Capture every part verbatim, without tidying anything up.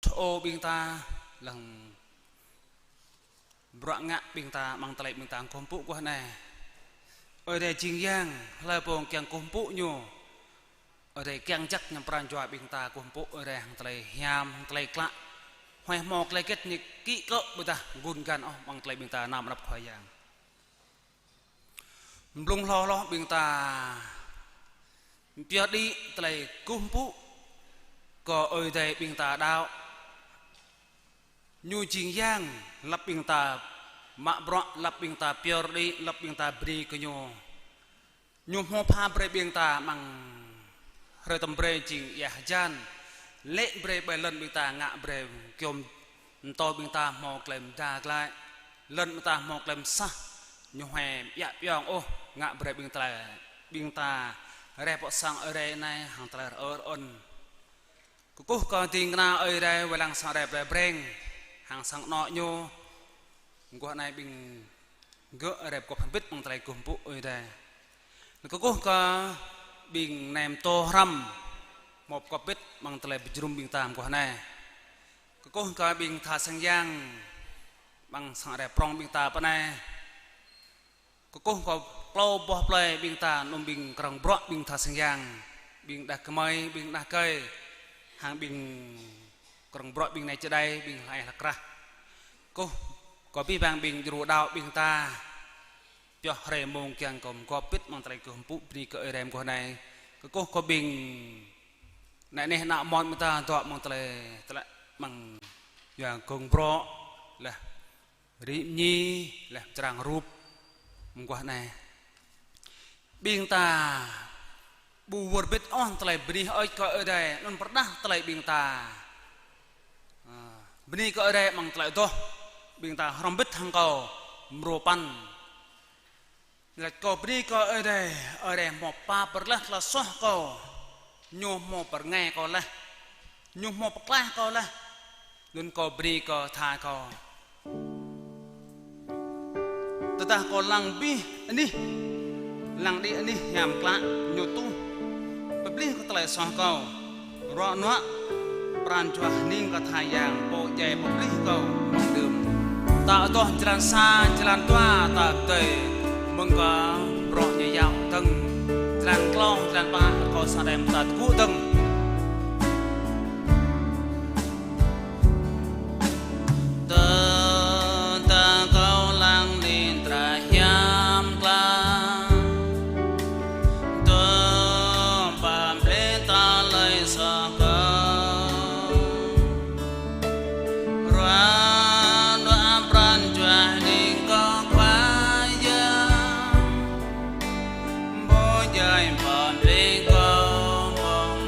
thâo ƀing ta, lăng bruă ngă ƀing ta, amăng tơlơi ƀing ta kơkuh pơpŭ guah anai. Ơi Adai jing Yang, hlơi pô kiăng kơkuh pơpŭ Ñu, Ơi Adai kiăng jak ñăm pran jua ƀing ta kơkuh pơpŭ Ơi Adai hăng tơlơi hiam, hăng tơlơi klă. Huai hmâo tơlơi hơget ñu kĭ kơ ƀôdah gun gan ôh amăng tơlơi ƀing ta nao anăp Khua Yang. Blung hloh hloh ƀing ta pioh đĭ tơlơi kơkuh pơpŭ kơ Ơi Adai ƀing ta đaŏ. Ñu jing Yang, lăp ƀing ta mă bruă, lăp ƀing ta pioh đĭ, lăp ƀing ta bơni kơ Ñu. Ñu hmâo pha brơi ƀing ta amăng hrơi tơm brơi jing ia hơjan. Lê̆ brơi ƀơi lŏn ƀing ta ngă brơi kiôm mơtô ƀing ta hmâo tơlơi mơda glaĭ. Lŏn ƀing ta hmâo tơlơi mơsah. Ñu huai ƀiă ƀiong ôh ngă brơi ƀing ta, ƀing ta rai pơ sang Ơi Adai anai hăng tơlơi rơơn. Kơkuh kơ ding kơna Ơi Adai wai lăng sang Ơi Adai brơi breng hăng sang anŏ Ñu. Guah anai ƀing gơ̆ rai pơgop hơbĭt amăng tơlơi kơkuh pơpŭ Ơi Adai. Kơkuh kơ ƀing nem tô hrăm hmâo pơgop hơbĭt amăng tơlơi pơjơnum ƀing ta mơguah anai. Kơkuh kơ ƀing tha sang yang amăng sang Ơi Adai prong ƀing ta pơ anai. Kơkuh kơ klâo boh plơi ƀing ta, anŭn ƀing krong bruă ƀing tha sang yang, ƀing đah kơmơi, ƀing đah kơi, hăng ƀing krong bruă ƀing nai čơđai, ƀing hlai hlak krah. Kơkuh kơ abih bang ƀing djru đaŏ ƀing ta, pioh hrơi mông kiăng kơ pơgop hơbĭt amăng tơlơi kơkuh pơpŭ bơni kơ Ơi Adai mơguah anai. Kơkuh kơ ƀing nai neh nă mon ƀing ta dŏ amăng tơlơi, tơlơi amăng yua gong brŏ, laih rĭm ñi, laih črang rup mơguah anai. Ƀing ta ƀu wơr bĭt ôh tơlơi bơni hơơč kơ Ơi Adai, anŭn pơrơđah tơlơi ƀing ta, ơ, bơni kơ Ơi Adai amăng tơlơi adoh, ƀing ta hrŏm bĭt hăng kâo mrô păn. Lač kâo bơni kơ Ơi Adai, Ơi Adai hmâo pap brơi laih tơlơi soh kâo, Ñu hmâo pơrơngai kâo laih, Ñu hmâo pơklaih kâo laih, anŭn kâo bơni kơ tha kâo. Tơdah kâo lăng abih anih, lăng đĭ anih hiam klă, Ñu tuh pơplih kơ tơlơi soh kâo. Ruă nuă pran jua hơning kơ tha yang pô djai pơplih kâo mơ̆ng đưm. Ta adoh jơlan sa, jơlan dua, ta pơdơi mơ̆ng kơ bruă ñu iâu dơ̆ng. Jơlan klâo, jơlan pă, kâo sa đei mơta tơgŭ dơ̆ng. Tơdah kâo lăng ling dra hiam klă, tơl pơplih tơlơi soh kâo. Ruă nuă pran jua hơning kơ Khua Yang, pô djai pơplih kâo mơ̆ng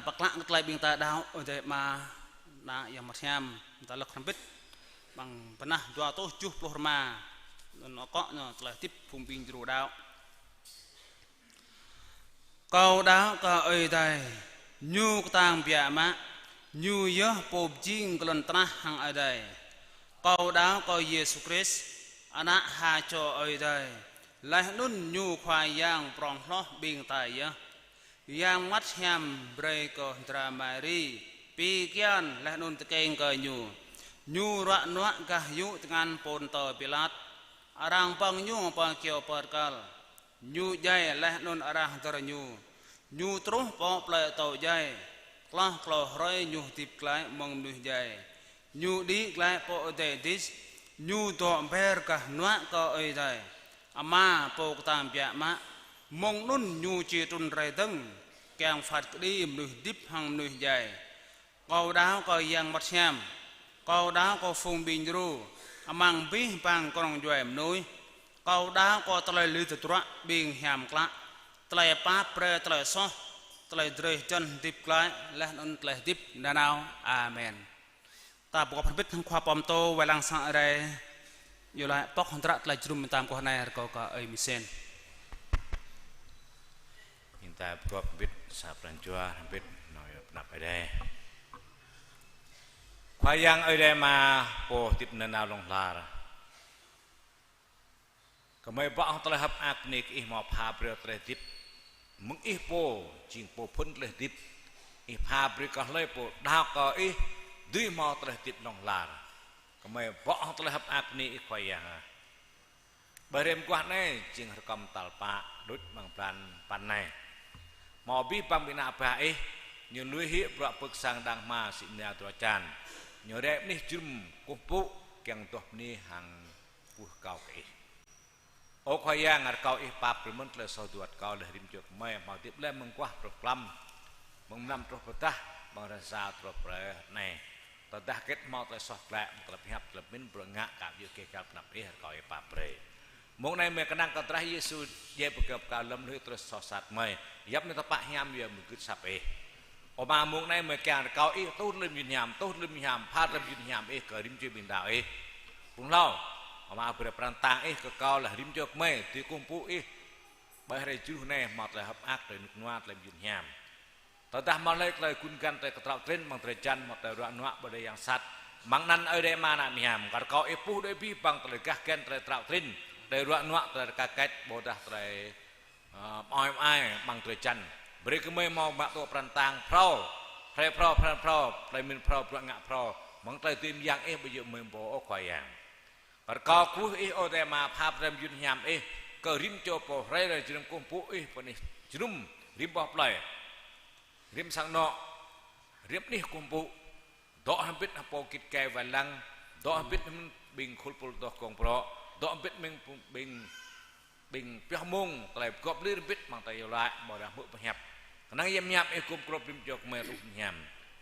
pơklă kơ tơlơi ƀing ta đaŏ, Ơi Adai Ama, Ană, Yang Bơngăt Hiam, ta lơ̆k hrŏm hơbĭt, amăng bơnah dua rơtuh tơjuh pluh rơma, anŭn akŏ ñu tơlơi hơdip phung ƀing djru đaŏ. Kâo đaŏ kơ Ơi Adai, Ñu kơtang biă mă, Ñu yơh Pô pơjing kơ lŏn tơnah hăng adai. Kâo đaŏ kơ Yêsu Krist, Ană ha čô Ơi Adai, laih anŭn Ñu Khua Yang prŏng hloh ƀing ta yơh. Yang Bơngăt Hiam brơi kơ hơdră Mari, pi kian laih anŭn tơkeng kơ Ñu. Ñu ruă nuă gah yŭ tơngan Pôntơ Pilat, arăng pơ̆ng Ñu pơ kyâo pơrkal. Ñu djai laih anŭn arăng hơdơr Ñu. Ñu truh pơ plơi atâo djai. Klâo klâo hrơi Ñu hơdip glaĭ mơ̆ng mơnuih djai. Ñu đĭ glaĭ pơ adai adih. Ñu dŏ ber gah hơnuă kơ Ơi Adai Ama Pô kơtang biă mă. Mơ̆ng anŭn Ñu či trŭn rai dơ̆ng, kiăng phat kơđi mơnuih hơdip hăng mơnuih djai. Kâo đaŏ kơ Yang Bơngăt Hiam. Kâo đaŏ kơ phung ƀing djru amăng abih bang kơnung djuai mơnuih. Kâo đaŏ kơ tơlơi lui tơdruă ƀing hiam klă, tơlơi pap brơi tơlơi soh, tơlơi drơi jăn hơdip glaĭ, laih anŭn tơlơi hơdip nanao. Amen. Ta pơgop hrŏm hơbĭt hăng khua pơtô wai lăng sang Ơi Adai, iâu laĭ pŏk hơdră tơlơi jơnum mơtam kơ anai rơkâo kơ ơi Misen. Ƀing ta pơgop hrŏm hơbĭt sa pran jua hrŏm hơbĭt nao yua pơnăp Ơi Adai. Khua Yang Ơi Adai Ama, Pô hơdip nanao hlŏng lar. Gơmơi bŏ hăng tơlơi hơ̆k mơak bơni kơ Ih hmâo pha brơi tơlơi hơdip. Mơ̆ng Ih Pô, jing Pô phŭn tơlơi hơdip. Ih pha brơi kơ hlơi pô đaŏ kơ Ih, dưi hmâo tơlơi hơdip hlŏng lar. Gơmơi bŏ hăng tơlơi hơ̆k mơak bơni Ih Khua Yang ah. Ƀơi hrơi mơguah anai, jing hrơi kơm tal pă, đôč amăng blan păn anai. Hmâo abih bang ƀing ană bă Ih, ñu lui hĭ bruă pơ̆k sang đang hma sĭ mơnia dua čan. Ñu rai anih jơnum kơkuh pơpŭ, kiăng adoh bơni hăng kơkuh rơkâo kơ Ih. Ơ Khua Yang, rơkâo Ih pap brơi mơ̆n tơlơi soh duat kâo laih rĭm čô gơmơi hmâo hơdip laih mơguah truh klăm, mơ̆ng mlam truh pơdah, mơ̆ng rơsa truh pơrơi anai. Tơdah hơget hmâo tơlơi soh glaĭ, mơ̆ng tơlơi pơhiăp, tơlơi pơmĭn, bruă ngă, kơ ƀu djơ̆ kơ pơnăp Ih, rơkâo Ih pap brơi. Mông anai gơmơi kơnang kơ drah Yêsu, djai pơkơyâo pơkă lơ̆m lui tơlơi soh sat gơmơi. Yap anai tơpă hiam yua mơ̆ng gưt asăp Ih. Ơ Ama, mông anai gơmơi kiăng rơkâo Ih tuh lơ̆m yun hiam, tuh lơ̆m hiam, pha lơ̆m yun hiam Ih kơ rĭm čô ƀing đaŏ Ih. Pung hlâo, Ama brơi pran tang Ih kơ kâo laih rĭm čô gơmơi, dưi kơkuh pơpŭ Ih. Ƀơi hrơi jruh anai hmâo tơlơi hơ̆k mơak, tơlơi rơnŭk rơnua, tơlơi mơyun hiam. Tơdah hmâo hlơi tơlơi gun găn, tơlơi kơtraŏ trin, amăng drơi jăn, amăng tơlơi ruă nuă, ƀơi adai yang sat. Amăng anăn Ơi Adai Ama Ană Mơhiam, kơ rơkâo Ih puh đuaĭ abih bang tơlơi gah găn, tơlơi kơtraŏ trin, tơlơi ruă nuă, tơlơi rơka kĕč, ƀôdah tơlơi, ơ, mơai mơai, amăng drơi jăn. Brơi gơmơi hmâo mă tŭ pran tang phrâo, hrơi phrâo, pran phrâo, tơlơi pơmĭn phrâo, bruă ngă phrâo, amăng tơlơi dưi mơyang Ih ƀơi yơh mơ̆ng pô, ơ Khua Yang. Rơkâo kơkuh Ih Ơi Adai Ama pha brơi mơ̆ng yun hiam Ih kơ rĭm čô pô rai rai jơnum kơkuh pơpŭ Ih pơ anih jơnum rĭm boh plơi, rĭm sang anŏ, rĭm anih kơkuh pơpŭ. Dŏ hơbĭt hăng pô git gai wai lăng, dŏ hơbĭt hăng ƀing khul pul dŏ gong brŏ, dŏ hơbĭt hăng ƀing, ƀing pioh mông, tơlơi pơgop lir hơbĭt amăng tơlơi iâu laĭ, ƀôdah hmư̆ pơhiăp. Kơnang Yang Hiam Ih gum grŏp rĭm čô gơmơi truh hiam.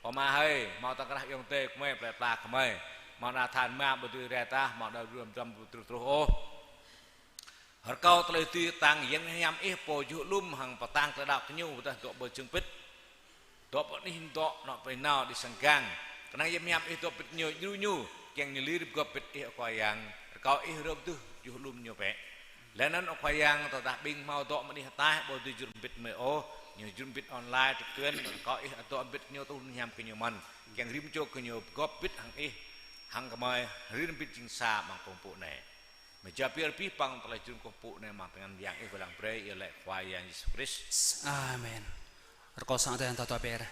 Ơ Ama hơi, hmâo tơkrah ayŏng adơi gơmơi, plơi pla gơmơi. Hmâo ană than ama ƀu dưi rai tah, hmâo đa ruam dram ƀu truh truh ôh. Rơkâo tơlơi dưi tang Yang Hiam Ih pô juh alum hăng pơtang tơlơi đaŏ kơ ñu, ƀôdah dŏ ƀơi jơng pĭt. Dŏ pơ anih dŏ, anŏ pơ anih nao, đĭ sang gang. Kơnang Yang Hiam Ih dŏ pĭt ñu, djru ñu, kiăng ñu lir pơgop pĭt Ih, ơ Khua Yang. Rơkâo Ih rơ̆k tơjuh, juh alum ñu bĕ. Laih anŭn, ơ Khua Yang, tơdah ƀing hmâo dŏ mơ̆ng anih ataih, ƀu dưi jơnum pĭt gơmơi ôh, ñu jơnum pĭt online trực tuyến, rơkâo Ih dŏ pĭt ñu tuh hiam kơ ñu mơ̆n. Kiăng rĭm čô gơñu pơgop pĭt hăng Ih, hăng gơmơi, rir pĭt jing sa amăng kơkuh pơpŭ anai. Mơ̆ jao pơyơr abih bang tơlơi jơnum kơkuh pơpŭ anai amăng tơngan Yang Ih wai lăng brơi, iâu laĭ Khua Yang Yêsu Krist. Amen. Rơkâo sang Ơi Adai ta dŏ ber.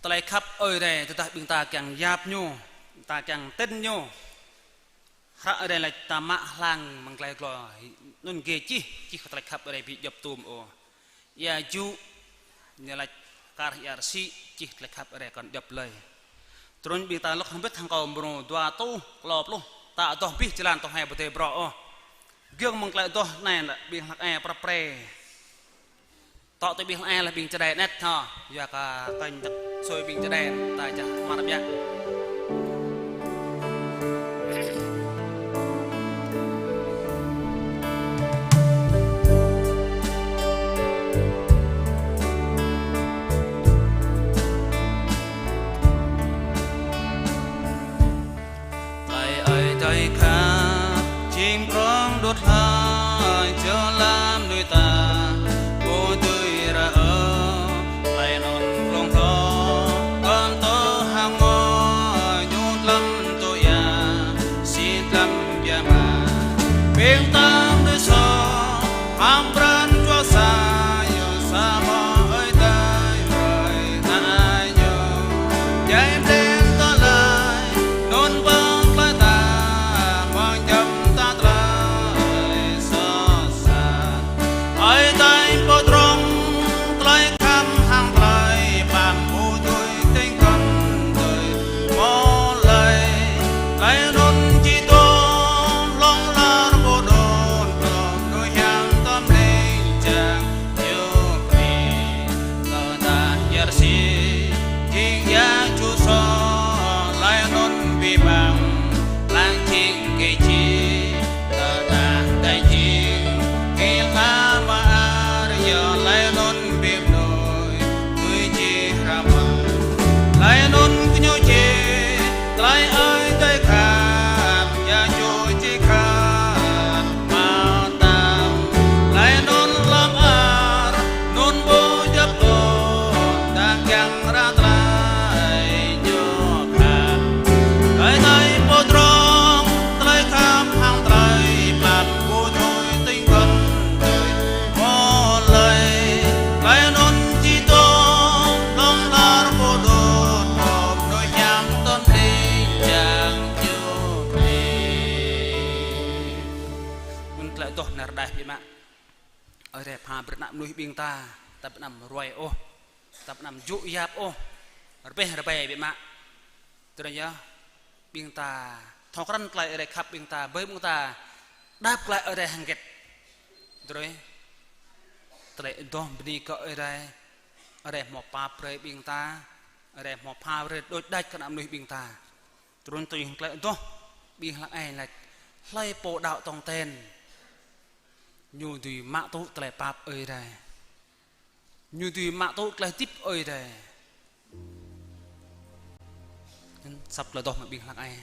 Tơlơi khăp Ơi Adai, tơdah ƀing ta kiăng yap Ñu, ta kiăng tin Ñu. Hră Ơi Adai laĭ ta mă hlang amăng tơlơi glô, anŭn gơ̆ čih, čih kơ tơlơi khăp Ơi Adai ƀu djŏp tŭm ôh. Ia Ju, ñu laĭ kar ia rơsĭ, čih tơlơi khăp Ơi Adai kŏn djŏp lơi. Trŭn ƀing ta lơ̆k hơbĭt hăng kâo mrô dua rơtuh klâo pluh, ta adoh abih jơlan tơhai ƀu tơlơi brŏ ôh. Giŏng mơ̆ng tơlơi adoh anai ƀing hlăk ai prăp pre. Tŏ tui ƀing hlăk ai laih ƀing čơđai anet hŏ, yua kơ kơnh tơ̆k sui ƀing čơđai ta čah mă biă. Hlơi jơlan mơnuih ta, ƀu dưi ră ôh, laih anŭn glông hloh, kơnơ̆ng tơhăng ngŏ, ñu tlam tŭ ia, sĭt tlam biă mă. Ƀing ta mơnuih soh, hăng pran jua sa, yua samơ̆ Ơi Adai, Ơi Adai ñu. Djai plen tơlơi, anŭn ƀơ̆ng tơlơi ta, mơ̆ng jăm ta tơlơi soh sat. Ơi Adai pơdrŏng, tơlơi khăp hăng tơlơi pap ƀu dưi tĭng kăn tui mơ̆ lơi. Laih anŭn či dŏ hlŏng lar pơđŏn, tơm mơnuih hiam tơm ling jang. Yua kơ tơdah yar si, jing ia ču soh, laih anŭn abih bang, lăng jing kơ či, tơdah dai jing, kơ tha mơar, yua laih anŭn abih mơnuih, tui či hra mơ̆n. Laih anŭn kơ ñu či, tơlơi Ơi Adai khăp, ia ču či khăp. Mơtam, laih anŭn lăm ar, anŭn ƀu djăp ôh, tơdah kiăng ră tơlơi ñu khăp. Ơi Adai pơdrŏng, tơlơi khăp hăng tơlơi pap ƀu dưi tĭng kăn tui mơ̆ lơi. Laih anŭn či dŏ hlŏng lar pơđŏn, tơm mơnuih hiam tơm ling jang. Anŭn tơlơi adoh nao rơđah biă mă. Ơi Adai pha brơi ană mơnuih ƀing ta, ta ƀu anăm ruai ôh, ta ƀu anăm jŭ yap ôh, rơbeh rơbai biă mă. Tui anŭn yơh, ƀing ta thâo krăn tơlơi Ơi Adai khăp ƀing ta, ƀơi ƀing ta đaŏ tơlơi Ơi Adai hăng hơget. Tui anŭn, tơlơi adoh bơni kơ Ơi Adai, Ơi Adai hmâo pap brơi ƀing ta, Ơi Adai hmâo pha brơi đôč đač kơ ană mơnuih ƀing ta. Tui anŭn tui hăng tơlơi adoh, ƀing hlăk ai laĭ, hlơi pô đaŏ tong ten, ñu dưi mă tŭ tơlơi pap Ơi Adai. Ñu dưi mă tŭ tơlơi hơdip Ơi Adai. Săp tơlơi adoh mơ̆ ƀing hlăk ai.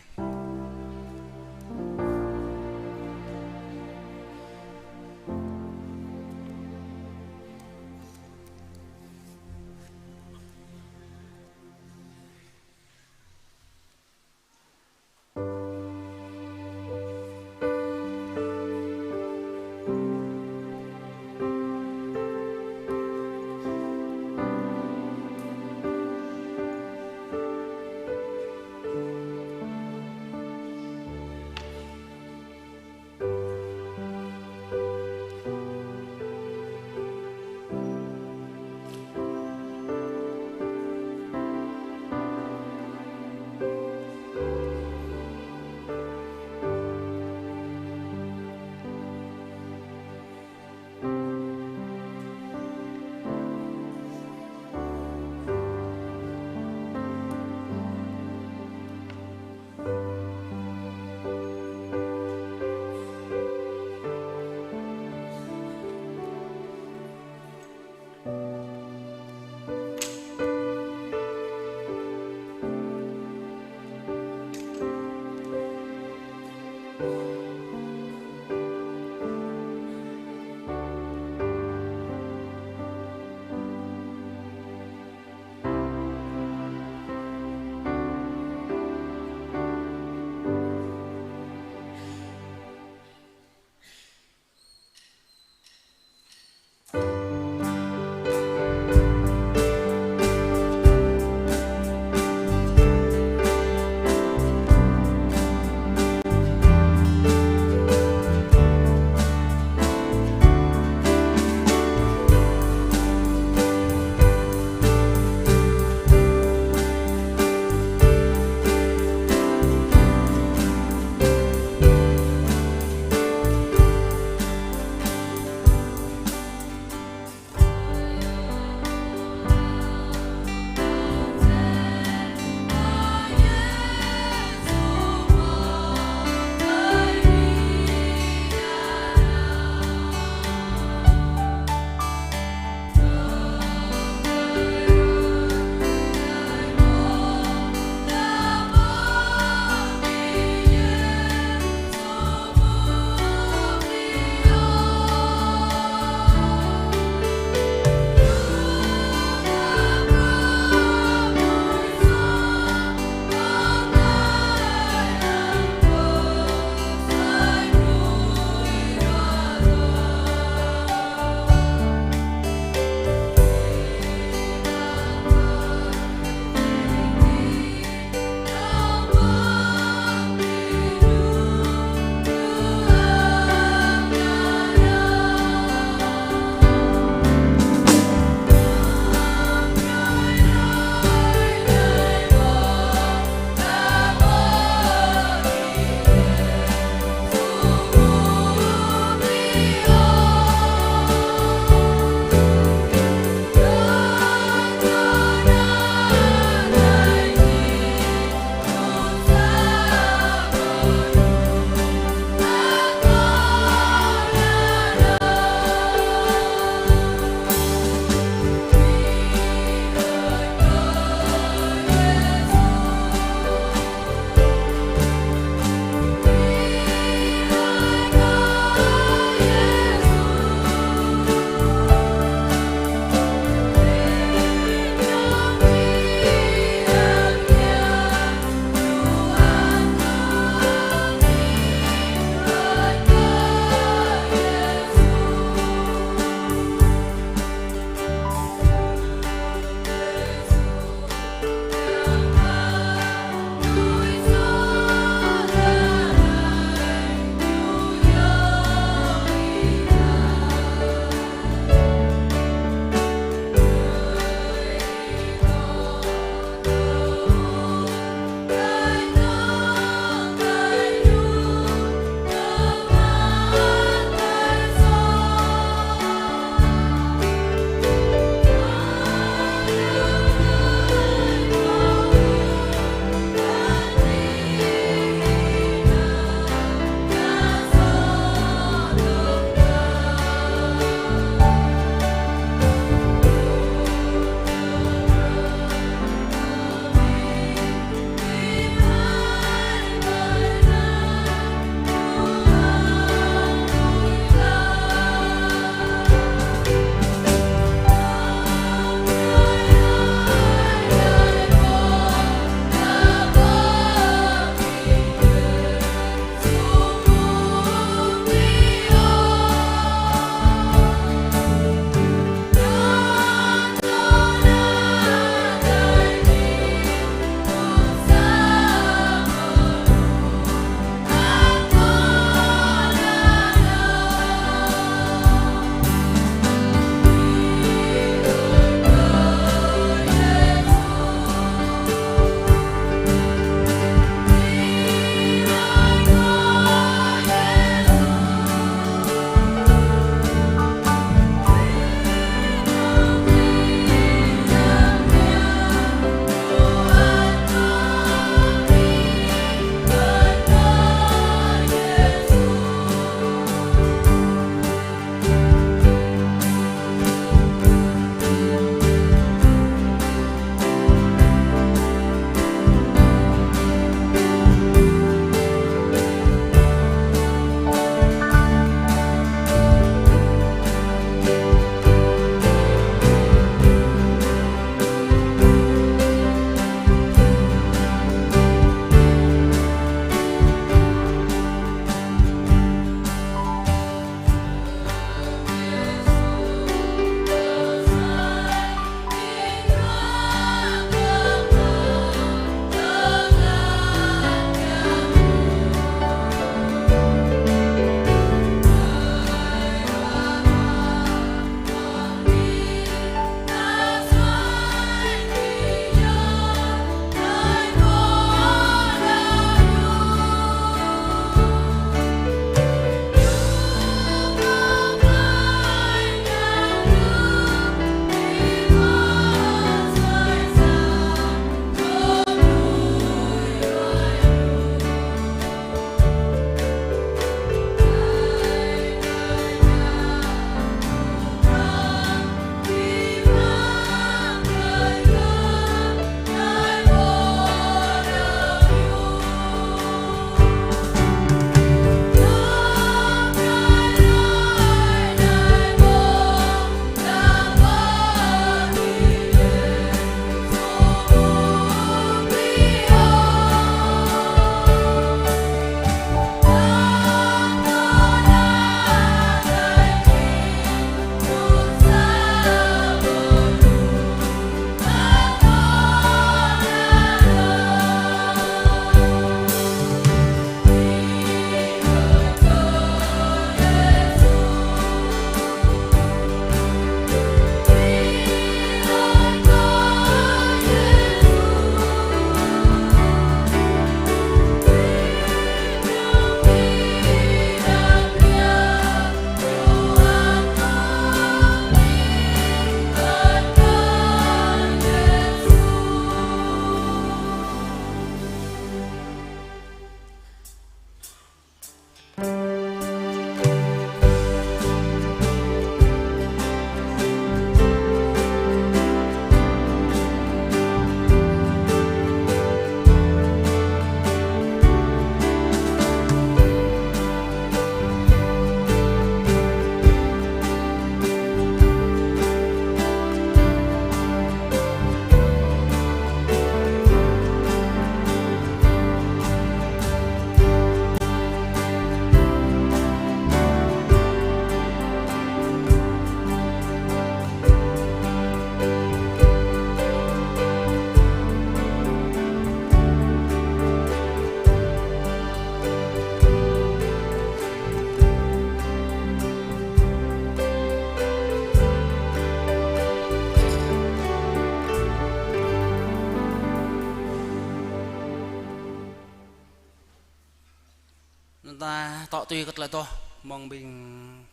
Anŭn ta tŏ tui kơ tơlơi adoh mơ̆ng ƀing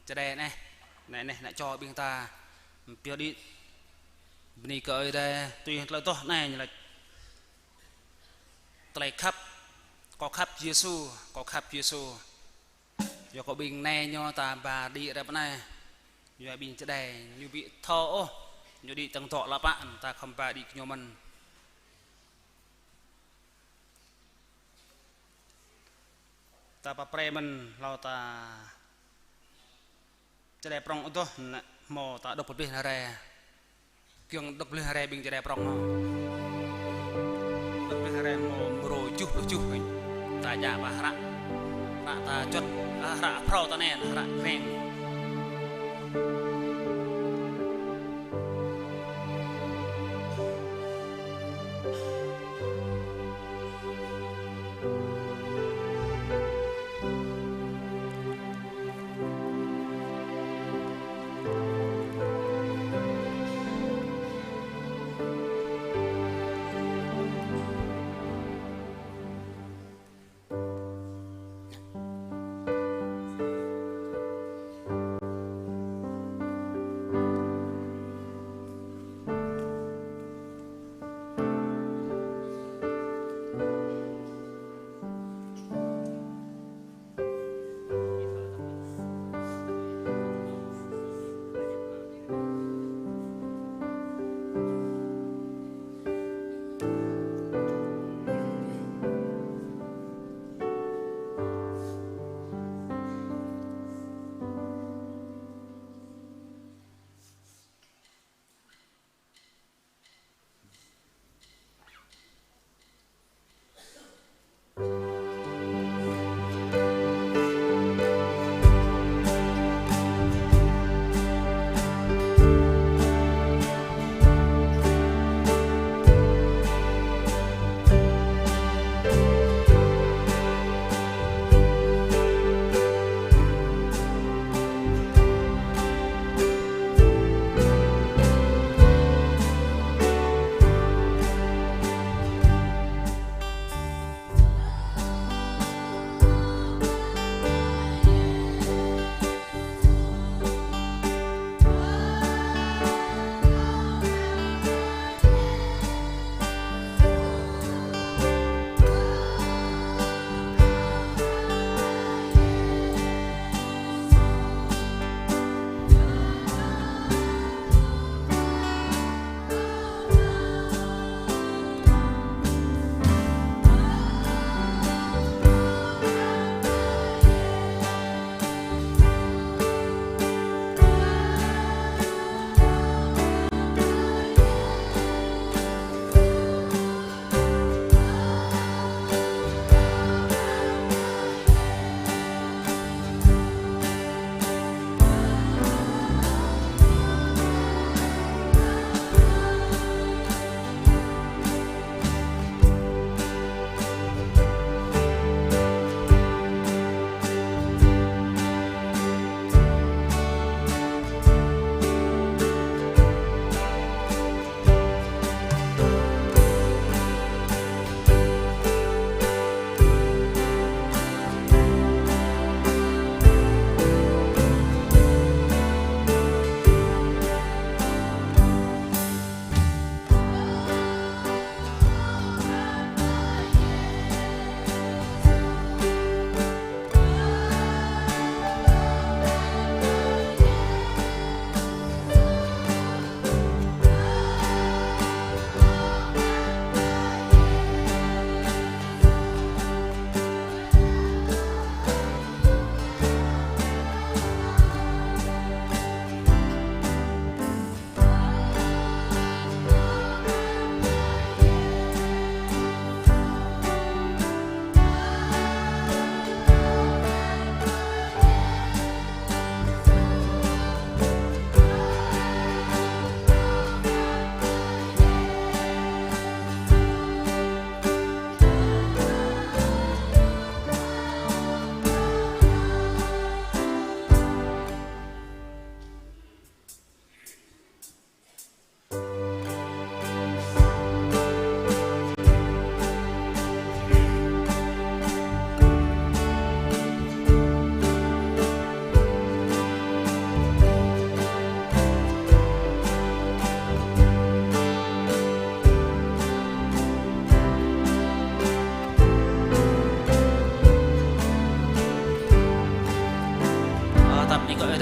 Čơđai anai. Anai, anai, anai čô ƀing ta pioh đĭ. Bơni kơ Ơi Adai, tui tơlơi adoh anai ñu laĭ: Tơlơi khăp, kâo khăp Yêsu, kâo khăp Yêsu. Yua kơ ƀing anai ñu ta ba đĭ rơ̆p anai. Yua ƀing Čơđai ñu ƀu thâo ôh, ñu đĭ tơ̆ng dŏ lăp pă, ta khŏm ba đĭ kơ ñu mơ̆n. Ta pap pre mơ̆n hlâo ta Čơđai prŏng adoh, anai hmâo ta đŏk pơplih anai rai. Kiăng đŏk pơplih anai rai ƀing Čơđai prŏng hmâo. Đŏk pơplih anai rai hmâo mrô tơjuh pluh tơjuh. Ta djă ƀă hră. Hră ta čuăt, ah, hră phrâo ta anai, hră reng.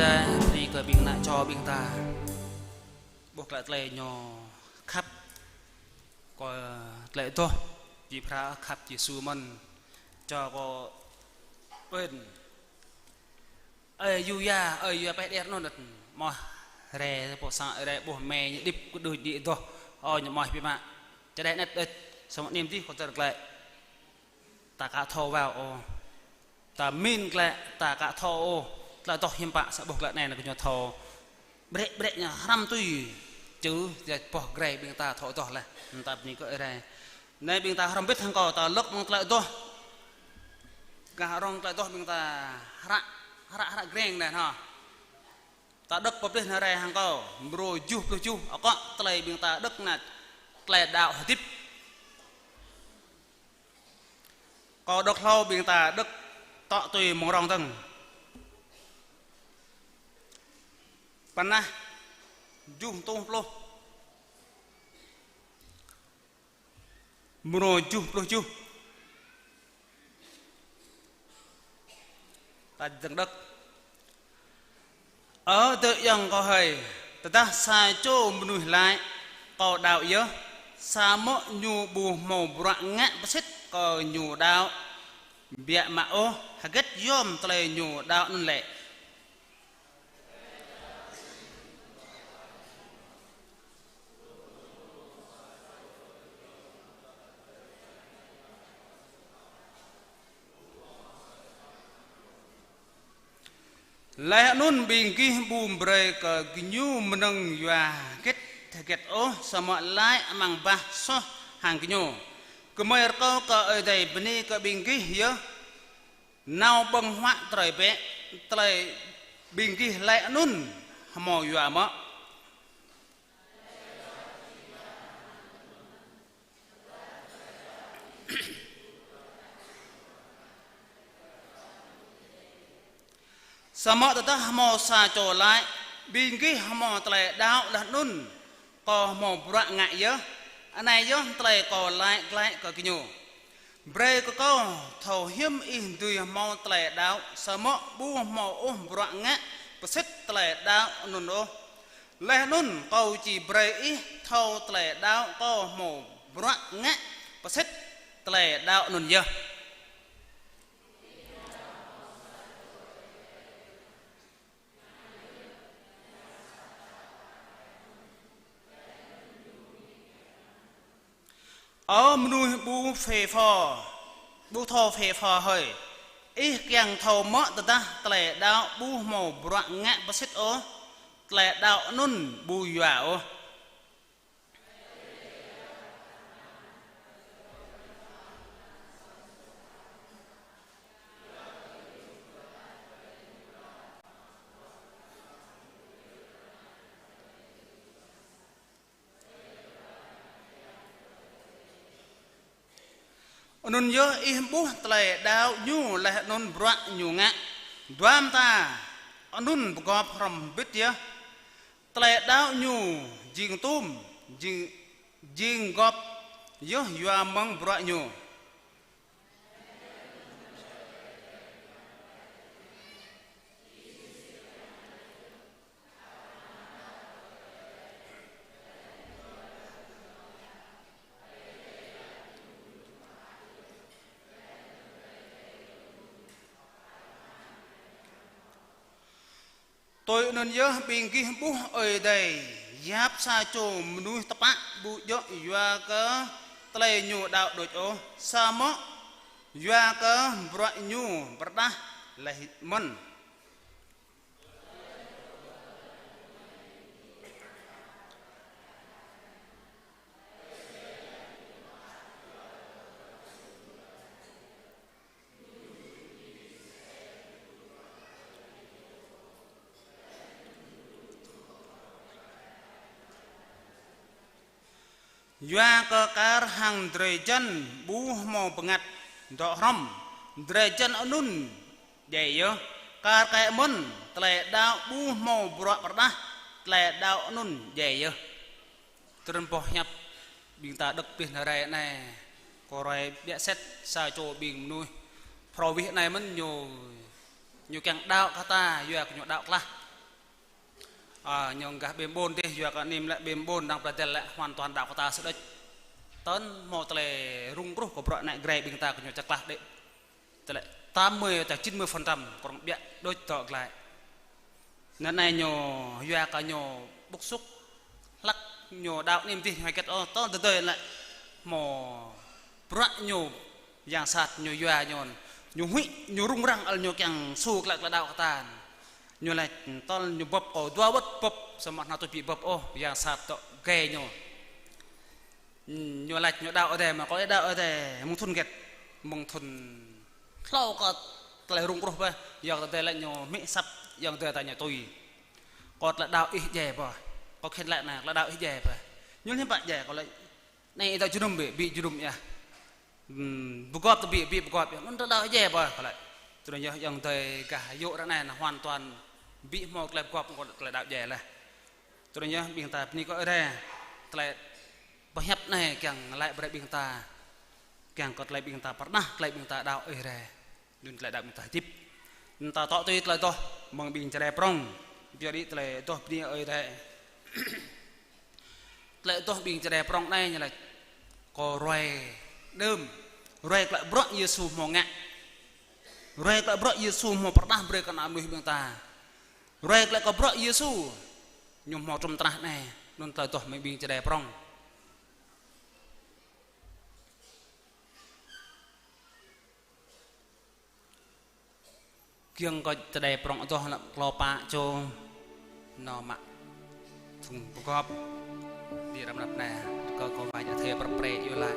Bơni kơ ƀing ană čô ƀing ta. Ƀuh klă tơlơi ñu khăp. Kơ tơlơi adoh. Či phara khăp Yêsu mơ̆n. Čô kơ ƀing. Ơi yua, ơi yua pĕ đer nô năt. Mơ̆ rai pô sang rai ƀuh mĕ ñu đĭp kơ đuč đĭ adoh. Ơ ñu mơ̆ pi mă. Čơđai năt đĕt. Samơ̆ nim dih kơ tơr klĕ. Ta ka thâo wao ôh. Ta min klĕ, ta ka thâo ôh. Tơlơi adoh hiam pă sa ƀuh klĕ anai na kơ ñu thâo. Brĕ, brĕ ñu hrăm tui. Čư, ya boh grai ƀing ta thâo adoh laih. Ta bơni kơ rai. Anai ƀing ta hrăm bĭt hăng kâo ta lăk mơ̆ng tơlơi adoh. Gah rŏng tơlơi adoh ƀing ta hră, hră, hră greng anai hă. Ta đŏk pơplih anai rai hăng kâo. Mrô juh pluh juh. Akŏ tơlơi ƀing ta đŏk anai. Tơlơi đaŏ hơdip. Kâo đŏk hlâo ƀing ta đŏk tŏ tui mơ̆ng rŏng dơ̆ng. Pơnah juh tuh pluh. Mrô juh pluh juh. Ta dơ̆ng đŏk. Ơ adơi ayŏng kâo hơi, tơdah sa čô mơnuih laĭ, kâo đaŏ yơh, samơ̆ ñu ƀu hmâo bruă ngă pơsĭt kơ ñu đaŏ, biă mă ôh, hơget yom tơlơi ñu đaŏ anŭn lĕ. Laih anŭn ƀing gih ƀu brơi kơ gơñu mơnơ̆ng yua hơget hơget ôh, samơ̆ laĭ amăng bah soh hăng gơñu. Gơmơi rơkâo kơ Ơi Adai bơni kơ ƀing gih yơh. Nao ƀơ̆ng huă trơi bĕ, tơlơi ƀing gih laĭ anŭn hmâo yua mơ̆. Samơ̆ tơdah hmâo sa čô laĭ, ƀing gih hmâo tơlơi đaŏ laih anŭn, kâo hmâo bruă ngă yơh, anai yơh tơlơi kâo laĭ glaĭ kơ gơñu. Brơi kơ kâo thâo hiư̆m ih dưi hmâo tơlơi đaŏ, samơ̆ ƀu hmâo ôh bruă ngă pơsĭt tơlơi đaŏ anŭn ôh. Laih anŭn kâo či brơi ih thâo tơlơi đaŏ kâo hmâo bruă ngă pơsĭt tơlơi đaŏ anŭn yơh. Ơ mơnuih ƀu phê pho, ƀu thâo phê pho hơi. Ih kiăng thâo mơ̆ tơdah tơlơi đaŏ ƀu hmâo bruă ngă pơsĭt ôh, tơlơi đaŏ anŭn ƀu yua ôh. Anŭn yơh ih ƀuh tơlơi đaŏ ñu laih anŭn bruă ñu ngă. Dua mơta anŭn pơgop hrŏm hơbĭt yơh. Tơlơi đaŏ ñu jing tŭm, jing, jing gop yơh yua mơ̆ng bruă ñu. Tui anŭn yơh ƀing gih ƀuh Ơi Adai yap sa čô mơnuih tơpă ƀu djơ̆ yua kơ tơlơi ñu đaŏ đôč ôh, samơ̆ yua kơ bruă ñu pơrơđah laih mơ̆n. Yua kơ kar hăng drơi jăn ƀu hmâo bơngăt dŏ hrŏm, drơi jăn anŭn djai yơh. Kar kaĭ mơ̆n, tơlơi đaŏ ƀu hmâo bruă pơrơđah, tơlơi đaŏ anŭn djai yơh. Trơn boh hiăp ƀing ta đŏk pih anai rai anai, kơ rai biă sĕt sa čô ƀing mơnuih. Phrâo wih anai mơ̆n ñu, ñu kiăng đaŏ kơ ta, yua kơ ñu đaŏ klah. Ơ, ñu gah ƀing ƀôn dih, yua kơ anai lĕ ƀing ƀôn đang pơdơ̆ng lĕ hoàn toàn đaŏ kơ ta sĭt đôč. Tơl hmâo tơlơi rŭng ruh kơ bruă anai grai ƀing ta kơ ñu čơklah đĕ. Tơlơi tám mươi tah chín mươi phần trăm kơ rŏng ƀiă đôč tŏ glăi. Anŭn anai ñu yua kơ ñu bŭk sŭk hlăk ñu đaŏ anai dih ñu hơget ôh, tơl tơdơi lĕ hmâo bruă ñu yang sat ñu yua ñu, ñu huĭ, ñu rŭng răng ăl ñu kiăng su klă klă đaŏ kơ ta. Ñu laĭ tơl ñu bưp kơ dua wơ̆t bưp, samơ̆ hơnăl tui ƀu bưp ôh, yang sat tŏ gai ñu. Ñu laĭ ñu đaŏ Ơi Adai, mă kơ đaŏ Ơi Adai mơ̆ng thŭn hơget, mơ̆ng thŭn hlâo kơ tơlơi rŭng ruh bĕ, yua kơ tơdơi lĕ ñu hmư̆ asăp, yua kơ tơdơi ta ñu tui. Kơ tơlơi đaŏ ih djai bĕ, kơ khĭn lĕ anai, tơlơi đaŏ ih djai bĕ. Ñu laĭ hiư̆m pă djai, kơ laĭ anai ih ta jơnum ƀĕ, ƀu jơnum yơh. Ừm, pơgop ta ƀu, ƀu pơgop yơh. Anŭn tơlơi đaŏ djai bĕ, kơ laĭ. Tui anŭn yơh, ayŏng adơi gah yŭ ră anai, anai hoàn toàn ƀu hmâo tơlơi pơgop, kơ tơlơi đaŏ djai laih. Tui anŭn yơh, ƀing ta bơni kơ Ơi Adai. Tơlơi pơhiăp anai kiăng laĭ brơi ƀing ta, kiăng kơ tơlơi ƀing ta pơrơđah, tơlơi ƀing ta đaŏ Ơi Adai. Anŭn tơlơi đaŏ ƀing ta hơdip. Anŭn ta tŏ tui tơlơi adoh mơ̆ng ƀing Jrai prŏng. Biă đĭ tơlơi adoh bơni Ơi Adai. Tơlơi adoh ƀing Jrai prŏng anai ñu laĭ kơ ruai đưm, ruai tơlơi bruă Yêsu hmâo ngă, ruai tơlơi bruă Yêsu hmâo pơrơđah brơi kơ ană mơnuih ƀing ta, ruai tơlơi kơ bruă Yêsu ñu hmâo trŭm trah anai. Anŭn tơlơi adoh mơ̆ng ƀing Jrai prŏng. Giŏng kơ Jrai prŏng adoh lăm klâo pă čô, nao mă thŭng pơgop. Đi răm răm anai, kơ kâo wai jă thê prăp pre yơh laĭ.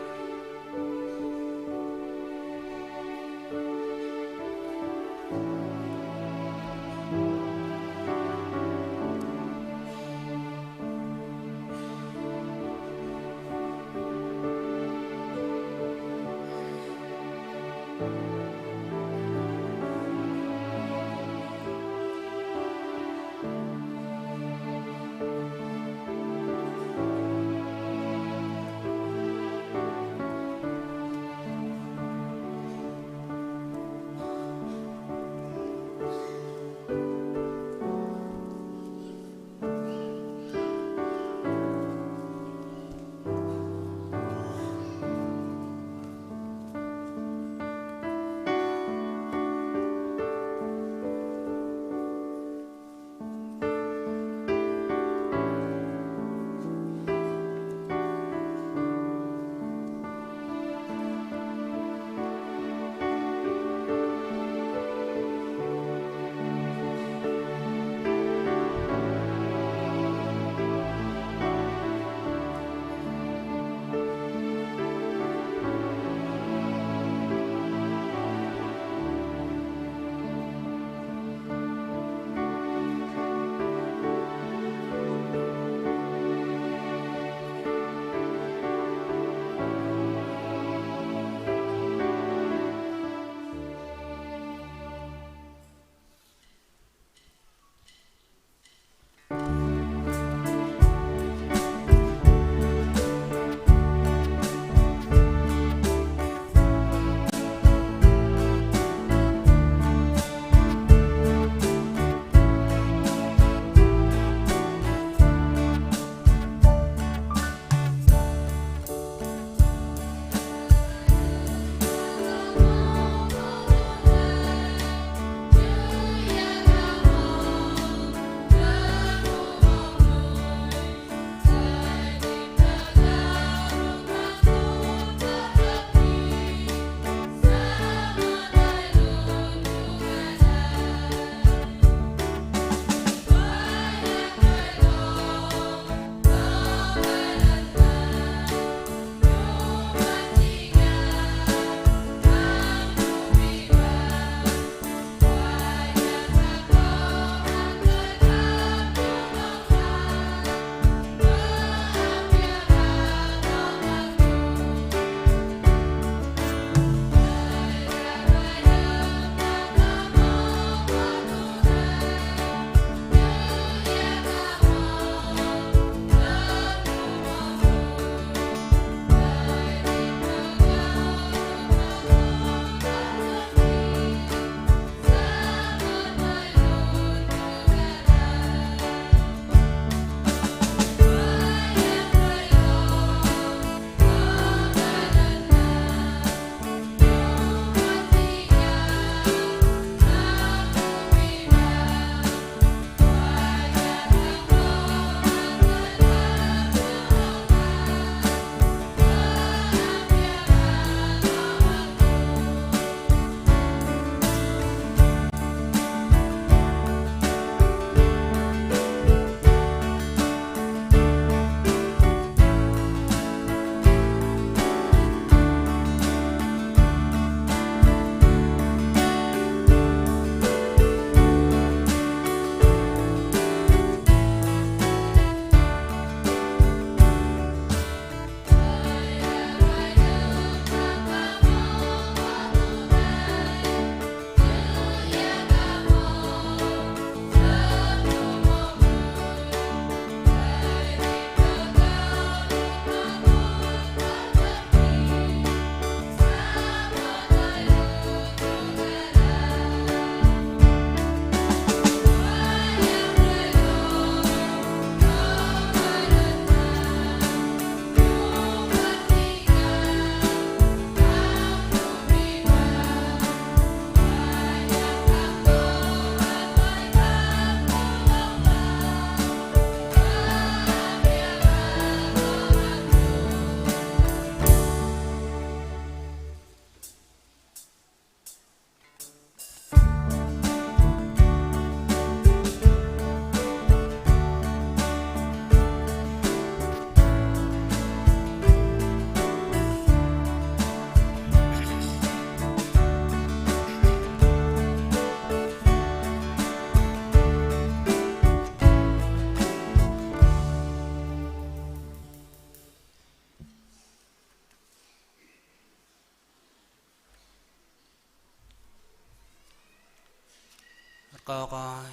Kâo kơ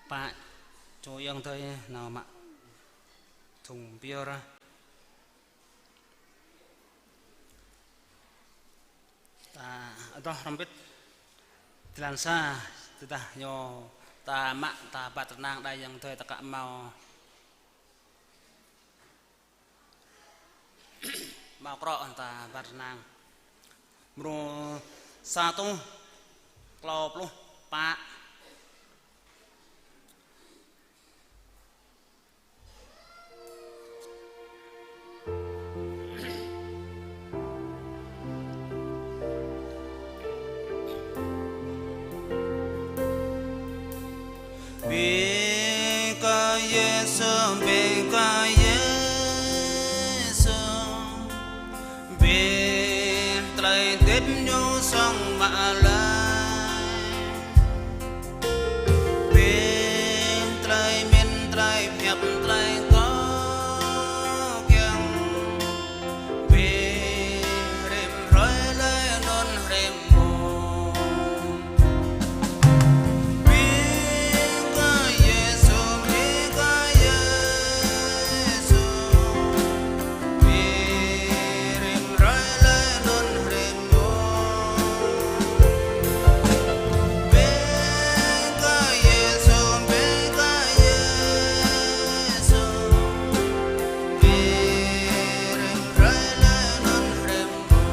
pă čô ayŏng adơi nao mă thŭng pơyơr. Ta adoh hrŏm hơbĭt jơlan sa, tơdah ñu ta mă ta bat rơnang đa ayŏng adơi ta kă hmâo, hmâo krŏ ta bat rơnang. Mrô sa rơtuh klâo pluh pă. Bĕ kơ Yêsu, bĕ kơ Yêsu, bĕ tơlơi hơdip ñu song mă lăi. Bĕ tơlơi mĭn, tơlơi pơhiăp, tơlơi kơkiăng. Bĕ rĭm hrơi laih anŭn rĭm mông. Bĕ kơ Yêsu, bĕ kơ Yêsu. Bĕ rĭm hrơi laih anŭn rĭm mông. Bĕ kơ Yêsu, bĕ kơ Yêsu. Bĕ rĭm hrơi laih anŭn rĭm mông.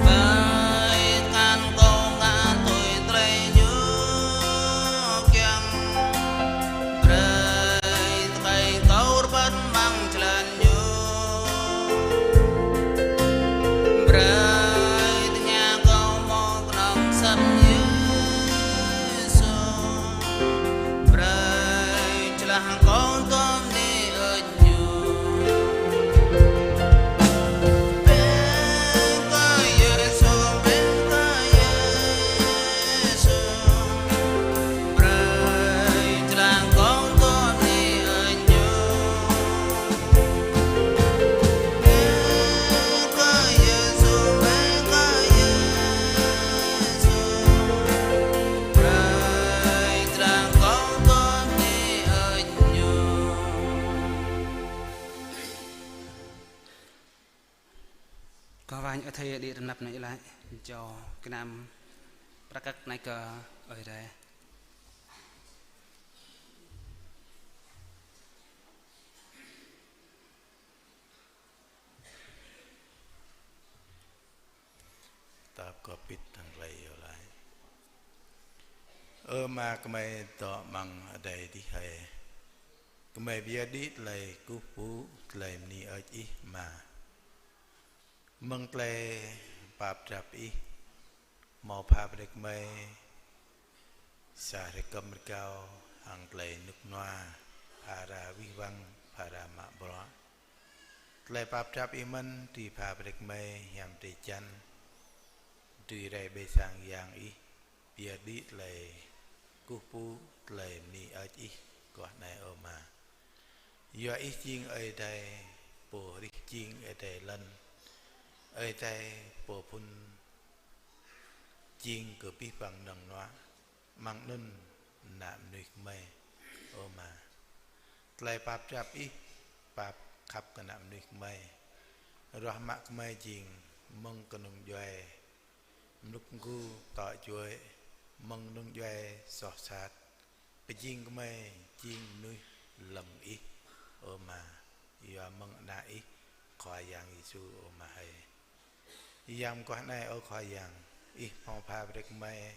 Brơi tơngan kâo ngă tui tơlơi ñu kiăng. Brơi tơkai kâo rơbat amăng jơlan ñu. Brơi tơngia kâo hmâo kơnơ̆ng asăp Yêsu. Brơi jơlah kâo tôm ni ơi ñu. Bĕ kơ Yêsu, bĕ kơ Yêsu. Brơi jơlah kâo tôm ni ơi ñu. Bĕ kơ Yêsu, bĕ kơ Yêsu. Brơi jơlah kâo tôm ni ơi ñu. Kơ wah ñu athei đĭ rơnăp anai laĭ, jao gơnam prăk kăk anai kơ Ơi Adai. Ta pơkŏp hơbĭt hăng tơlơi iâu laĭ. Ơ Ama, gơmơi dŏ amăng adai adih hơi. Gơmơi pơyơr đĭ tơlơi kơkuh pơpŭ, tơlơi bơni hơơč Ih Ama. Mơ̆ng tơlơi pap drap Ih, hmâo pha brơi kơ gơmơi sa hrơi kơm rơgao hăng tơlơi rơnŭk rơnua, phara wih wăng, phara mă bruă. Tơlơi pap drap Ih mơ̆n dưi pha brơi kơ gơmơi hiam drơi jăn, dưi rai ƀơi sang yang Ih, pơyơr đĭ tơlơi kơkuh pơpŭ, tơlơi bơni hơơč Ih guah anai, ơ Ama. Yua Ih jing Ơi Adai pô hrih jing, Ơi Adai lŏn, Ơi Adai pô phŭn jing kơ abih bang mơnơ̆ng mơnuă, amăng anŭn ană mơnuih gơmơi, ơ Ama. Tơlơi pap drap Ih, pap khăp kơ ană mơnuih gơmơi. Ruah mă gơmơi jing mơ̆ng kơnung djuai mlŭk mgu tŏ juăi, mơ̆ng kơnung djuai soh sat, pơjing gơmơi jing mơnuih lơ̆m Ih, ơ Ama, yua mơ̆ng Ană Ih, Khua Yang Yêsu, ơ Ama hơi. Yang mơguah anai, ơ Khua Yang, Ih hmâo pha brơi kơ gơmơi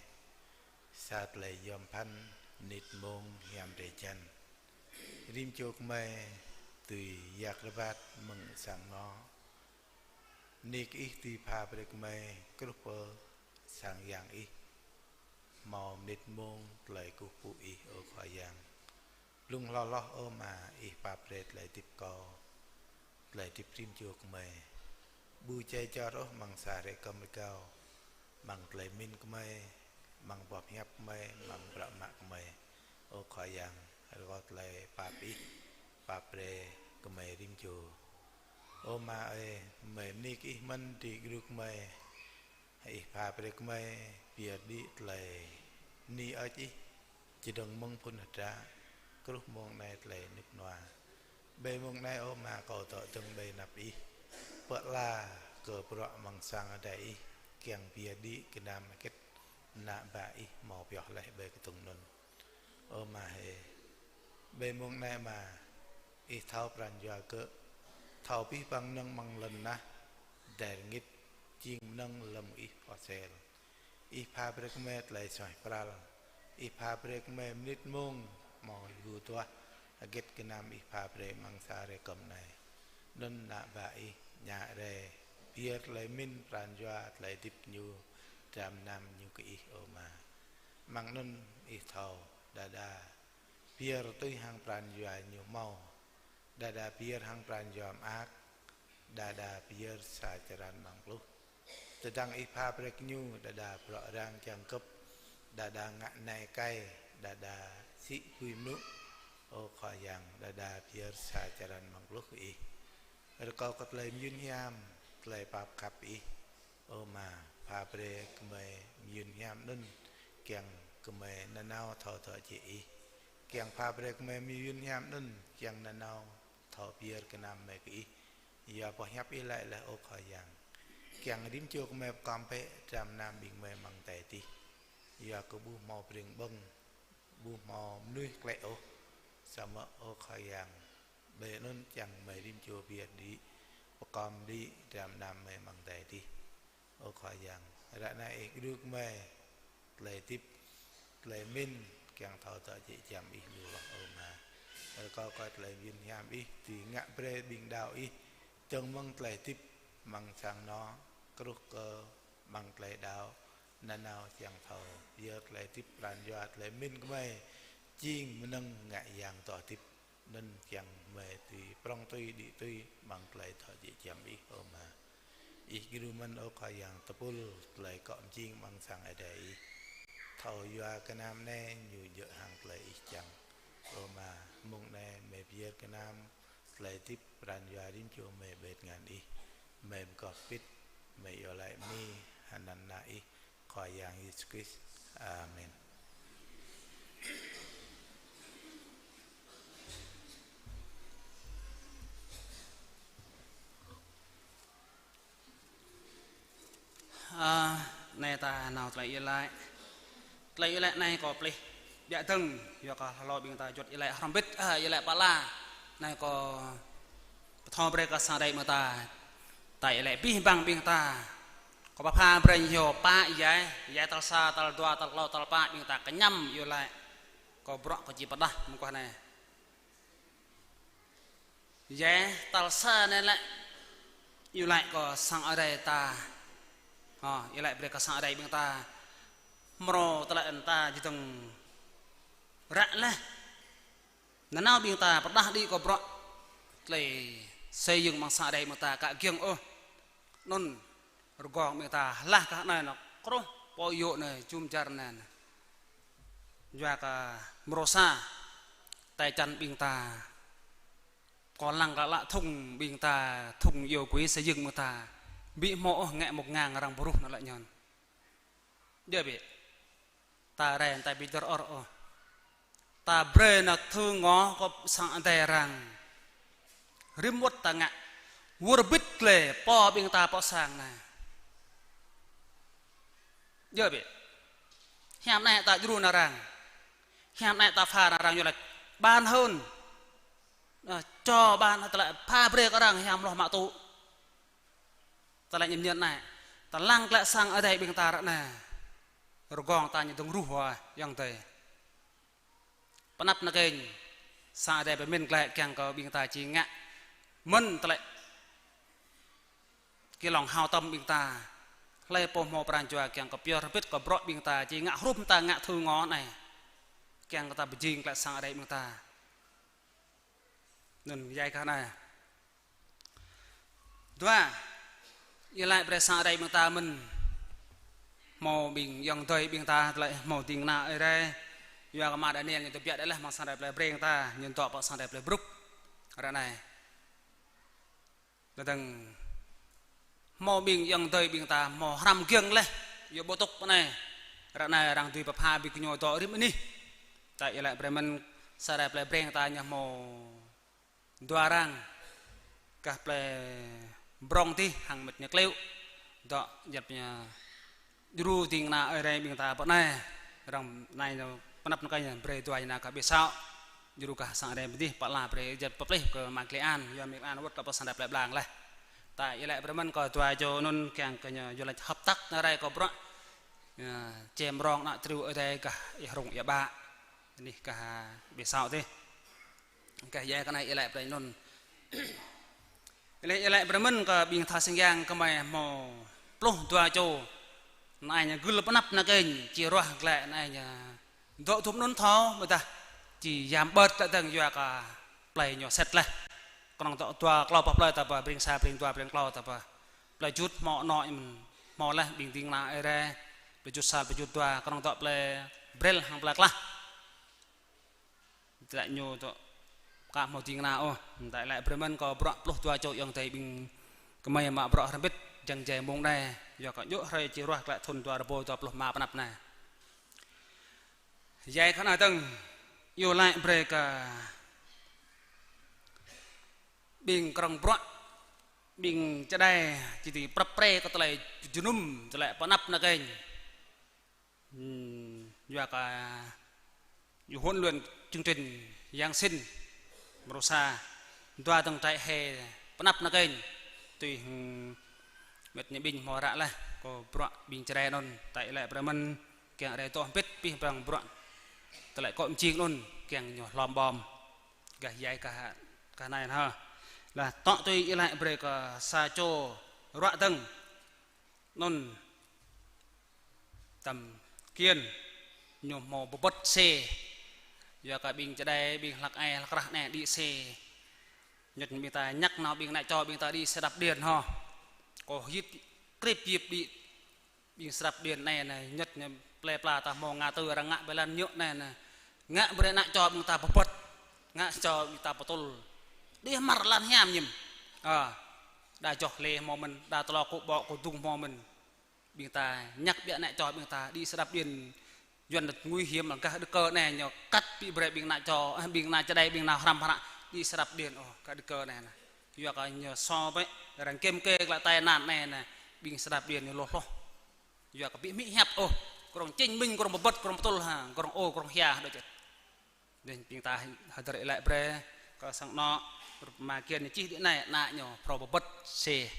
sa tơlơi yom phăn, mơnit mông hiam drơi jăn. Rĭm čô gơmơi dưi yak rơbat mơ̆ng sang anŏ. Bơni kơ Ih dưi pha brơi kơ gơmơi truh pơ sang yang Ih. Hmâo mơnit mông tơlơi kơkuh pơpŭ Ih, ơ Khua Yang. Blung hloh hloh, ơ Ama, Ih pap brơi tơlơi hơdip kâo, tơlơi hơdip rĭm čô gơmơi. Ƀu djai jor ôh amăng sa hrơi kơm rơgao, amăng tơlơi mĭn gơmơi, amăng boh pơhiăp gơmơi, amăng bruă mă gơmơi. Ơ Khua Yang, rơkâo tơlơi pap Ih, pap brơi gơmơi rĭm čô. Ơ Ama ơi, gơmơi bơni kơ Ih mơ̆n dưi gru gơmơi, Ih pha Pha brơi kơ mơi pơyơr đĭ tơlơi bơni hơơč Ih, čơdơ̆ng mơ̆ng phŭn hơdră, truh mông anai tơlơi rơnŭk rơnua. Ƀơi mông anai ơ Ama, kâo dŏ dơ̆ng ƀơi anăp Ih, pơala kơ bruă amăng sang adai Ih, kiăng pơyơr đĭ gơnam hơget ană bă Ih hmâo pioh laih ƀơi kơdŭng anŭn. Ơ Ama hơi, ƀơi mông anai Ama, Ih thâo pran jua gơ̆, thâo abih bang mơnơ̆ng amăng lŏn tơnah, dai rơngit, jing mơnơ̆ng lơ̆m Ih pơsel. Ih pha brơi kơ mơi tơlơi suaih pral, Ih pha brơi kơ mơi mơnit mông hmâo lu duah, hơget gơnam Ih pha brơi amăng sa hrơi kơm anai. Anŭn ană bă Ih, ñă rai, pơyơr tơlơi pơmĭn pran jua tơlơi hơdip ñu, dram gơnam ñu kơ Ih ơ Ama. Amăng anŭn Ih thâo, đơđa pơyơr tui hăng pran jua ñu hmâo, đơđa pơyơr hăng pran jua mơak, đơđa pơyơr sa črăn amăng pluh. Tơdang Ih pha brơi kơ ñu, đơđa bruă răng čang kơ̆p, đơđa ngă nai kai, đơđa sĭ bui mơnŭ, ơ Khua Yang, đơđa pơyơr sa črăn amăng pluh kơ Ih. Rơkâo kơ tơlơi mơyŭn hiam, tơlơi pap khăp Ih, ơ Ama, pha brơi kơ mơi mơyŭn hiam anŭn, kiăng kơ mơi nanao thâo dŏ jĕ Ih. Kiăng pha brơi kơ mơi mơyŭn hiam anŭn, kiăng nanao thâo pơyơr gơnam mơi kơ Ih. Yua boh hiăp Ih laĭ laih ơ Khua Yang, kiăng rĭm čô gơmơi pơkŏm bĕ dram gơnam ƀing gơmơi amăng adai adih. Yua kơ ƀu hmâo pring ƀơ̆ng, ƀu hmâo mơnuih klĕ ôh. Samơ̆ ơ Khua Yang, ƀơi anŭn kiăng gơmơi rĭm čô pơyơr đĭ, pơkŏm đĭ dram gơnam gơmơi amăng adai adih. Ơ Khua Yang, ră anai Ih djru kơ mơi tơlơi hơdip, tơlơi pơmĭn, kiăng thâo dŏ jĕ giăm Ih lu hloh ơ Ama. Rơkâo kơ tơlơi mơyŭn hiam Ih dưi ngă brơi ƀing đaŏ Ih, dơ̆ng mơ̆ng tơlơi hơdip amăng sang anŏ, truh kơ amăng tơlơi đaŏ nanao, kiăng thâo pơyơr tơlơi hơdip pran jua tơlơi pơmĭn kơ mơi jing mơnơ̆ng ngă yang dŏ hơdip. Anŭn kiăng mơi dưi prŏng tui đĭ tui amăng tơlơi dŏ jĕ giăm Ih ơ Ama. Ih djru mơ̆n ơ Khua Yang tơpul tơlơi akŏ mơjing amăng sang adai Ih. Thâo yua gơnam anai ñu djơ̆ hăng tơlơi Ih čang. Ơ Ama, mông anai mơi pơyơr gơnam tơlơi hơdip pran jua rĭm čô mơi ƀơi tơngan Ih. Mơi pơkŏp pĭt, mơi iâu laĭ bơni hăng anăn Ană Ih, Khua Yang Yêsu Krist. Amen. Ơ, anai ta nao tơlơi iâu laĭ. Tơlơi iâu laĭ anai kâo plih biă dơ̆ng, yua kơ hlâo ƀing ta juăt iâu laĭ hrŏm bĭt, ơ, iâu laĭ pơala. Anai kâo pơthâo brơi kơ sang Ơi Adai ƀing ta. Ta iâu laĭ abih bang ƀing ta. Kâo pơpha brơi ñu pă rai, rai tal sa, tal dua, tal klâo, tal pă ƀing ta kơñăm iâu laĭ. Kâo bruă kâo či pơdah mơguah anai. Rai tal sa anai lĕ iâu laĭ kơ sang Ơi Adai ta. Hơ, iâu laĭ brơi kơ sang Ơi Adai ƀing ta. Mrô tơlơi ơn ta jơdơ̆ng ră laih. Nanao ƀing ta pơdah đĭ kơ bruă tơlơi xây dựng amăng sang Ơi Adai ƀing ta kơ giŏng ôh. Anŭn rơgŏng ƀing ta hlah kơ anai nŏ kruh pô yŏ anai jum jar anai. Yua kơ mrô sa, tơčan ƀing ta. Kơ lăng kơ lă thŭng ƀing ta, thŭng yŏ quỹ xây dựng ƀing ta. Ƀu hmâo ôh ngă một ngàn arăng pơruh nŏ lĕ ñon. Djơ̆ ƀĕ. Ta rai ta ƀu dơr ôr ôh. Ta brơi nao thâo ngŏ kơ sang Ơi Adai arăng. Rĭm wơ̆t ta ngă. Wơr bĭt glai pô ƀing ta pơ sang anai. Djơ̆ ƀĕ. Hiam anai ta djru nao arăng. Hiam anai ta pha nao arăng ñu laĭ. Ban hơ̆n. Ơ, čô ban tơlơi pha brơi kơ arăng hiam hloh mă tŭ. Tơlơi ñem ñen anai. Tơlăng tơlơi sang Ơi Adai ƀing ta ră anai. Rơgŏng ta ñu dơ̆ng ruh wa yang tơi. Pơnăp nao kơnh. Sang Ơi Adai pơmĭn glaĭ kiăng kơ ƀing ta či ngă. Mơ̆n tơlơi. Kơ lŏng hao tâm ƀing ta. Hlơi pô hmâo pran jua kiăng kơ pioh rơbit kơ bruă ƀing ta. Či ngă hrup ta ngă thâo ngŏ anai. Kiăng kơ ta pơjing tơlơi sang Ơi Adai ƀing ta. Anŭn yai kơ anai. Dua, iâu laĭ brơi sang Ơi Adai ƀing ta mơ̆n. Hmâo ƀing ayŏng adơi ƀing ta tơlơi hmâo ding kơna Ơi Adai. Yua kơ Ama Daniel ñu tơbiă đơi laih amăng sang Ơi Adai plei Breng ta, ñu dŏ pơ sang Ơi Adai plei Bruk. Ră anai. Tơdang hmâo ƀing ayŏng adơi ƀing ta hmâo hrăm giŏng laih. yua ƀu tŭk pơ anai. Ră anai arăng dưi pơpha ƀing gơñu dŏ rĭm anih. Ta iâu laĭ brơi mơ̆n sa rai plei Breng ta ñu hmâo dua arăng. Gah plei Brong dih hăng mĕt ñu Kliu. Dŏ djăp ñu djru ding kơna Ơi Adai ƀing ta pơ anai. Arăng anai ñu pơanăp anai kơ ñu brơi dua ñu kơ ƀiă sŏ. Djru gah sang Ơi Adai pơ dih pơala brơi djăp pơplih kơ Ama Klei An, yua Ama Klei An wơ̆t kơ pơ sang Ơi Adai plei Blang laih. Ta iâu laĭ brơi mơ̆n kơ dua čô anŭn kiăng kơ ñu yua laĭ hơp tăk anai rai kơ bruă. Ơ, čem rong ană triu Ơi Adai gah ia rong ia ƀă. Anih gah ƀiă sŏ dih. Gah ia kơ anai iâu laĭ brơi anŭn. Iâu laĭ, iâu laĭ brơi mơ̆n kơ ƀing tha sang yang gơmơi hmâo pluh dua čô. Anai ñu gưl pơanăp anai kơ ñu, či ruah glaĭ anai ñu dŏ dum anŭn thâo, ƀôdah či yam ƀơ̆t glaĭ dơ̆ng yua kơ plei ñu sĕt laih. Kơnơ̆ng dŏ dua klâo boh plei ta pơ, Breng sa, Breng dua, Breng klâo ta pơ. Plei Jut hmâo anŏ mơ̆n, hmâo laih ƀing ding kơna Ơi Adai. Plei Jut sa, Plei Jut dua, kơnơ̆ng dŏ plei Brel hăng plei Klah. Tơlơi ñu tŏ ka hmâo ding kơna ôh. Ta iâu laĭ brơi mơ̆n kơ bruă pluh dua čô ayŏng adơi ƀing gơmơi mă bruă hrŏm hơbĭt jăng jai mông anai. Yua kơ djơ̆ hrơi či ruah glaĭ thun dua rơbâo dua pluh rơma pơanăp anai. Jai kơ anai dơ̆ng, iâu laĭ brơi kơ ƀing krong bruă, ƀing čơđai, či tui prăp pre kơ tơlơi jơnum, tơlơi pơanăp anai kơ ñu. Hmm, yua kơ, yua huấn luyện chương trình Giáng sinh, mrô sa, dua dơ̆ng trại hè pơanăp anai kơ ñu. Tui, hmm, mĕt ñu ƀing hmâo ră laih, kơ bruă ƀing čơđai anŭn, ta iâu laĭ brơi mơ̆n, kiăng rai tŏ hơbĭt pih brăng bruă. Tơlơi kŏ mơjing anŭn, kiăng ñu hlom ƀom. Gah ia gah, gah anai hă. Laih tŏ tui iâu laĭ brơi kơ sa čô ruă dơ̆ng. Anŭn Tâm Kiên, ñu hmâo pơbơ̆t xe. Yua kơ ƀing čơđai, ƀing hlăk ai, hlăk rah anai đĭ xe. Ñu ƀing ta ñăk nao ƀing ană čô ƀing ta đĭ xe đạp điện hă. Kơ hit krip yip đĭ ƀing xe đạp điện anai, anai, ñu ñu plei pla ta hmâo ngã tư arăng ngă ƀơi lăn ñu anai, anai. Ngă brơi ană čô ƀing ta pơbơ̆t. Ngă čô ƀing ta pơtŭl. Đĭ hmar lăn hiam ñim. Ơ. Đa joh lê hmâo mơ̆n, đa tơlâo kơ ƀô̆ kơ dung hmâo mơ̆n. Ƀing ta ñăk biă ană čô ƀing ta đĭ xe đạp điện. Yuan nguy hiểm gah Đức Cơ anai ñu kăt ƀĭ brơi ƀing ană čô, ơ, ƀing ană čơđai ƀing nao hrăm hră đĭ xe đạp điện ôh gah Đức Cơ anai anai. Yua kơ ñu so bĕ, arăng kiểm kê glaĭ tai nạn anai anai, ƀing xe đạp điện ñu hloh hloh. Yua kơ ƀĭ hmĭ hiăp ôh, krong chứng minh, krong pơbơ̆t, krong pơtŭl hă, krong ôh, krong hia đôč. Anŭn ƀing ta hơdơr iâu laĭ brơi kơ sang anŏ, rup Ama Kiên ñu čih đĭ anai, ană ñu phrâo pơbơ̆t xe.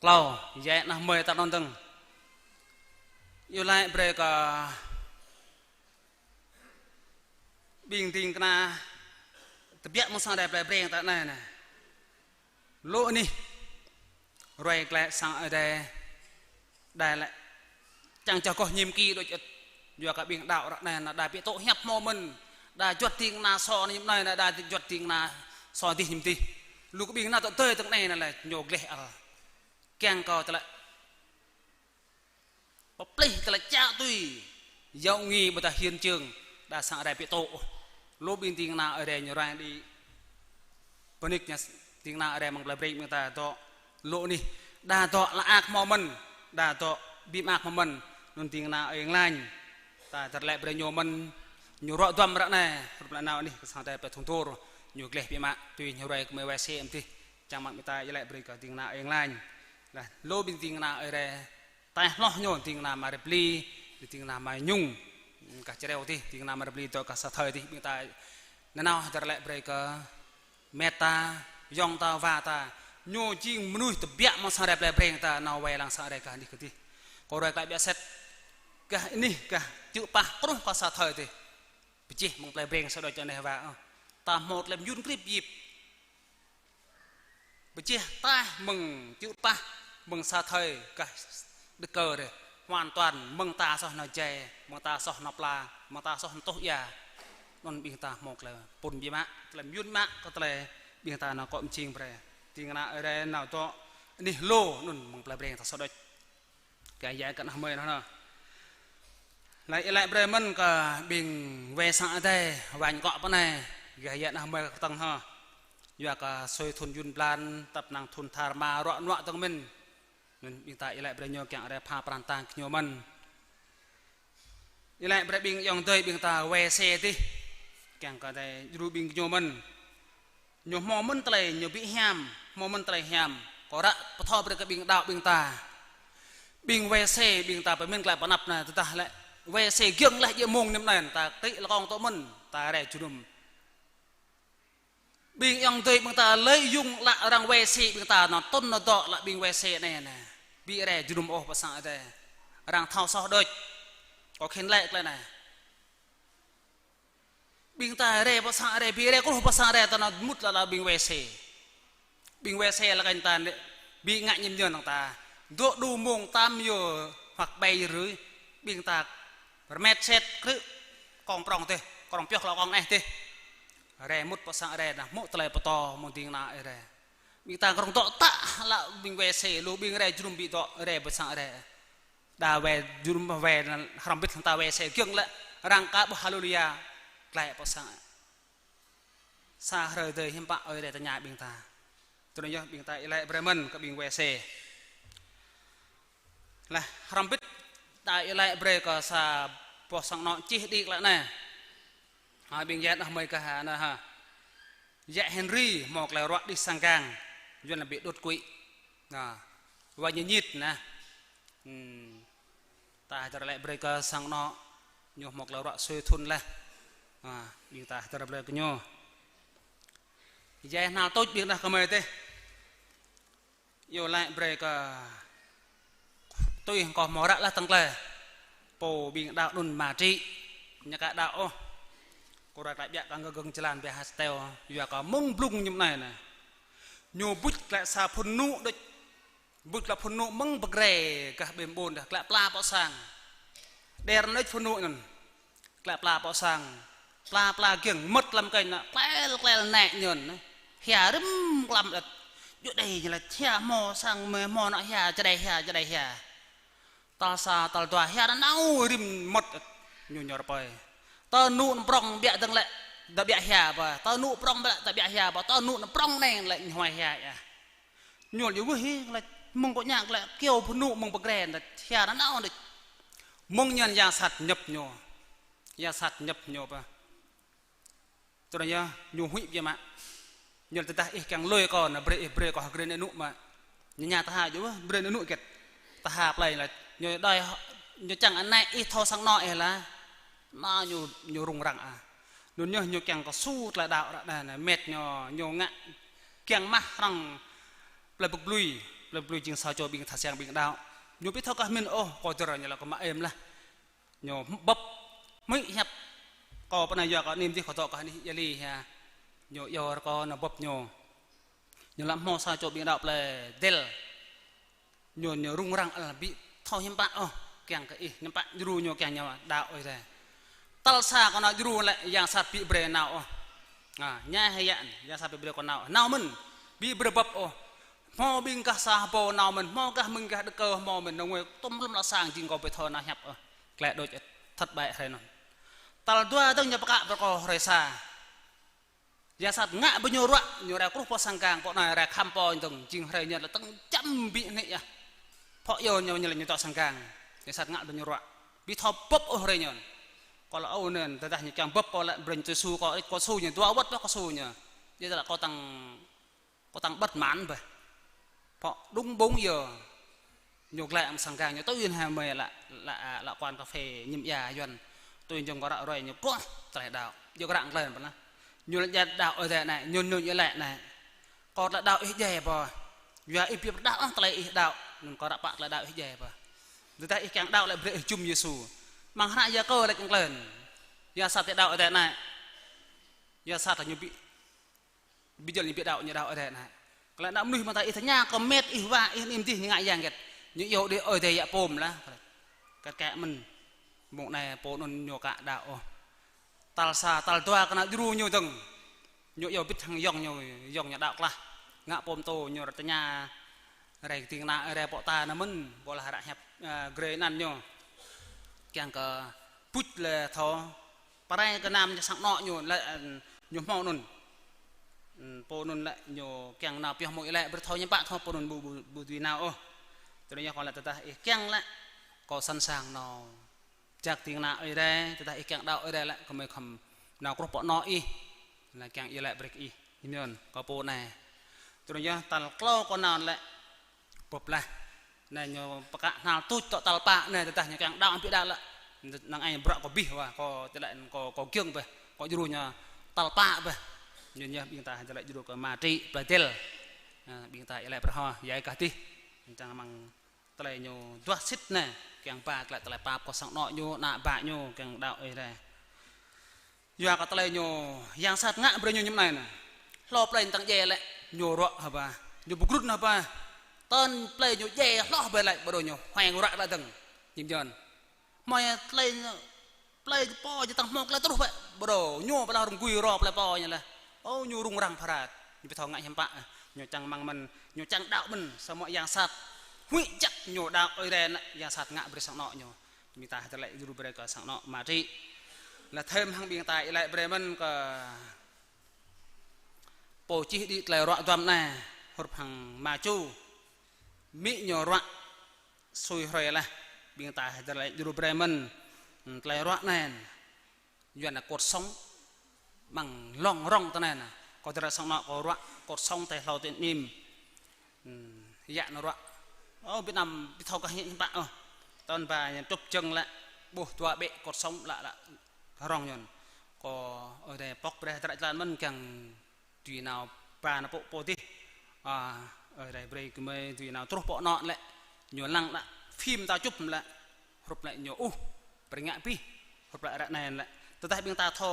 Klâo, jai ană mơi ta anŭn dơ̆ng. Iâu laĭ brơi kơ ƀing ding kơna tơbiă mơ̆ng sang Ơi Adai plei Breng ta anai anai. Lu anih ruai glaĭ sang Ơi Adai, đa lĕ čang čoh koh ñim ki đôč ĕt. Yua kơ ƀing đaŏ ră anai anai đa ƀu tŭ hiăp hmâo mơ̆n, đa juăt ding kơna so anai ñim anai, đa juăt ding kơna so dih ñim dih. Lu kơ ƀing kơna tŏ tơi tơ̆ng anai anai lĕ ñu gleh ăl. Kiăng kơ tơlơi pơplih tơlơi čă tui, yua ngui ƀôdah hiến chương, đa sang Ơi Adai ƀu tŭ. Lu ƀing ding kơna Ơi Adai ñu ruai đĭ. Bơnik ñu ding kơna Ơi Adai mơ̆ng plei Breng ƀing ta dŏ. Lu anih, đa dŏ lăak hmâo mơ̆n, đa dŏ ƀĭ mơak hmâo mơ̆n, anŭn ding kơna Ơi Nglañ. Ta hơdơr laĭ brơi ñu mơ̆n, ñu ruă duăm ră anai, rup anai nao anih kơ sang Ơi Adai plei Thung Tur, ñu gleh ƀĭ mă, tui ñu ruai kơ mơi wai se mơ̆n dih, čang mă ƀing ta iâu laĭ brơi kơ ding kơna Ơi Nglañ. Laih lu ƀing ding kơna Ơi Adai, taih hloh ñu, ding kơna Ama Rơbli, ding kơna Ama Nhung, gah Čơreo dih, ding kơna Ama Rơbli dŏ gah Sa Thơi dih, ƀing ta nanao hơdơr laĭ brơi kơ met ta, yŏng ta, wa ta, ñu jing mơnuih tơbiă mơ̆ng sang Ơi Adai plei Breng ta, nao wai lăng sang Ơi Adai gah anih gah dih. Kâo ruai glaĭ biă sĕt, gah anih, gah čư̆ pah kruh kơ Sa Thơi dih. Pơjeh mơ̆ng plei Breng sa đôč anai wa, ơ. Ta hmâo tơlơi mơyun krip yip. Pơjeh taih mơ̆ng čư̆ pah, mơ̆ng Sa Thơi gah Đức Cơ dih. Hoàn toàn mơ̆ng ta soh nao jai, mơ̆ng ta soh nao pla, mơ̆ng ta soh nao tuh ia. Anŭn ƀing ta hmâo tơlơi pŭn biă mă, tơlơi mơyun mă, kơ tơlơi ƀing ta nao kŏ mơjing brơi. Ding kơna Ơi Adai nao dŏ anih lu, anŭn mơ̆ng plei Breng ta sa đôč. Gah ia kơ ană mơi anŭn. Laih iâu laĭ brơi mơ̆n kơ ƀing wai sang Ơi Adai, wañ kŏ pơ anai, gah ia ană mơi kơtang hă. Yua kơ sui thun yun blan, tăp năng thun tha rơma ruă nuă dơ̆ng mơ̆n. Anŭn ƀing ta iâu laĭ brơi ñu kiăng rai pha pran tang kơ ñu mơ̆n. Iâu laĭ brơi ƀing ayŏng adơi ƀing ta wai se dih. Kiăng kơ adai djru ƀing kơ ñu mơ̆n. Ñu hmâo mơ̆n tơlơi ñu ƀu hiam, hmâo mơ̆n tơlơi hiam. Kâo ră pơthâo brơi kơ ƀing đaŏ ƀing ta. Ƀing wai se ƀing ta pơmĭn glaĭ pơ anăp anai tơdah lĕ wai se giŏng laih djơ̆ mông anŭn anai ta tĭ lŏ kông tŏ mơ̆n, ta rai jơnum. Ƀing ayŏng adơi ƀing ta lợi dụng lă arăng wai se ƀing ta anŭn tŭn anŭn dŏ lă ƀing wai se anai anai. Ƀu rai jơnum ôh pơ sang adai. Arăng thâo soh đôč. Kâo khĭn laĭ tơlơi anai. Ƀing ta rai pơ sang rai, ƀu rai kruh pơ sang rai ta anŭn mŭt lă lă ƀing wai se. Ƀing wai se lă kơnh ta anai, ƀu ngă ñim ñơn ta. Dŏ đu mông tam yơh hoặc ƀai yơh rưới. Ƀing ta rơmet set krư̆ kông prŏng dih, kông pioh lŏ kông anai dih. Rai mŭt pơ sang rai anŭn hmư̆ tơlơi pơtô mơ̆ng ding kơna rai. Ƀing ta krŏng dŏ tă lă ƀing wai se lu ƀing rai jơnum ƀu dŏ rai pơ sang rai. Đa wai jơnum wai anŭn hrŏm bĭt hăng ta wai se giŏng lĕ arăng ka ƀuh haleluya. Glaĭ pơ sang. Sa hrơi adơi hiư̆m pă ơi rai tơña ƀing ta. Tui anŭn yơh ƀing ta iâu laĭ brơi mơ̆n kơ ƀing wai se. Laih hrŏm bĭt ta iâu laĭ brơi kơ sa boh sang anŏ čih đĭ lă anai. Ha, ƀing yă đah mơi kơ ha anai ha. Yă Henry hmâo tơlơi ruă đih sang gang. Yuan lă ƀu đut kuĭ. Ha. Wa ñu ñit anai. Hmm. Ta hơdơr laĭ brơi kơ sang anŏ, ñu hmâo tơlơi ruă sui thŭn laih. Ha, ƀing ta hơdơr brơi kơ ñu. Yă hnal tuč ƀing đah kơmơi dih. Iâu laĭ brơi kơ tui kâo hmâo ră laih tơ̆ng tơlơi. Pô ƀing đaŏ anŭn mă trĭ. Ñu ka đaŏ ôh. Kâo ră laĭ ƀiă kơ gơ̆ng gơ̆ng jơlan ƀiă hơteo. Yua kơ mơ̆ng blung ñum anai anai. Ñu buč laĭ sa phŭn anŭ đôč. Buč laĭ phŭn anŭ mơ̆ng pơgre gah ƀem ƀôn đah glaĭ pla pơ sang. Đer nĕč phŭn anŭ anŭn. Glaĭ pla pơ sang. Pla pla giŏng mơ̆t lăm kơnh anŭn. Klel klel nĕ ñu anŭn. Hia rĭm klăm đĕt. Djơ̆ đei ñu laĭ hia hmâo sang mơi hmâo anŏ hia, čơđai hia, čơđai hia. Tal sa, tal dua, hia nanao rĭm mơ̆t đĕt. Ñu ñu rơpơi. Tơ anŭ anŭn prŏng ƀiă dơ̆ng lĕ. Dă ƀiă hia pơ. Tơ anŭ prŏng ƀiă, dă ƀiă hia pơ. Tơ anŭ anŭn prŏng anai lĕ ñu huai hia yơh. Ñu laĭ wơh hĭ, laĭ mơ̆ng kâo ñă laĭ kơyâo phŭn anŭ mơ̆ng pơgre đĕt, hia nanao đĕt. Mơ̆ng ñu anŭn yang sat ñăp ñu. Yang sat ñăp ñu pơ. Tui anŭn yơh, ñu huĭ biă mă. Ñu laĭ tơdah ih kiăng lui kâo anŭn brơi ih brơi kâo hơgrê anŭ mă. Ñu ña tơha djơ̆ wơh, brơi anŭ hơget. Tơha plei laĭ. Ñu đơi, ñu čang anai ih thâo sang anŏ ih lah. Anŭn ñu, ñu rŭng răng ah. Anŭn yơh ñu kiăng kơ su tơlơi đaŏ ră anai, mĕt ñu, ñu ngă kiăng mah hrŏng plei Bưk Blui, plei Bưk Blui jing sa čô ƀing tha siăng ƀing đaŏ. Ñu ƀu thâo kah min ôh, kâo dơ̆r ñu laĭ kơ mă êm lah. Ñu bưp, hmư̆ hiăp. Kâo pơ anai yua kơ anih dih kâo dŏ kơ anih Ia Li hia. Ñu iâu rơkâo anŭn bưp ñu. Ñu laĭ hmâo sa čô ƀing đaŏ plei Dêl. Ñu, ñu rŭng răng ăl ƀu thâo hiư̆m pă ôh, kiăng kơ ih hiư̆m pă djru ñu kiăng ñu đaŏ ơi adai. Tal sa kâo nao djru lĕ yang sat ƀu brơi nao ôh. Ha, ñai hơyă, yang sat ƀu brơi kâo nao. Nao mơ̆n, ƀu brơi bưp ôh. Hmâo ƀing gah sa hơbâo nao mơ̆n, hmâo gah mơ̆ng gah đơkơ hmâo mơ̆n, nao ngui tŭm lŏm lŏ sang jing kâo ƀu thâo nao hiăp ôh. Klĕ đôč thât ƀai hrơi anŭn. Tal dua dơ̆ng ñu pơkă brơi kâo hrơi sa. Yang sat ngă brơi ñu ruă, ñu rai kruh pơ sang gang, pơ anai rai khăm pô ñu dơ̆ng, jing hrơi ñu lĕ tơ̆ng čăm ƀu hnik yơh. Pô iâu ñu ñu lĕ ñu dŏ sang gang. Yang sat ngă brơi ñu ruă. Ƀu thâo bưp ôh hrơi ñu. Kâo laĭ ôh anŭn, tơdah ñu kiăng bưp kâo laĭ brơi ñu tui su kâo, kâo su ñu, dua wơ̆t pơ kâo su ñu. Yua dah laĭ kâo tăng Kâo tăng băt măn bĕ. Pô đŭng ƀŭng yơh. Ñu glaĭ amăng sang gang ñu tui yun ha mơi lă, lă, lă quán cà phê ñim ia Yuan. Tui jơ̆ng kâo ră ruai ñu kơh tơlơi đaŏ. Yua kơ ră nglen pơ anai. Ñu laĭ djă đaŏ ơi adai anai, ñu ñu ñu laĭ anai. Kâo tơlơi đaŏ ih djai pơ. Yua ih ƀu pơrơđah ôh tơlơi ih đaŏ. Anŭn kâo ră pă tơlơi đaŏ ih djai pơ. Tơdah ih kiăng đaŏ laĭ brơi ih jum Yêsu. Amăng hră Yakơ laĭ nglen. Yang sat tơlơi đaŏ ơi adai anai. Yang sat tơlơi ñu ƀu Ƀu djơ̆ ñu ƀu đaŏ, ñu đaŏ ơi adai anai. Kơ lĕ ană mơnuih mơta ih tơña kơ mĕt ih wa ih anih dih ñu ngă yang hơget. Ñu iâu đĭ ơi adai yă pôm lah. Kăt kĕ mơ̆n. Mông anai pô anŭn ñu ka đaŏ ôh. Tal sa, tal dua kơ nao djru ñu dơ̆ng. Ñu iâu bĭt hăng yŏng ñu, yŏng ñu đaŏ klah. Ngă pôm tô ñu ră tơña. Rai kơting ană, rai pŏk ta anŭn mơ̆n, pô lah ră hiăp, ơ, grê anăn ñu. Kiăng kơ buč lĕ thâo. Pơrai kơ anăm ñu sang anŏ ñu lĕ, ơ, ñu hmâo anŭn. Ơ, pô anŭn lĕ ñu kiăng nao pioh mơ̆ng ih lĕ, brơi thâo ñu pă thâo pô anŭn ƀu, ƀu, ƀu dưi nao ôh. Tui anŭn yơh kâo laĭ tơdah ih kiăng lĕ, kâo sẵn sàng nao jak ding kơna Ơi Adai, tơdah ih kiăng đaŏ Ơi Adai lĕ, gơmơi khŏm nao kruh pơ anŏ ih, laih kiăng iâu laĭ brơi kơ ih. Hiư̆m yơh, kâo pô anai. Tui anŭn yơh, tal klâo kâo nao lĕ, bưp laih. Anai ñu pơkă hnal tuč tŏ tal pă anai, tơdah ñu kiăng đaŏ ƀiă đaŏ lĕ. Năng ai bruă kâo abih wa, kâo tơlơi kâo, kâo giŏng bĕ, kâo djru ñu tal pă bĕ. Ñu ñu ƀing ta tơlơi djru kơ Ama Trĭ, Plơi Dil. Ha, ƀing ta iâu laĭ brơi hŏ, yai kah tih. Čang amăng tơlơi ñu duah sĭt anai, kiăng ba glaĭ tơlơi pap kơ sang anŏ ñu, ană bă ñu, kiăng đaŏ Ơi Adai. Yua kơ tơlơi ñu, yang sat ngă brơi ñu mơ̆ng anai nă. Hlâo plơi tăng djai lĕ, ñu ruă hơba, ñu pơgrŭt hơba. Tơl plơi ñu djai hloh bĕ lĕ, ƀu djơ̆ ñu huai ruă lĕ dơ̆ng. Hiư̆m yơh. Hmâo tơlơi ñu, plơi pô ñu tăng hmâo tơlơi truh bĕ, ƀu djơ̆ ñu pơlah rơngui rŏ plơi pô ñu lĕ. Ơ, ñu rŭng răng phara. Ñu ƀu thâo ngă hiư̆m pă, ñu čang amăng mơ̆n, ñu čang đaŏ mơ̆n, samơ̆ yang sat huĭ jăk ñu đaŏ Ơi Adai nă, yang sat ngă brơi sang anŏ ñu. Ƀing ta hơdơr laĭ djru brơi kơ sang anŏ Ama Trĭ. Laih thêm hăng ƀing ta iâu laĭ brơi mơ̆n kơ pô čih đĭ tơlơi ruă duăm anai, hrup hăng Ama Ču. Amĭ ñu ruă sui hrơi laih, ƀing ta hơdơr laĭ djru brơi mơ̆n, tơlơi ruă anai. Yuan là cột sống, amăng lŏng rŏng tơ anai nă. Kâo tơlơi sang anŏ kâo ruă, cột sống tơ hlâo tơ anim. Hm, yă nă ruă. Ơ, Việt Nam, ƀu thâo kơ hiư̆m pă ôh. Tơl ba ñu trup jơ̆ng lĕ, ƀuh dua ƀĕ cột sống lă lă rŏng ñu. Kâo, ơ, Ơi Adai pŏk brơi tơlơi jơlan mơ̆n kiăng dưi nao ba nao pơ pô dih. A, Ơi Adai brơi gơmơi dưi nao truh pơ anŏ lĕ. Ñu lăng lă, phim ta čŭp lĕ. Hrup lĕ ñu ƀu pơrơngiă abih, hrup lĕ ră anai lĕ. Tơdah ƀing ta thâo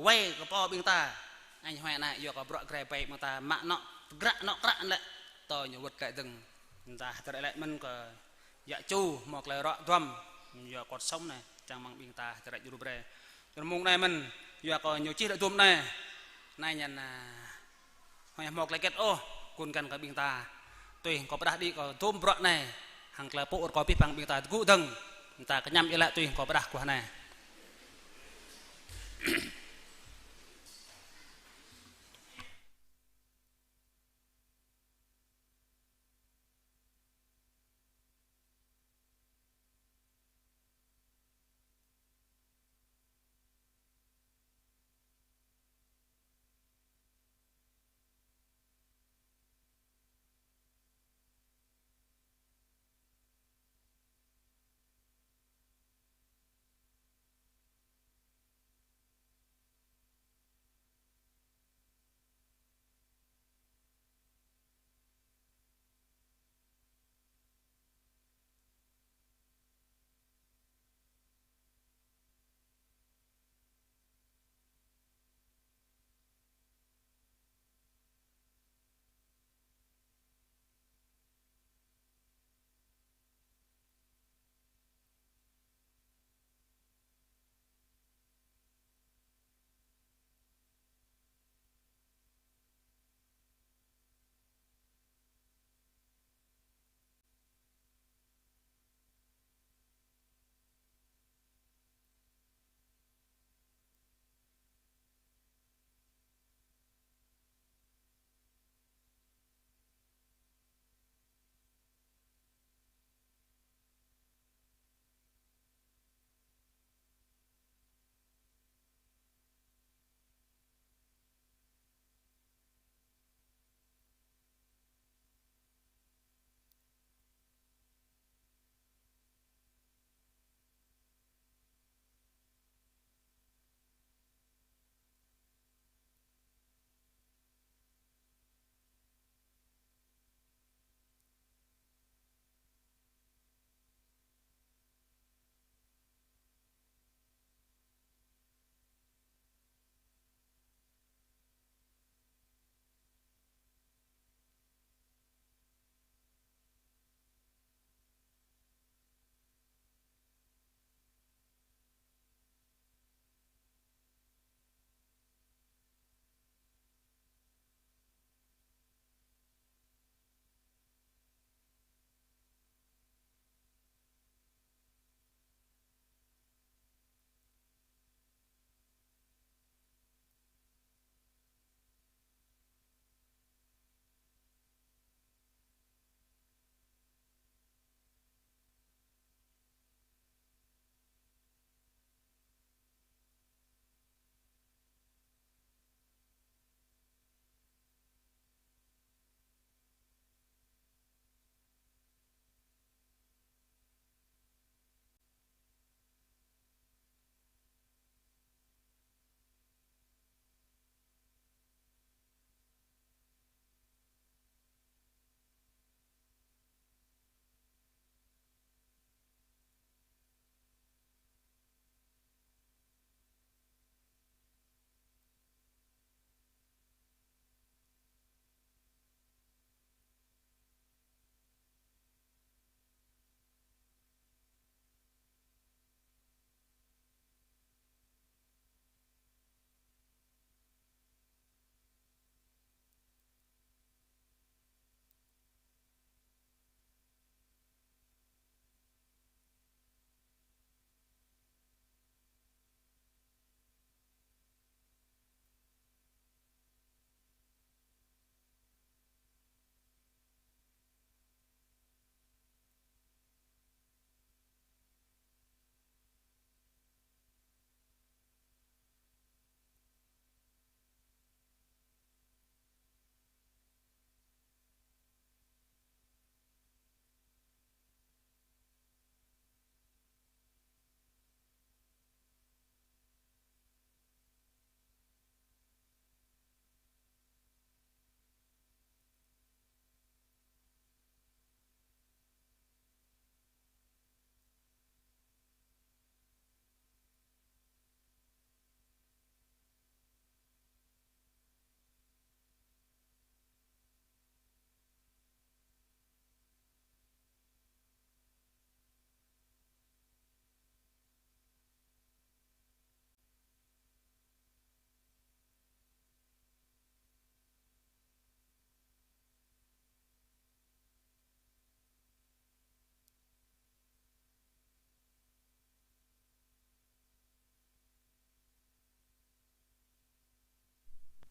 wai kơ pô ƀing ta. Anh huai anai yua kơ bruă grai ƀai ƀing ta mă anŏ, gră anŏ kră lĕ. Tơ ñu wơ̆t glaĭ dơ̆ng. Ƀing ta hơdơr laĭ mơ̆n kơ yă Ču hmâo tơlơi ruă duăm. Yua cột sống anai, čang amăng ƀing ta hơdơr laĭ djru brơi. Tơ mông anai mơ̆n, yua kơ ñu čih lĕ duăm anai. Anai ñu, a, hmâo, hmâo tơlơi hơget ôh, kun ngăn kơ ƀing ta. Tui kâo pơdah đĭ kơ duăm bruă anai, hăng tơlơi pơpŭ kơ abih bang ƀing ta tơgŭ dơ̆ng, ƀing ta kơñăm iâu laĭ tui kâo pơdah guah anai.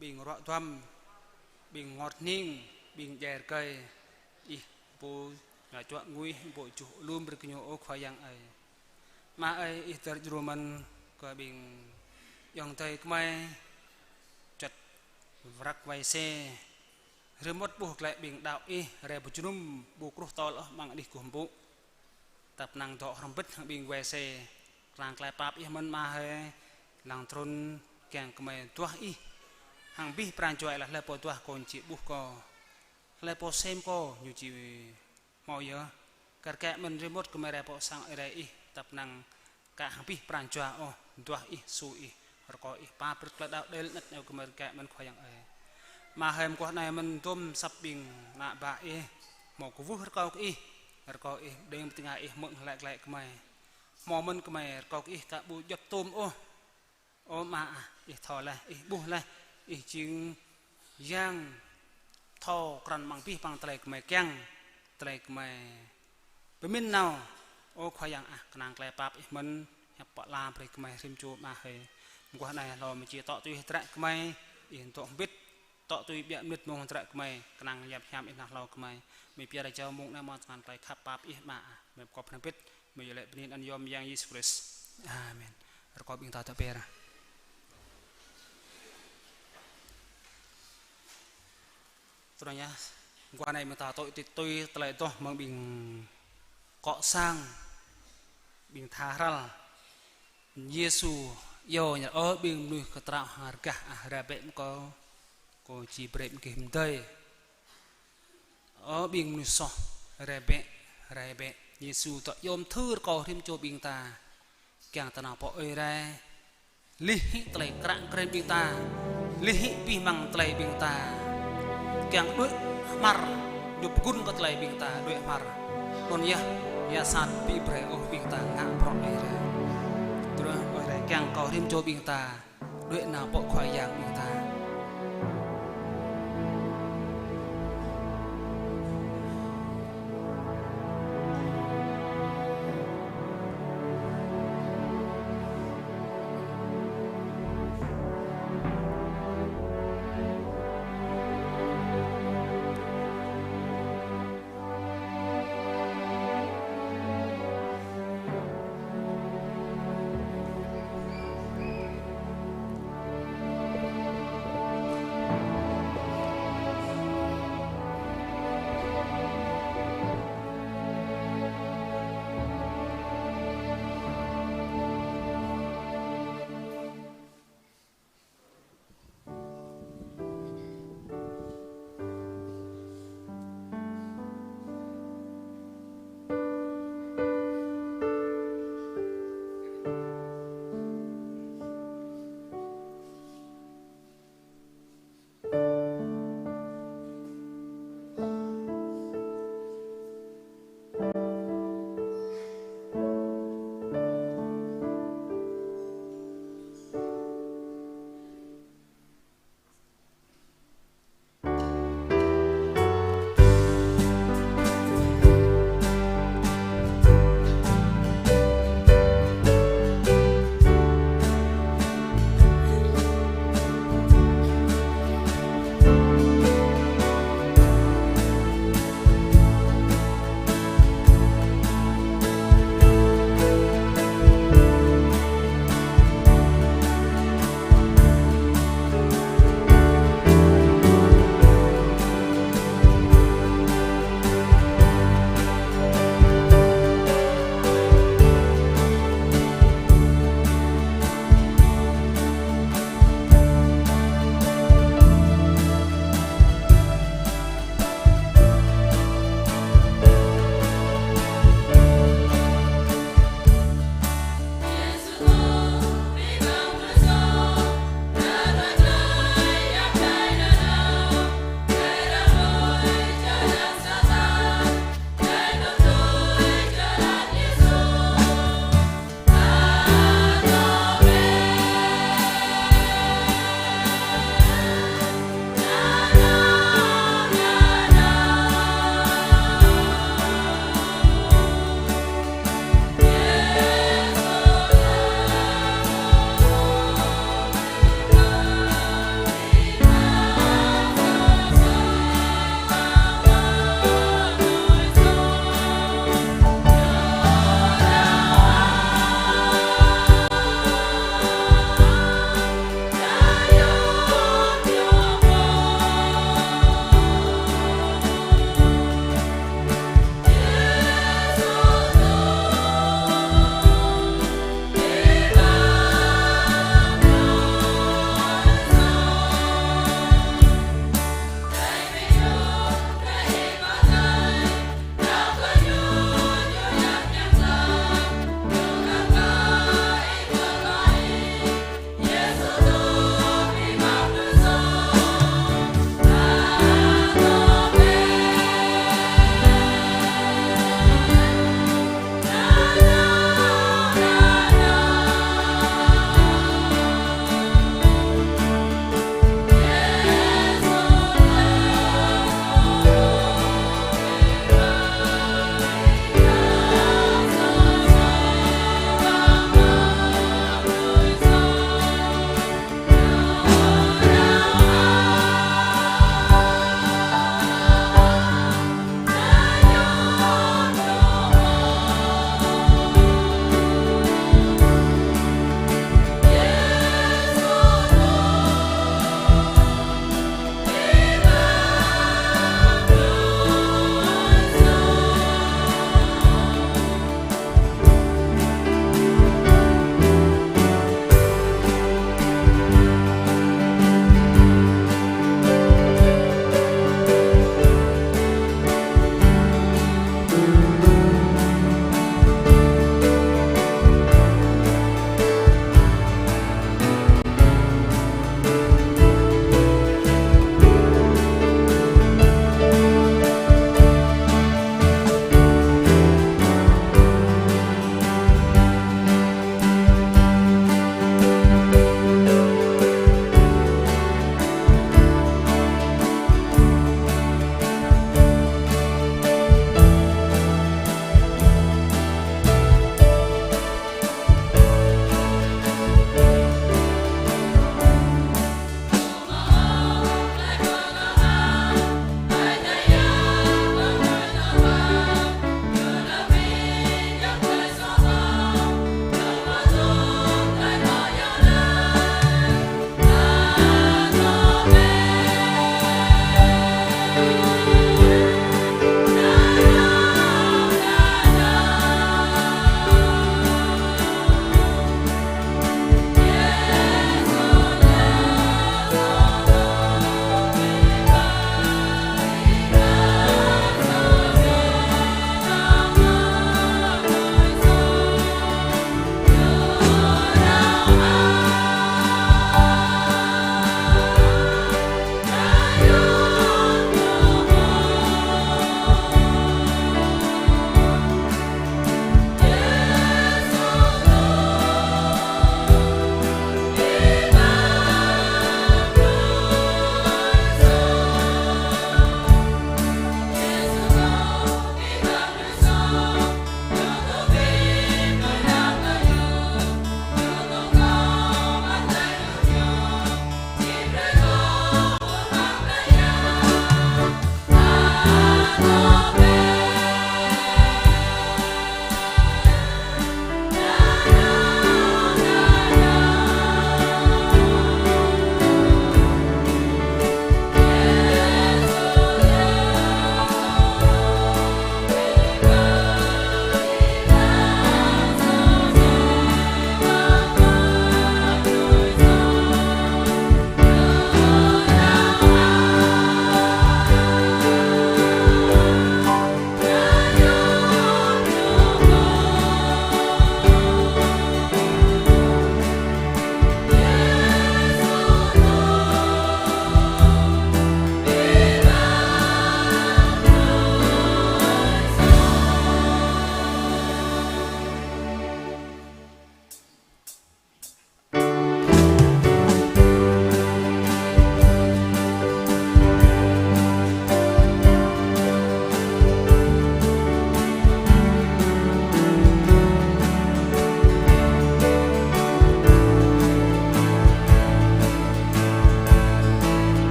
ƀing ruă duăm, ƀing ngŏt hning, ƀing djai rơkơi, Ih pô ñu čuă ngui, Ih pô čuh alum brơi kơ ñu, ơ Khua Yang ơi. Ama ơi, Ih dơr djru mơ̆n kơ ƀing ayŏng adơi gơmơi, čăt wơ̆t wai se, rơmut ƀuh glaĭ ƀing đaŏ Ih, rai pơjơnum ƀu kruh tơl ôh amăng đih kơkuh pơpŭ. Tăp năng dŏ hrŏm hơbĭt hăng ƀing wai se, kơnang tơlơi pap Ih mơ̆n Ama hơi, lăng trŭn kiăng gơmơi duah Ih. Hăng abih pran jua laih hlơi pô duah kâo či ƀuh kâo. Hlơi pô sem kâo ñu či hmâo yơh. Kar kaĭ mơ̆n rơmut gơmơi rai pơ sang rai Ih, tăp năng ka hăng abih pran jua ôh, duah Ih, su Ih, rơkâo Ih pap brơi tơlơi đaŏ đel anet ñu gơmơi kar kaĭ mơ̆n Khua Yang ơi. Ama hơi mơguah anai mơ̆n dôm asăp ƀing ană bă Ih, hmâo kwưh rơkâo kơ Ih, rơkâo Ih đing pơtơnga Ih mơ̆ng hlăk glaĭ gơmơi. Hmâo mơ̆n gơmơi rơkâo kơ Ih ka ƀu djŏp tôm ôh. Ơ Ama ah, Ih thâo laih, Ih ƀuh laih, Ih jing Yang thâo krăn amăng abih bang tơlơi gơmơi kiăng, tơlơi gơmơi pơmĭn nao. Ơ Khua Yang ah, kơnang tơlơi pap Ih mơ̆n, hiăp pơala brơi gơmơi rĭm čô Ama hơi. Mơguah anai hlâo mơ̆ či tŏ tui hơdră gơmơi, Ih dŏ hơbĭt, tŏ tui ƀiă mơnit mông hơdră gơmơi, kơnang yap hiam Ih nao hlâo gơmơi. Mơi pơyơr rơjâo mông anai mơ̆ tơngan tơlơi khăp pap Ih Ama ah, mơi pơkŏp hrŏm hơbĭt, mơi yơh lĕ bơni anăn yom Yang Yêsu Krist. Amen. Rơkâo ƀing ta dŏ pơyơr. Tui anŭn yơh, mơguah anai mơ̆ ta tui, tui, tui tơlơi adoh mơ̆ng ƀing kŏ sang, ƀing tha hrăl. Yêsu iâu ñu: Ơ ƀing mơnuih kơtraŏ hăng rơgah ah, rai bĕ mơ̆ng kâo, kâo či brơi ƀing gih mơdơi. Ơ ƀing mơnuih soh, rai bĕ, rai bĕ. Yêsu dŏ yom thư rơkâo rĭm čô ƀing ta kiăng ta nao pơ ơi rai, lih hĭ tơlơi kră krĕn ƀing ta, lih hĭ abih bang tơlơi ƀing ta, kiăng đuaĭ hmar, ñu pơgun kơ tơlơi ƀing ta đuaĭ hmar. Anŭn yơh, yă sat ƀu brơi ôh ƀing ta ngă bruă rai. Truh ơi rai kiăng kơ rĭm čô ƀing ta đuaĭ nao pơ Khua Yang ƀing ta.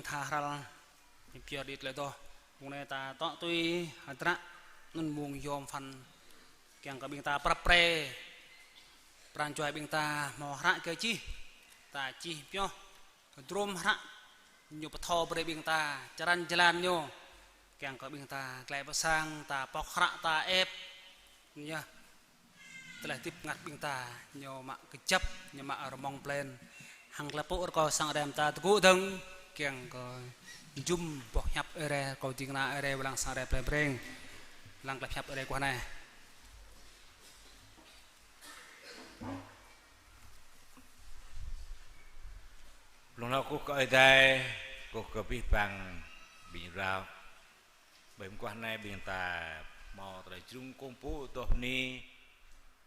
Tha hrăl, ñu pioh đĭ tơlơi adoh. Mông anai ta tŏ tui hơdră anŭn mông yom pơphan. Kiăng kơ ƀing ta prăp pre pran jua ƀing ta hmâo hră kơ čih. Ta čih pioh, hơdrôm hră ñu pơthâo brơi ƀing ta, črăn jơlan ñu. Kiăng kơ ƀing ta glaĭ pơ sang, ta pŏk hră, ta ĕp. Yơh. Tơlơi hơdip bơngăt ƀing ta, ñu mă kơjăp, ñu mă rơmông plên. Hăng tơlơi pơpŭ rơkâo sang Ơi Adai ta tơgŭ dơ̆ng, kiăng kơ jum boh hiăp Ơi Adai, rơkâo ding kơna Ơi Adai, wơ̆t lăng sang Ơi Adai plên Breng. Lăng tơlơi hiăp Ơi Adai guah anai. Blung hlâo kơkuh kơ Ơi Adai, kơkuh kơ abih bang ƀing rao. Ƀơi mơguah anai ƀing ta hmâo tơlơi jrŭng kông pơpŭ adoh bơni,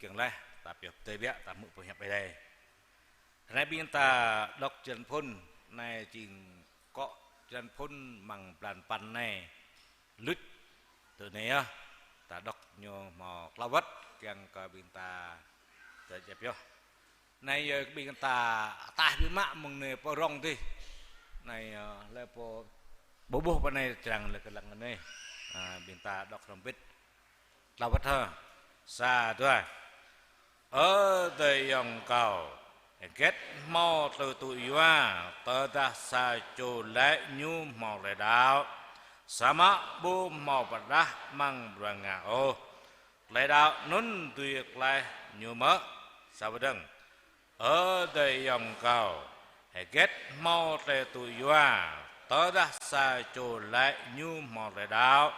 kiăng laih ta pioh pơdơi biă ta hmư̆ boh hiăp Ơi Adai. Hrơi anai ƀing ta đŏk črăn phŭn, anai jing akŏ črăn phŭn amăng blan păn anai. Luč tơ anai yơh, ta đŏk ñu hmâo klâo wơ̆t, kiăng kơ ƀing ta tơjăp yơh. Anai yơh ƀing ta ataih biă mă mơ̆ng anai pơ rŏng dih. Anai, ơ, lĕ pô ƀuh ƀuh pơ anai črăn lĕ kơ lăng anai. Ơ, ƀing ta đŏk hrŏm hơbĭt. Klâo wơ̆t hă. Sa, dua. Ơ adơi ayŏng kâo, hơget hmâo tơlơi tŭ yua, tơdah sa čô laĭ ñu hmâo tơlơi đaŏ, samơ̆ ƀu hmâo pơrơđah amăng bruă ngă ôh, tơlơi đaŏ anŭn dưi pơklaih ñu mơ̆? Sa pơdơ̆ng. Ơ adơi ayŏng kâo, hơget hmâo tơlơi tŭ yua, tơdah sa čô laĭ ñu hmâo tơlơi đaŏ,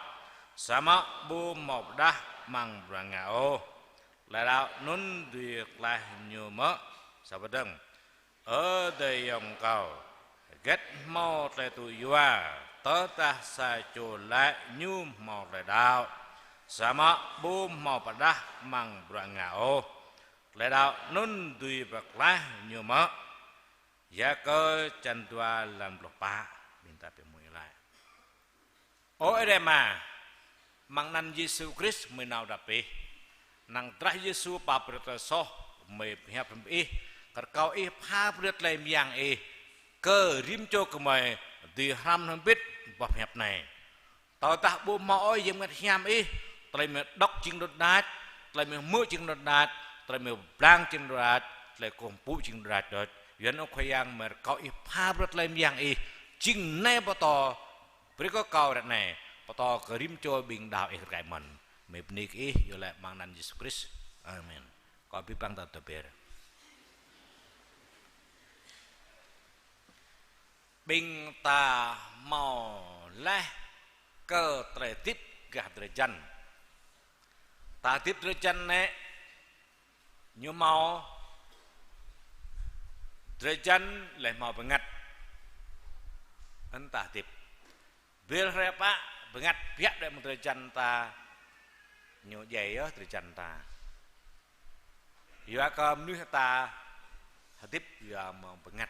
samơ̆ ƀu hmâo pơrơđah amăng bruă ngă ôh, tơlơi đaŏ anŭn dưi pơklaih ñu mơ̆? Sa pơdơ̆ng. Ơ adơi ayŏng kâo, hơget hmâo tơlơi tŭ yua, tơdah sa čô laĭ ñu hmâo tơlơi đaŏ, samơ̆ ƀu hmâo pơrơđah amăng bruă ngă ôh, tơlơi đaŏ anŭn dưi pơklaih ñu mơ̆? Yakơ čăn dua lăn pluh pă, ƀing ta pơmui laĭ. Ơ Ơi Adai Ama, amăng anăn Yêsu Krist gơmơi nao đah pih. Năng drah Yêsu pap brơi tơlơi soh, gơmơi pơhiăp hrŏm Ih, kơ rơkâo Ih pha brơi tơlơi mơyang Ih kơ rĭm čô gơmơi, dưi hrăm hrŏm hơbĭt boh pơhiăp anai. Tơdah ƀu hmâo ôh Yang Bơngăt Hiam Ih, tơlơi gơmơi đŏk jing đôč đač, tơlơi gơmơi hmư̆ jing đôč đač, tơlơi gơmơi blang jing đôč đač, tơlơi kông pơpŭ jing đôč đač đôč. Yua anŭn Ơ Khua Yang, gơmơi rơkâo Ih pha brơi tơlơi mơyang Ih, jing anai pơtô brơi kơ kâo ră anai, pơtô kơ rĭm čô ƀing đaŏ Ih kơ rơkơi mơ̆n. Gơmơi bơni kơ Ih, iâu laĭ amăng anăn Yêsu Krist. Amen. Kâo abih bang ta tơbiă. Ƀing ta hmâo laih kơ tơlơi hơdip gah drơi jăn. Ta hơdip drơi jăn anai, ñu hmâo drơi jăn laih hmâo bơngăt. Anŭn ta hơdip. Ƀiă hrơi pă bơngăt biă đơi mơ̆ng drơi jăn ta, ñu djai yơh drơi jăn ta. Yua kơ mơnuih ta hơdip yua mơ̆ng bơngăt.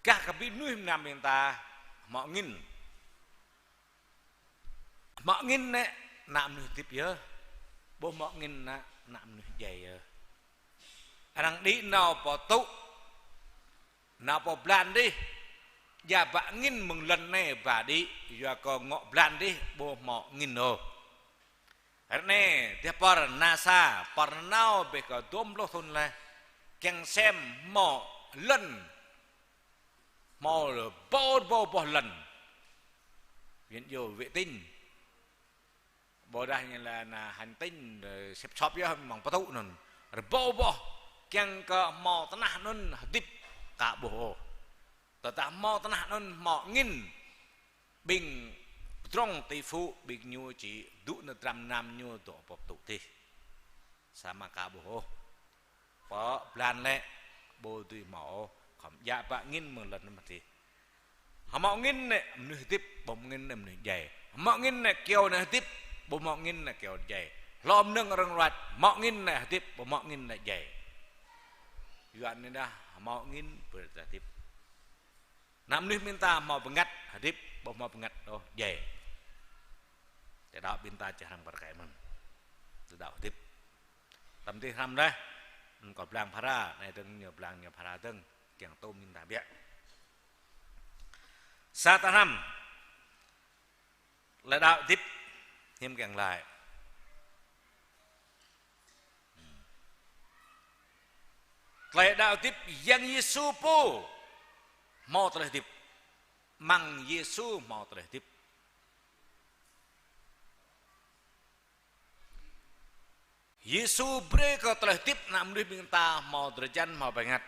Gah kơ ƀing mơnuih mơnam ƀing ta hmâo angin. Hmâo angin anai, ană mơnuih hơdip yơh. Ƀu hmâo angin anai, ană mơnuih djai yơh. Arăng đĭ nao pơ tŭ, nao pơ blan dih, djă ba angin mơ̆ng lŏn anai ba đĭ, yua kơ ngŏ blan dih ƀu hmâo angin ôh. Ră anai, dêh pơ NASA, pơ nanao ƀĕ kơ dôm pluh thŭn laih, kiăng sem hmâo lŏn, hmâo rơbâo rơbâo boh lŏn. Ƀing ta iâu vệ tinh. Ƀôdah ñu laĭ ană hành tinh, ơ, sĕp sŏp yơh mơ̆ng pơtŭ anŭn. Rơbâo boh, kiăng kơ hmâo tơnah anŭn hơdip, ka ƀuh ôh. Tơdah hmâo tơnah anŭn hmâo angin, ƀing pơdrŏng tỉ phú, ƀing ñu či dŏ nao dram mơnam ñu dŏ pơ pơtŭ dih. Samơ̆ ka ƀuh ôh. Pơ blan lĕ ƀu dưi hmâo ôh, khŏm djă ba angin mơ̆ng lŏn anŭn mơ̆ dih. Hmâo angin anai mơnuih hơdip, ƀu hmâo angin anai mơnuih djai. Hmâo angin anai kyâo anai hơdip, ƀu hmâo angin anai kyâo djai. Hlô mơnơ̆ng rơ̆ng ruăt, hmâo angin anai hơdip, ƀu hmâo angin anai djai. Yua anŭn dah hmâo angin brơi ta hơdip. Ană mơnuih ƀing ta hmâo bơngăt hơdip, ƀu hmâo bơngăt ôh djai. Tơdơi đaŏ ƀing ta či hrăm kar kaĭ mơ̆n. Tơdơi đaŏ hơdip. Tơm dih hrăm laih, kâo blang phara, anai dơ̆ng ñu blang ñu phara dơ̆ng, kiăng tŭm ƀing ta biă. Tal tal năm. Tơlơi đaŏ hơdip hiam kiăng laĭ. Tơlơi đaŏ hơdip Yang Yêsu pô hmâo tơlơi hơdip. Amăng Yêsu hmâo tơlơi hơdip. Yêsu brơi kơ tơlơi hơdip ană mơnuih ƀing ta hmâo drơi jan hmâo bơngăt.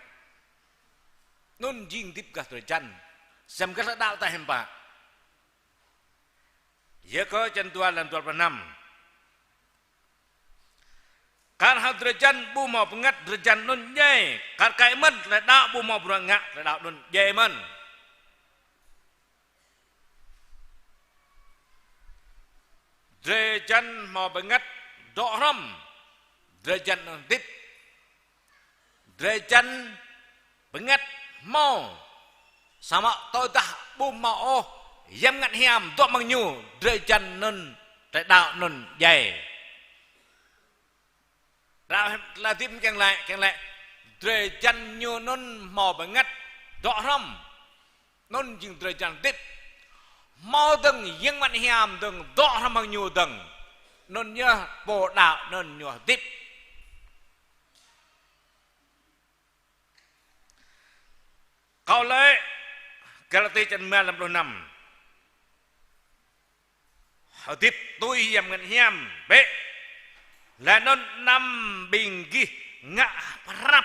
Anŭn jing hơdip gah drơi jan. Sem gah tơlơi đaŏ ta hiư̆m pă. Yêkơ črăn dua lăn dua pluh năm. Kar hăng drơi jan ƀu hmâo bơngăt, drơi jan anŭn djai. Kar kaĭ mơ̆n, tơlơi đaŏ ƀu hmâo bruă ngă, tơlơi đaŏ anŭn djai mơ̆n. Drơi jan hmâo bơngăt dŏ hrŏm, drơi jan anŭn hơdip. Drơi jan bơngăt hmâo, samơ̆ tơdah ƀu hmâo ôh Yang Bơngăt Hiam dŏ amăng ñu, drơi jan anŭn, tơlơi đaŏ anŭn djai. Đaŏ hơdip kiăng laĭ, kiăng laĭ. Drơi jan ñu anŭn hmâo bơngăt dŏ hrŏm. Anŭn jing drơi jan hơdip. Hmâo dơ̆ng Yang Bơngăt Hiam dơ̆ng dŏ hrŏm hăng ñu dơ̆ng. Anŭn yơh pô đaŏ anŭn ñu hơdip. Kâo laĭ, Galati črăn rơma lăm pluh năm. Hơdip tui Yang Bơngăt Hiam bĕ. Laih anŭn anăm ƀing gih ngă prăp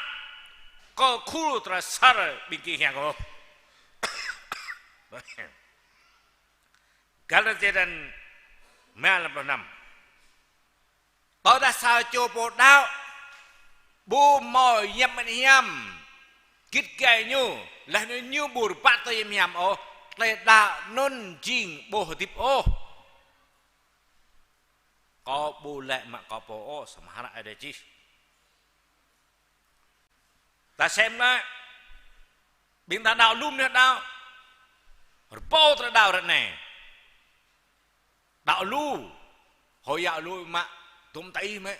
kơ khul tơlơi asar ƀing gih hiam ôh. Galati črăn rơma lăm pluh năm. Tơdah sa čô pô đaŏ ƀu hmâo Yang Bơngăt Hiam git gai ñu, laih anŭn ñu ƀu rơbat tui Yang Hiam ôh, tơlơi đaŏ anŭn jing ƀu hơdip ôh. Kâo ƀu laĭ mă kâo pô ôh, samơ̆ hră Ơi Adai čih. Ta sem laĭ, ƀing ta đaŏ lu mơnuih đaŏ, rơbâo tơlơi đaŏ ră anai. Đaŏ lu, Hồi giáo lu mă, dŭm tơ ih mă.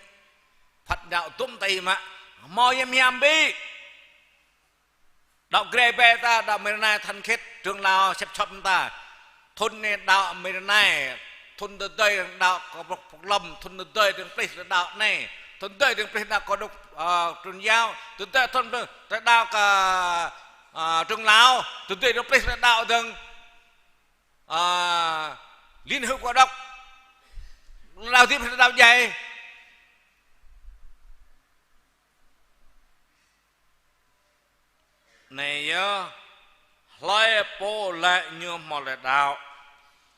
Phật giáo dŭm tơ ih mă. Hmâo Yang Hiam ƀĭ. Đaŏ Grê Bê ta, đaŏ Mê Rơnai Thanh Khiết, trưởng lão Sep Sop ta. Thŭn anai đaŏ Mê Rơnai, thŭn tơdơi đaŏ Kơ Pok Lom, thŭn tơdơi dơ̆ng plih đaŏ anai, thŭn tơdơi dơ̆ng plih đaŏ Kơ Đôk, ơ, Tôn giáo, thŭn tơdơi thŭn tơdơi đaŏ kơ, ơ, trưởng lão, thŭn tơdơi dơ̆ng plih đaŏ dơ̆ng Ơ, Liên Hợp Quốc đaŏ. Đaŏ hơdip đaŏ djai. Anai yơh, hlơi pô laĭ ñu hmâo tơlơi đaŏ,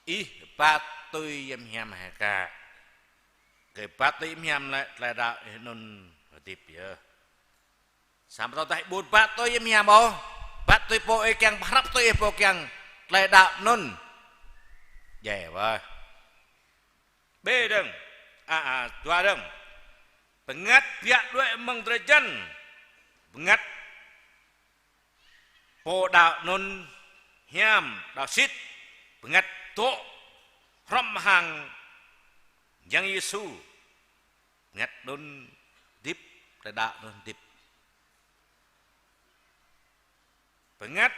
ih rơbat tui Yang Hiam hă kă? Kơ rơbat tui Yang Hiam lĕ tơlơi đaŏ ih anŭn hơdip yơh. Samơ̆ tơdah ƀu rơbat tui Yang Hiam ôh, rơbat tui pô ih kiăng, pơhrăp tui ih pô kiăng, tơlơi đaŏ anŭn djai wơh. Bê dơ̆ng, a, a, dua dơ̆ng. Bơngăt biă đuaĭ mơ̆ng drơi jan. Bơngăt pô đaŏ anŭn hiam, đaŏ sĭt. Bơngăt dŏ hrŏm hăng Yang Yêsu. Bơngăt anŭn hơdip, tơlơi đaŏ anŭn hơdip. Bơngăt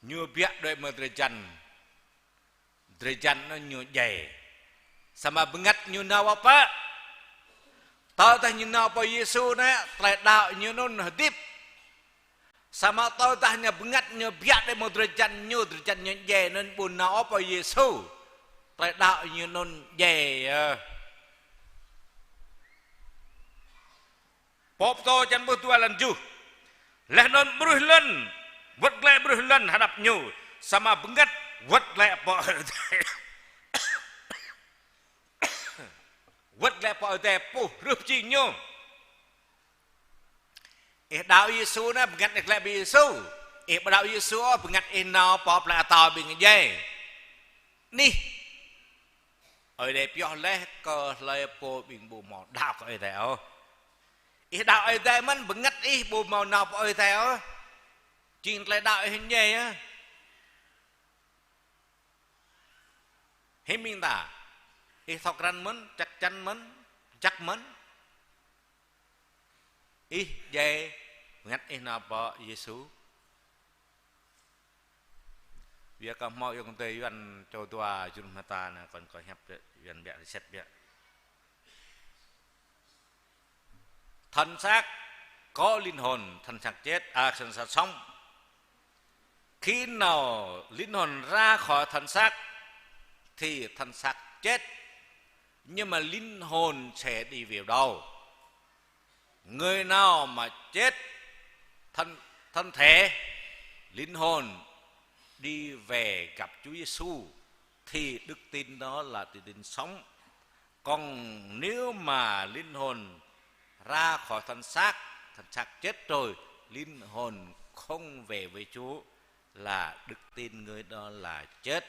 ñu biă đuaĭ mơ̆ng drơi jan. Drơi jan anŭn ñu djai. Samơ̆ bơngăt ñu nao pơ pă? Tơdah ñu nao pơ Yêsu anai, tơlơi đaŏ ñu anŭn hơdip. Samơ̆ tơdah ñu bơngăt ñu biă đuaĭ mơ̆ng drơi jan ñu, drơi jan ñu djai anŭn ƀu nao ôh pơ Yêsu, tơlơi đaŏ ñu anŭn djai yơh. Pô Pơtô črăn pluh dua lăn tơjuh. Laih anŭn ƀruih lŏn, wơ̆t glaĭ ƀruih lŏn hơđăp ñu, samơ̆ bơngăt wơ̆t glaĭ pơ Ơi Adai. Wơ̆t glaĭ pơ Ơi Adai pô hrih pơjing ñu. Ih đaŏ Yêsu anai, bơngăt ih glaĭ pơ Yêsu. Ih ƀu đaŏ Yêsu ôh, bơngăt ih nao pơ plơi atâo ƀing djai. Anih, Ơi Adai pioh laih kơ hlơi pô ƀing ƀu hmâo đaŏ kơ Ơi Adai ôh. Ih đaŏ Ơi Adai mơ̆n, bơngăt ih ƀu hmâo nao pơ Ơi Adai ôh, jing tơlơi đaŏ ih djai yơh. Hiư̆m ƀing ta, ih thâo krăn mơ̆n, chắc chắn mơ̆n, jăk mơ̆n. Ih djai, bơngăt ih nao pơ Yêsu. Biă kơ hmâo ayŏng adơi Yuan čô dua jơnum hơta anai, kâo, kâo hiăp biă, Yuan biă, sĕt biă. Thân xác có linh hồn, thân xác chết, à, thân xác sống. Khi nào linh hồn ra khỏi thân xác thì thân xác chết, nhưng mà linh hồn sẽ đi về đâu? Người nào mà chết thân, thân thể, linh hồn đi về gặp Chúa Giêsu thì đức tin đó là đức tin sống. Còn nếu mà linh hồn ra khỏi thân xác, thân xác chết rồi, linh hồn không về với Chúa, là đức tin người đó là chết.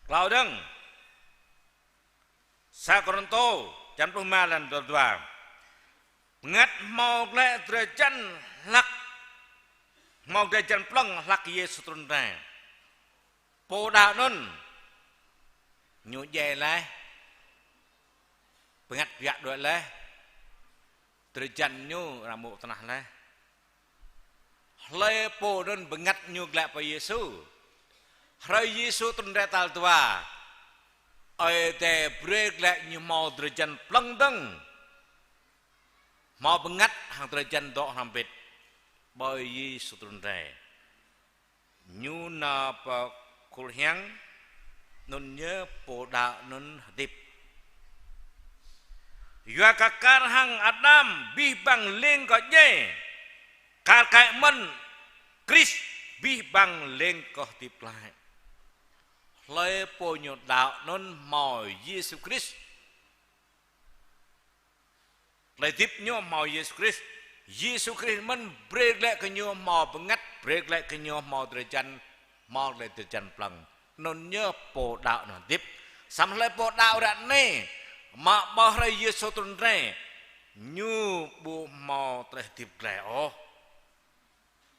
Klâo dơ̆ng, sa Kôrintô črăn pluh rơma, lăn dua pluh dua. Bơngăt hmâo glaĭ drơi jăn hlăk, hmâo drơi jăn plơ̆ng hlăk Yêsu trŭn rai. Pô đaŏ anŭn ñu djai laih, bơngăt biă đuaĭ laih, drơi jăn ñu ră mŭk tơnah laih. Hlơi pô anŭn bơngăt ñu glaĭ pơ Yêsu. Hrơi Yêsu trŭn rai tal dua, Ơi Adai brơi glaĭ ñu hmâo drơi jăn plơ̆ng dơ̆ng, hmâo bơngăt hăng drơi jăn dŏ hrŏm hơbĭt. Ƀơi Yêsu trŭn rai, ñu nao pơ khul hiăng, anŭn yơh pô đaŏ anŭn hơdip. Yua kơ kar hăng Ađam abih bang leng kơ djai, kar kaĭ mơ̆n Krist abih bang leng kơ hơdip glaĭ. Hlơi pô ñu đaŏ anŭn hmâo Yêsu Krist, tơlơi hơdip ñu hmâo Yêsu Krist. Yêsu Krist mơ̆n brơi glaĭ kơ ñu hmâo bơngăt, brơi glaĭ kơ ñu hmâo drơi jăn, hmâo glaĭ drơi jăn plơ̆ng. Anŭn yơh pô đaŏ anŭn hơdip. Samơ̆ hlơi pô đaŏ ră anai, mă ƀơi hrơi Yêsu trŭn rai, ñu ƀu hmâo tơlơi hơdip glaĭ ôh.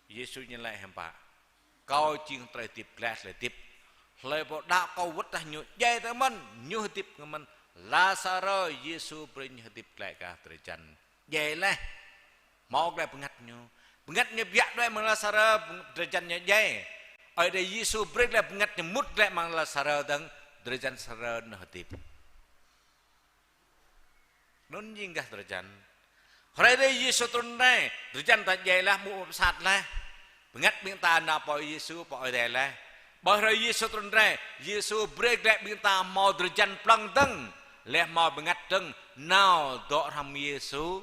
Yêsu ñu laĭ hiư̆m pă: Kâo jing tơlơi hơdip glaĭ, tơlơi hơdip. Hlơi pô đaŏ kâo wơ̆t tơdah ñu djai tơ mơ̆n, ñu hơdip kơ mơ̆n. Lazarơ, Yêsu brơi ñu hơdip glaĭ kah drơi jăn. Djai laih, hmâo glaĭ bơngăt ñu. Bơngăt ñu biă đuaĭ mơ̆ng Lazarơ, drơi jăn ñu djai. Ơi Adai Yêsu brơi glaĭ bơngăt ñu mŭt glaĭ amăng Lazarơ dơ̆ng, drơi jăn Lazarơ ñu hơdip. Anŭn jing gah drơi jăn. Hrơi Ơi Adai Yêsu trŭn rai, drơi jăn ta djai laih, mŭk pơsat laih. Bơngăt ƀing ta nao pơ Yêsu, pơ Ơi Adai laih. Ƀơi hrơi Yêsu trŭn rai, Yêsu brơi glaĭ ƀing ta hmâo drơi jăn plơ̆ng dơ̆ng, laih hmâo bơngăt dơ̆ng, nao dŏ hrŏm Yêsu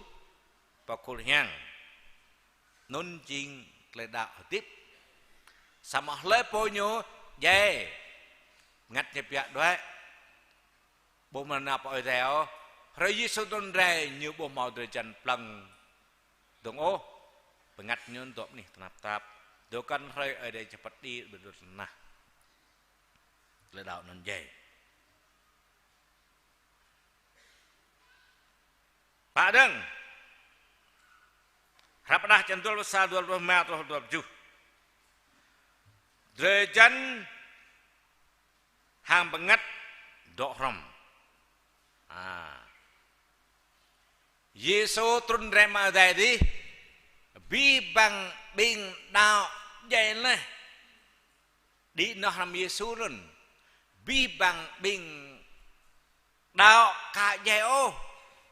pơ khul hiăng. Anŭn jing tơlơi đaŏ hơdip. Samơ̆ hlơi pô ñu djai, bơngăt ñu biă đuaĭ, ƀu mơ̆n nao pơ Ơi Adai ôh. Hrơi Yêsu trŭn rai, ñu ƀu hmâo drơi jăn plơ̆ng dơ̆ng ôh. Bơngăt ñu dŏ anih tơnap tap. Dŏ kăn hrơi Ơi Adai či pơđĭ ƀơi lŏn tơnah. Tơlơi đaŏ anŭn djai. Pă dơ̆ng. Hră pơdah črăn dua pluh sa, dua pluh rơma truh dua pluh tơjuh. Drơi jăn hăng bơngăt dŏ hrŏm. À. Yêsu trŭn rai mơ̆ng adai adih, abih bang ƀing đaŏ djai laih. Đĭ nao hrŏm Yêsu anŭn, abih bang ƀing đaŏ ka djai ôh,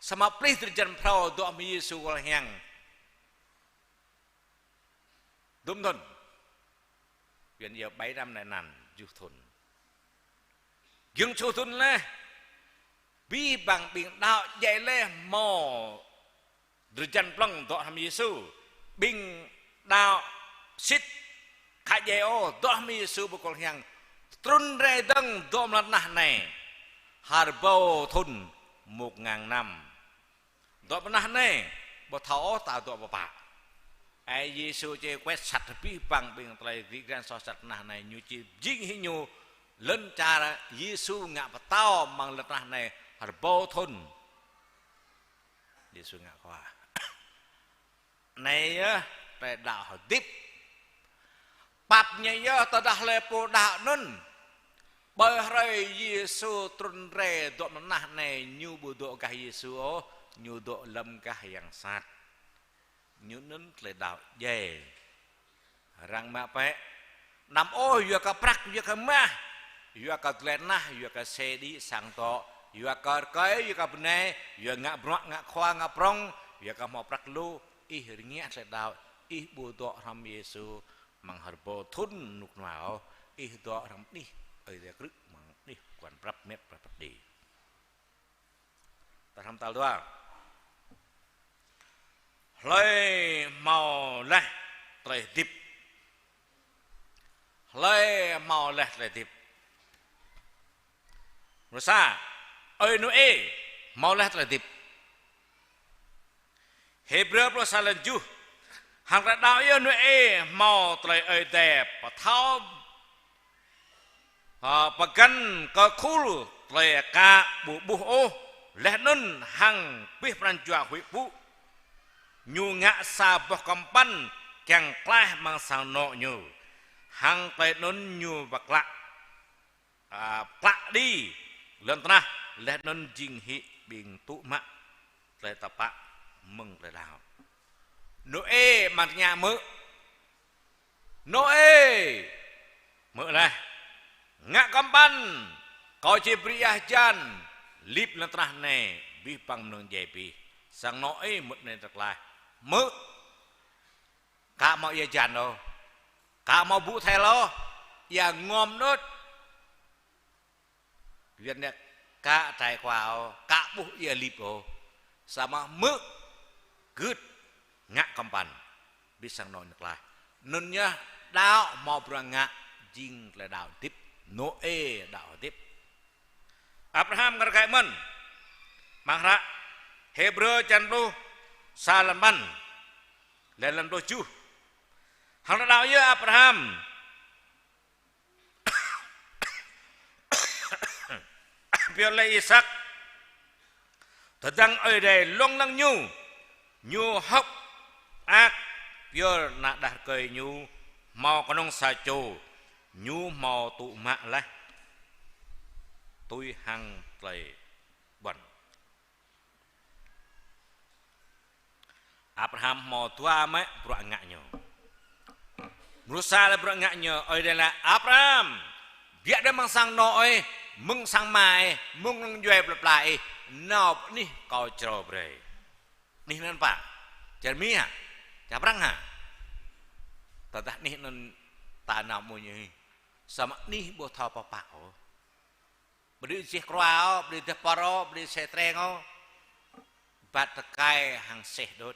samơ̆ plih drơi jăn phrâo dŏ hăng Yêsu khul hiăng. Dŭm thŭn. Yuan iâu bảy năm nay anăn, tơjuh thŭn. Giŏng tơjuh thŭn laih, abih bang ƀing đaŏ djai laih hmâo drơi jăn plơ̆ng dŏ hăng Yêsu. Ƀing đaŏ sĭt ka djai ôh dŏ hăng Yêsu ƀơi khul hiăng. Trŭn rai dơ̆ng dŏ amăng lŏn tơnah anai. Hơrơbâo thŭn, một ngàn năm. Dŏ amăng lŏn tơnah anai, ƀu thâo ôh ta dŏ pơ pă. Ơi Yêsu či quét sạch abih bang ƀing tơlơi rĭ răng soh sat lŏn tơnah anai, ñu či jing hĭ ñu lŏn čar Yêsu ngă pơtao amăng lŏn tơnah anai hơrơbâo thŭn. Yêsu ngă khua. Anai yơh tơlơi đaŏ hơdip. Pap ñu yơh tơdah hlơi pô đaŏ anŭn. Ƀơi hrơi Yêsu trŭn rai dŏ amăng lŏn tơnah anai, ñu ƀu dŏ gah Yêsu ôh, ñu dŏ lơ̆m gah yang sat. Ñu anŭn tơlơi đaŏ djai. Arăng mă pĕ. Anăm ôh yua kơ prăk, yua kơ mah, yua kơ tơlơi tơnah, yua kơ xe đĭ sang tŏ, yua kơ rơkơi, yua kơ bơnai, yua ngă bruă, ngă khua, ngă prŏng, yua kơ hmâo prăk lu, ih rơngiă tơlơi đaŏ, ih ƀu dŏ hrŏm Yêsu amăng rơbâo thŭn rơnŭk rơnua ôh, ih dŏ hrŏm anih Ơi Adai krư̆, amăng anih pơkŏn prăp met prăp pơđi. Ta hrăm tal dua. Hlơi hmâo laih tơlơi hơdip? Hlơi hmâo laih tơlơi hơdip? Mrô sa, ơi Nôê hmâo laih tơlơi hơdip? Hêbrơ pluh sa lăn tơjuh. Hăng tơlơi đaŏ yơh Nôê hmâo tơlơi Ơi Adai pơthâo Ơ, pơgăn kơ khul tơlơi ka ƀu ƀuh ôh, laih anŭn hăng abih pran jua huĭ pŭ. Ñu ngă sa boh kơmpăn kiăng klaih amăng sang anŏ ñu. Hăng tơlơi anŭn ñu pơklă, a, pơklă đĭ lŏn tơnah, laih anŭn jing hĭ ƀing tŭ mă tơlơi tơpă mơ̆ng tơlơi đaŏ. Nôê mă tơña hmư̆. Nôê, hmư̆ laih. Ngă kơmpăn, kâo či brơi ia hơjan lip lŏn tơnah anai, abih bang mơnơ̆ng djai abih. Sang anŏ ih mŭt anai tơklaih. Hmư̆. Ka hmâo ia hơjan ôh. Ka hmâo ƀu thel ôh. Ia ngŏm đôč. Yuan nĕ ka trải qua ôh, ka ƀuh ia lip ôh. Samơ̆ hmư̆ gưt ngă kơmpăn. Abih sang anŏ ñu tơklaih. Anŭn yơh đaŏ hmâo bruă ngă jing tơlơi đaŏ hơdip. Nôê đaŏ hơdip. Abraham kar kaĭ mơ̆n. Amăng hră Hêbrơ čăn pluh sa lăn păn. Lĕ lăn pluh tơjuh. Hăng tơlơi đaŏ yơh Abraham pioh laih Isăk. Tơdang Ơi Adai lông lăng ñu, ñu hơ̆k mơak pioh ană đah rơkơi ñu hmâo kơnơ̆ng sa čô, ñu hmâo tŭ mă laih tui hăng tơlơi ƀuăn. Abraham hmâo dua mă bruă ngă ñu. Mrô sa lĕ bruă ngă ñu, Ơi Adai laĭ: Abraham, biă đơi amăng sang anŏ ih, mơ̆ng sang ama ih, mơ̆ng kơnung djuai plơi pla ih, nao pơ anih kâo črâo brơi. Anih anŭn pă? Čar Mi hă? Čar Prăng hă? Tơdah anih anŭn ta nao mơ̆ng ñu hĭ. Samơ̆ anih ƀu thâo pơpă ôh. Ƀu dưi čih krua ôh, ƀu dưi dêh pơr ôh, ƀu dưi sĕ treng ôh. Bat tơkai hăng seh đôč.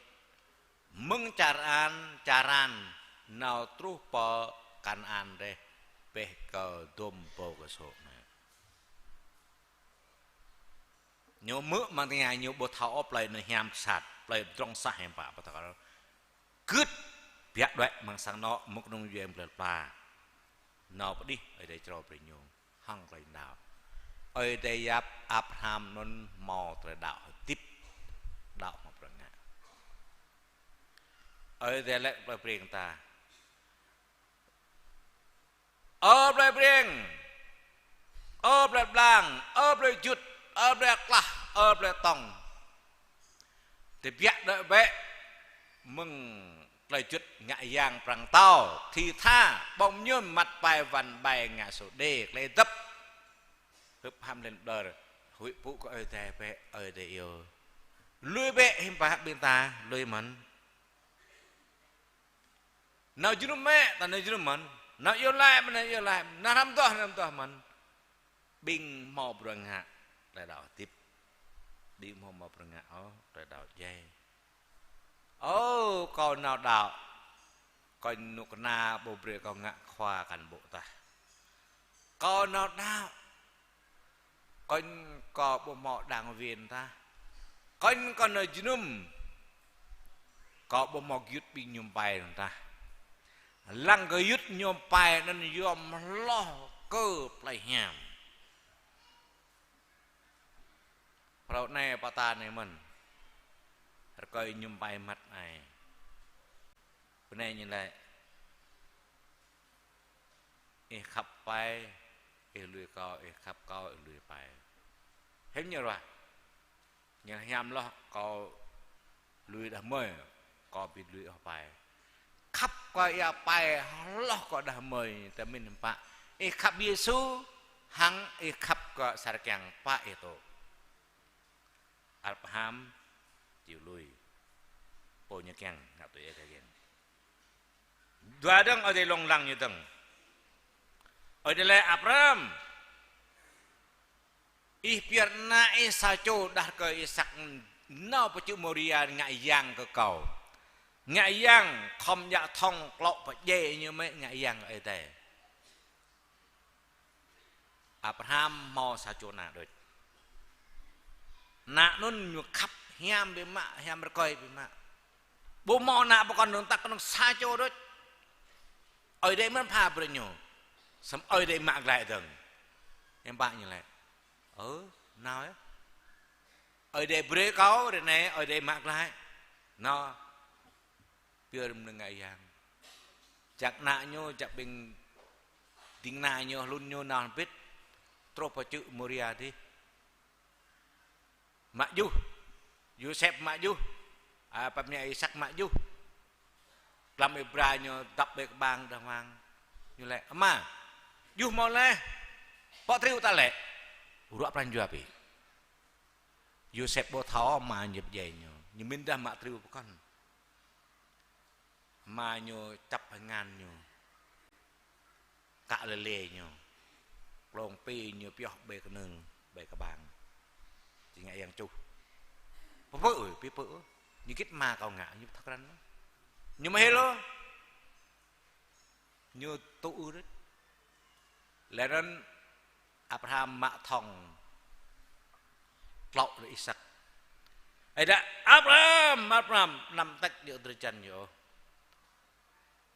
Mơ̆ng Čar-an, Čaran, nao truh pơ Kanaan dêh, pĕh kơ dôm ƀâo kơsô̆ anai. Ñu hmư̆ amăng tơngia ñu ƀu thâo ôh plơi anŭn hiam sat, plơi pơdrŏng sah hiam pă pơtơkal. Gưt biă đuaĭ amăng sang anŏ, mơ̆ng kơnung djuai plơi pla. Nao pơ anih Ơi Adai črâo brơi ñu hăng tơlơi đaŏ. Ơi Adai yap Abraham anŭn hmâo tơlơi đaŏ hơdip, đaŏ hmâo bruă ngă. Ơi Adai laĭ plơi Breng ta: Ơ plơi Breng, ơ plơi Blang, ơ plơi Jut, ơ plơi Klah, ơ plơi Tŏng. Tơbiă đơi bĕ mơ̆ng plơi Jut ngă yang prăng tâo, thi tha, ƀơ̆ng mơñum, măt pai wăn ƀai ngă sô đê, klei dăp. Hưp ham lĕn ƀlơr, huĭ pŭ kơ Ơi Adai bĕ, Ơi Adai iâu. Lui bĕ hiư̆m pă ƀing ta, lui mơ̆n. Nao jơnum mơ̆, ta nao jơnum mơ̆n. Nao iâu laĭ mơ̆, nao iâu laĭ mơ̆n. Nao hrăm duah, hrăm duah mơ̆n. Ƀing hmâo bruă ngă, tơlơi đaŏ hơdip. Ƀing hmâo, hmâo bruă ngă ôh, tơlơi đaŏ djai. Ơ, kâo nao đaŏ. Kơnh kơnuk kơna ƀu brơi kâo ngă khua cán bộ tah. Kâo nao đaŏ. Kơnh kâo ƀu hmâo đảng viên tah. Kơnh kâo nao jơnum. Kâo ƀu hmâo gơyut ƀing mơñum pai anŭn tah. Lăng gơyut mơñum pai anŭn yom hloh kơ plei hiam. Phrâo anai pơtă anai mơ̆n. Rơkơi mơñum pai măt anai. Bơnai ñu laĭ: Ih khăp pai, ih lui kâo, ih khăp kâo, ih lui pai. Hiư̆m ñu ruah? Ñu hiam hloh kâo lui đah mơi. Kâo ƀu lui ôh Ơi Adai. Khăp kơ ia Ơi Adai hloh kơ đah kơmơi, tơmin pă. Ih khăp Yêsu, hăng ih khăp kơ sa rơkiăng pă ih tŭ. Abraham či lui. Pô ñu kiăng, ngă tui Ơi Adai kiăng. Dua dơ̆ng Ơi Adai lông lăng ñu dơ̆ng. Ơi Adai laĭ Abraham, ih pơyơr ană ih sa čô đah rơkơi Isak nao pơ čư̆ Môria ngă yang kơ kâo. Ngă yang khŏm djă thŏng klŏ pơdjai ñu mơ̆ ngă yang Ơi Adai. Abraham hmâo sa čô ană đôč. Ană anŭn ñu khăp hiam biă mă, hiam rơkơi biă mă. Ƀu hmâo ană pơkŏn dơ̆ng tăk kơnơ̆ng sa čô đôč. Ơi Adai mơ̆n pha brơi ñu. Samơ̆ Ơi Adai mă glaĭ dơ̆ng. Hiư̆m pă ñu laĭ. Ơ, nao yơh. Ơi Adai brơi kâo, ră anai Ơi Adai mă glaĭ. Nao. Pơyơr mơnơ̆ng ngă yang. Jak ană ñu, jak ƀing ding kơna ñu, hlŭn ñu nao hơbĭt. Truh pơ čư̆ Môria dih. Mă juh. Yôsep mă juh. A, pap ña Isak mă juh. Glăm Êbra ñu dăp ƀơi kơƀang đàng hoàng. Ñu laĭ, Ama, juh hmâo laih. Pŏk triu ta lĕ. Ruă pran jua pi. Yôsep ƀu thâo ama ñu pơdjai ñu. Ñu mĭn dah mă triu pơkŏn. Ama ñu čăp hơngan ñu. Kă lêlê ñu. Klông pi ñu pioh ƀơi kơnơ̆ng, ƀơi kơƀang. Či ngă yang čuh. Pơpơ̆ ơi, pơpơ̆ ơi. Ñu git ama kâo ngă, ñu ƀu thâo krăn. Ñu mơhil ôh. Ñu tŭ ư đôč. Lĕ anŭn Abraham mă thŏng klŏ đah Isak. Ơi Adai, Abraham, Abraham, anăm tĕk djơ̆ drơi jăn ñu ôh.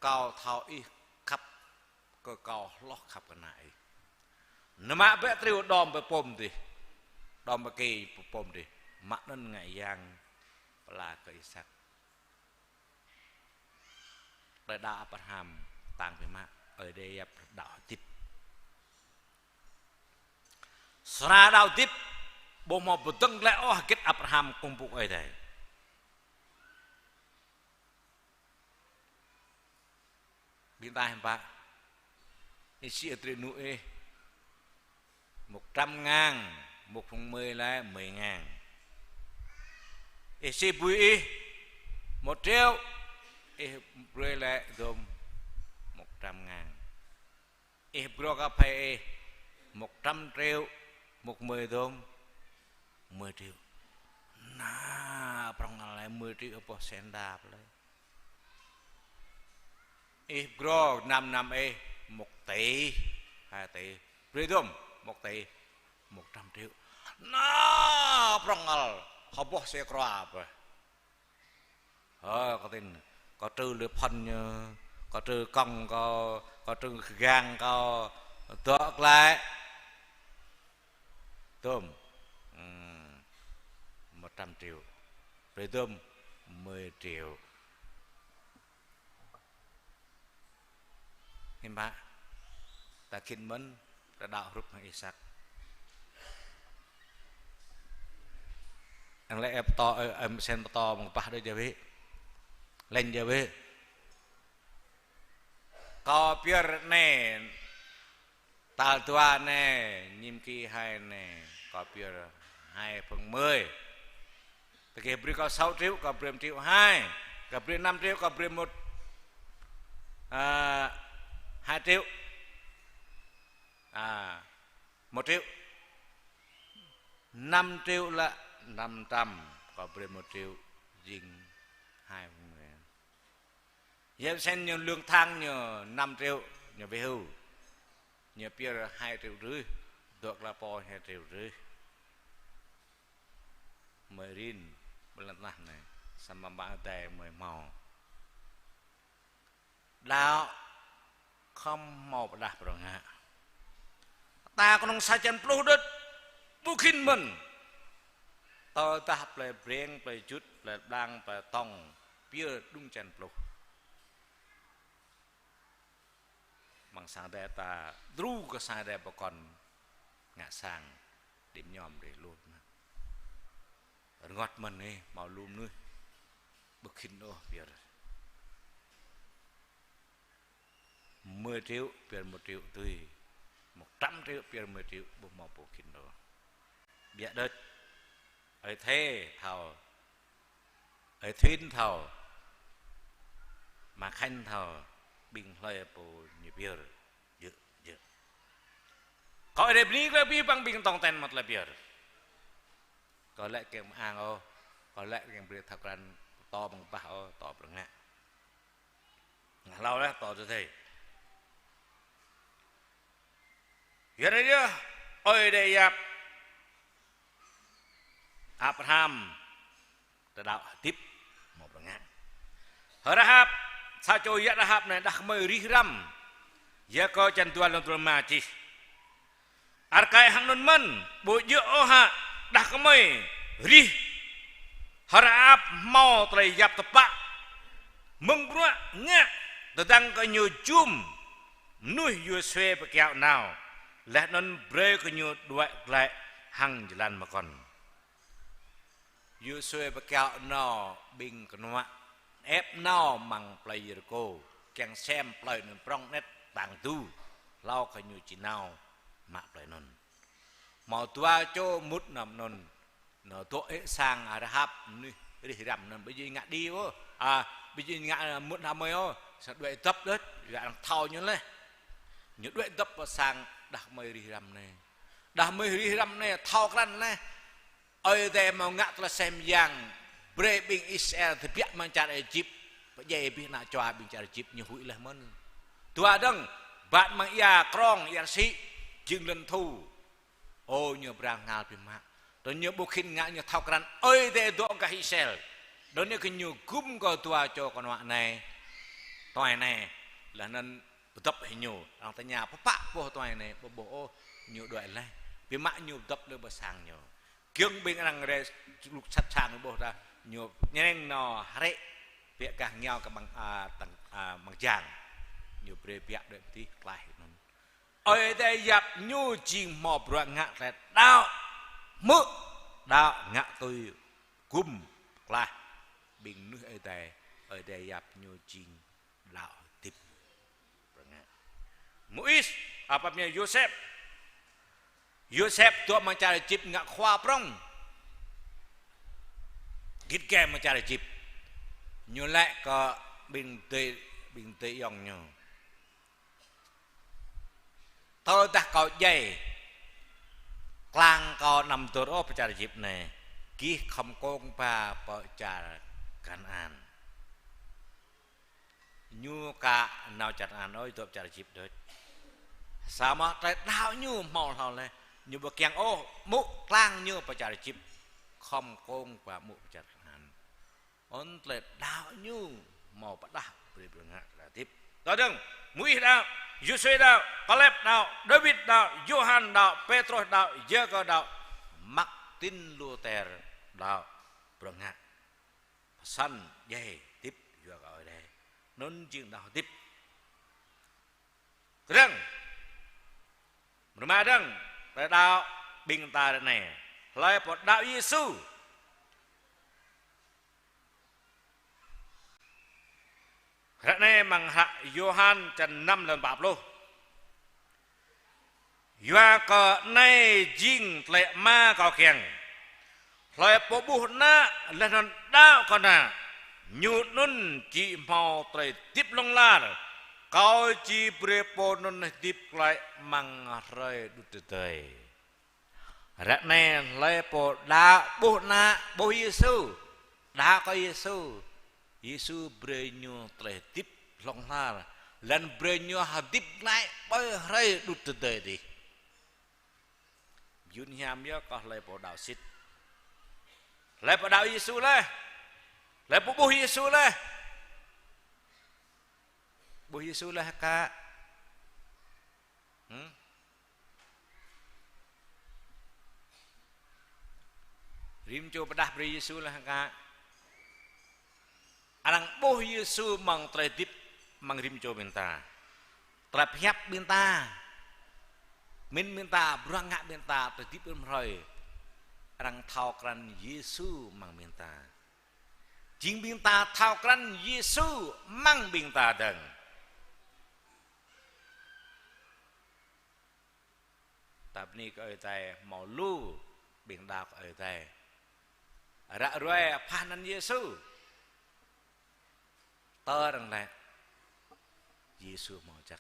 Kâo thâo ih khăp kơ kâo hloh khăp kơ ană ih. Nao mă bĕ triu đom pơ pôm dih. Đom pơ kê pơ pôm dih. Mă anŭn ngă yang pơala kơ Isak. Tơlơi đaŏ Abraham tăng biă mă, Ơi Adai yap đaŏ hơdip. Sơra đaŏ hơdip, ƀu hmâo pơdơ̆ng glaĭ ôh hơget Abraham kơkuh pơpŭ Ơi Adai. Ƀing ta hiư̆m pă? Ih sĭ adrơi anŭ ih? Một trăm ngàn, một phần mười lĕ mười ngàn. Ih sĭ bui ih một triệu, ih brơi lĕ dôm một trăm ngàn. Ih brơi kơ phai ih một trăm triệu, một mười dôm mười triệu. Ană prŏng lĕ mười triệu ƀôh sen đăp lĕ. Ih brơi năm năm ih một tỷ, hai tỷ. Brơi dôm một tỷ, một trăm triệu. Ană prŏng lĕ, hơƀôh sĕ krua ƀôh. Ơ, kâo tin, kâo trư lĕ phŏn ñu, kâo trư kŏng kâo, kâo trư gang kâo, dŏ glaĭ. Dôm. Ừm, một trăm triệu. Brơi dôm, mười triệu. Hiư̆m pă? Ta khĭn mơ̆n, ta đaŏ hrup hăng Isak. Ang lĕ ĕp pơtô, ơ, ơ, sen pơtô mơ̆ng pah đôč jao wĕ. Lĕ jao wĕ. Kâo pơyơr anai, tal dua anai, nhiệm kỳ hai anai, kâo pơyơr hai phần mười. Tơkeh brơi kâo sáu triệu, kâo brơi một triệu hai. Kâo brơi năm triệu, kâo brơi một, à, hai triệu. À, một triệu. Năm triệu lĕ năm trăm, kâo brơi một triệu, jing hai phần mười. Yap Sen ñu lương tháng ñu năm triệu, ñu về hưu. Ñu pơyơr hai triệu rưỡi, dŏ glaĭ pô hai triệu rưỡi. Mơi rin, ƀơi lŏn tơnah anai, samơ̆ mă Ơi Adai mơi hmâo. Đaŏ khŏm hmâo pơđah pơrơngat. Ta kơnơ̆ng sa čăn pluh đôč, ƀu khĭn mơ̆n. Tơdah plơi Breng, plơi Jŭt, plơi Blang, plơi Tŏng, pơyơr đŭng čăn pluh. Mơ̆ng sang Ơi Adai ta djru kơ sang Ơi Adai pơkŏn ngă sang, đĭ ñom đĭ lu mơ̆n. Rơngot mơ̆n ih, hmâo lu mơnuih. Ƀu khĭn ôh pơyơr. Mười triệu pơyơr một triệu tui. Một trăm triệu pơyơr mười triệu, ƀu hmâo pô khĭn ôh. Biă đôč. Ơi Thê thâo. Ơi Thuyên thâo. Ama Khanh thâo. Ƀing hlơi pô ñu pơyơr. Djơ̆, djơ̆. Kâo Ơi Adai bơni kơ ƀing, ƀing tong ten mă tơlơi pơyơr. Kâo lĕ kiăng mơang ôh, kâo lĕ kiăng brơi thâo krăn pơtô ƀơ̆ng pah ôh, pơtô pơrơngiă. Ngă hlâo laih pơtô tơdơi. Yua anŭn yơh, Ơi Adai yap Abraham tơlơi đaŏ hơdip hmâo pơrơngiă. H'Rahap, sa čô yă Rahap anai đah kơmơi rĭh răm. Yă Kơ čăn dua lăng dua rơma čih. Arkai hăng anŭn mơ̆n, ƀu djơ̆ ôh hă, đah kơmơi rĭh H'Rahap hmâo tơlơi yap tơpă mơ̆ng bruă ngă, tơdang kơ ñu jum mơnuih Yôsuê pơkiaŏ nao, laih anŭn brơi kơ ñu đuaĭ glaĭ hăng jơlan mơkŏn. Yôsuê pơkiaŏ nao ƀing kơnuă, ĕp nao amăng plei Yêrikô, kiăng sem plei anŭn prŏng anet tang tu, hlâo kơ ñu či nao mă plei anŭn. Hmâo dua čô mŭt nao anŭn, nao dŏ hĭ sang Rahap mơnuih rĭh răm anŭn, ƀu djơ̆ ngă đĭ ôh, a, ƀu djơ̆ ngă mŭt hơmơi ôh, sa đuaĭ dŏp đôč, yua arăng thâo ñu laih. Ñu đuaĭ dŏp pơ sang đah kơmơi rĭh răm anai. Đah kơmơi rĭh răm anai thâo krăn laih. Ơi Adai hmâo ngă tơlơi sem yang, brơi ƀing Israel tơbiă amăng čar Êjip, pơdjai abih ană čua ƀing čar Êjip, ñu huĭ laih mơ̆n. Dua dơ̆ng, băt amăng ia krong, ia rơsĭ, jing lŏn thu. Ơ, ñu bra ngăl biă mă. Tơl ñu ƀu khĭn ngă, ñu thâo krăn Ơi Adai dŏ gah Israel. Tơl ñu kơ ñu gum kơ dua čô kơnuă anai, tuai anai, laih anŭn pơdŏp hĭ ñu. Arăng tơña: "Pơpă boh tuai anai?" "Ƀu ƀuh ôh, ñu đuaĭ laih." Biă mă ñu pơdŏp lăng pơ sang ñu. Giŏng ƀing arăng rai lŭk sat sang ƀuh dah, ñu ñreng nao hrĕ biă gah ngiao kơ amăng, a, tăng, a, amăng jang. Ñu brơi biă đuaĭ pơdih klaih anŭn. Ơi Adai yap ñu jing hmâo bruă ngă tơlơi đaŏ hmư̆, đaŏ ngă tui gum klaih. Ƀing mơnuih Ơi Adai, Ơi Adai yap ñu jing đaŏ hơdip. Pơrơngiă. Môis, apa namanya, Yôsep. Yôsep dŏ amăng čar Êjip ngă khua prŏng. Git gai amăng čar Êjip. Ñu laĭ kơ ƀing adơi, ƀing adơi ayŏng ñu: "Tơdah kâo djai, klang kâo anăm dơr ôh pơ čar Êjip anai, gih khŏm kông ba pơ čar Kanaan." Ñu ka nao čar Kanaan ôh, dŏ pơ čar Êjip đôč. Samơ̆ tơlơi đaŏ ñu hmâo hlâo laih, ñu ƀu kiăng ôh mŭk klang ñu pơ čar Êjip, khŏm kông ba mŭk pơ čar Kanaan. Anŭn tơlơi đaŏ ñu hmâo pơdah brơi pơrơngiă tơlơi hơdip. Tơdang, Môis đaŏ, Yôsuê đaŏ, Kaleb đaŏ, Dawid đaŏ, Yôhan đaŏ, Pêtrôs đaŏ, Yakơ đaŏ, Martin Luther đaŏ, pơrơngiă. Pơsăn djai hơdip yua kơ Ơi Adai. Anŭn jing đaŏ hơdip. Tơdang, rơma dơ̆ng, tơlơi đaŏ ƀing ta ră anai. Hlơi pô đaŏ Yêsu. Ră anai amăng hră Yôhan čăn năm lăn pă pluh. Yua kơ anai jing tơlơi Ama kâo kiăng. Hlơi pô ƀuh Ană laih anŭn đaŏ kơ Ană, ñu anŭn či hmâo tơlơi hơdip hlŏng lar. Kâo či brơi pô anŭn hơdip glaĭ amăng hrơi đŭt tơdơi. Ră anai hlơi pô đaŏ ƀuh Ană, ƀuh Yêsu, đaŏ kơ Yêsu, Yêsu brơi ñu tơlơi hơdip hlŏng lar, laih anŭn brơi ñu hơdip glaĭ ƀơi hrơi đŭt tơdơi adih. Yun hiam yơh kơ hlơi pô đaŏ sĭt. Hlơi pô đaŏ Yêsu laih. Hlơi pô ƀuh Yêsu laih. Ƀuh Yêsu laih hă? Hm? Rĭm čô pơdah brơi Yêsu laih hă? Arăng ƀuh Yêsu amăng tơlơi hơdip amăng rĭm čô ƀing ta. Tơlơi pơhiăp ƀing ta. Pơmĭn ƀing ta, bruă ngă ƀing ta, tơlơi hơdip rĭm hrơi. Arăng thâo krăn Yêsu amăng ƀing ta. Jing ƀing ta thâo krăn Yêsu amăng ƀing ta dơ̆ng. Ta bơni kơ Ơi Adai hmâo lu ƀing đaŏ kơ Ơi Adai. Ră ruai phah anăn Yêsu. Tơl arăng laĭ Yêsu hmâo jăk.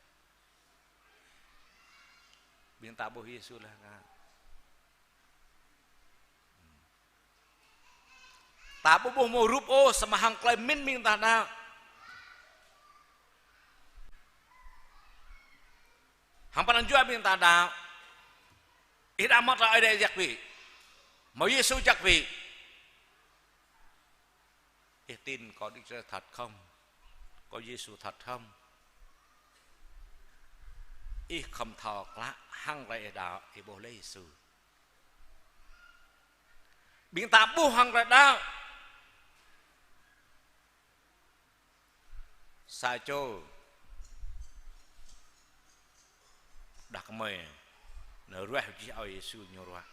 Ƀing ta ƀuh Yêsu laih ngă. Ta ƀu ƀuh mơ̆ rup ôh, samơ̆ hăng tơlơi pơmĭn ƀing ta đaŏ. Hăng pran jua ƀing ta đaŏ. Ih đaŏ mơ̆ tơlơi Ơi Adai jăk ƀĭ. Mơ̆ Yêsu jăk ƀĭ. Ih tin có Đức Chúa Trời thật không? Có Giêsu thật không? Ih khŏm thâo klă hăng tơlơi ih đaŏ, ih ƀuh lĕ Yêsu. Ƀing ta ƀuh hăng tơlơi đaŏ. Sa čô đah kơmơi, nao ruah jih ao Yêsu ñu ruah.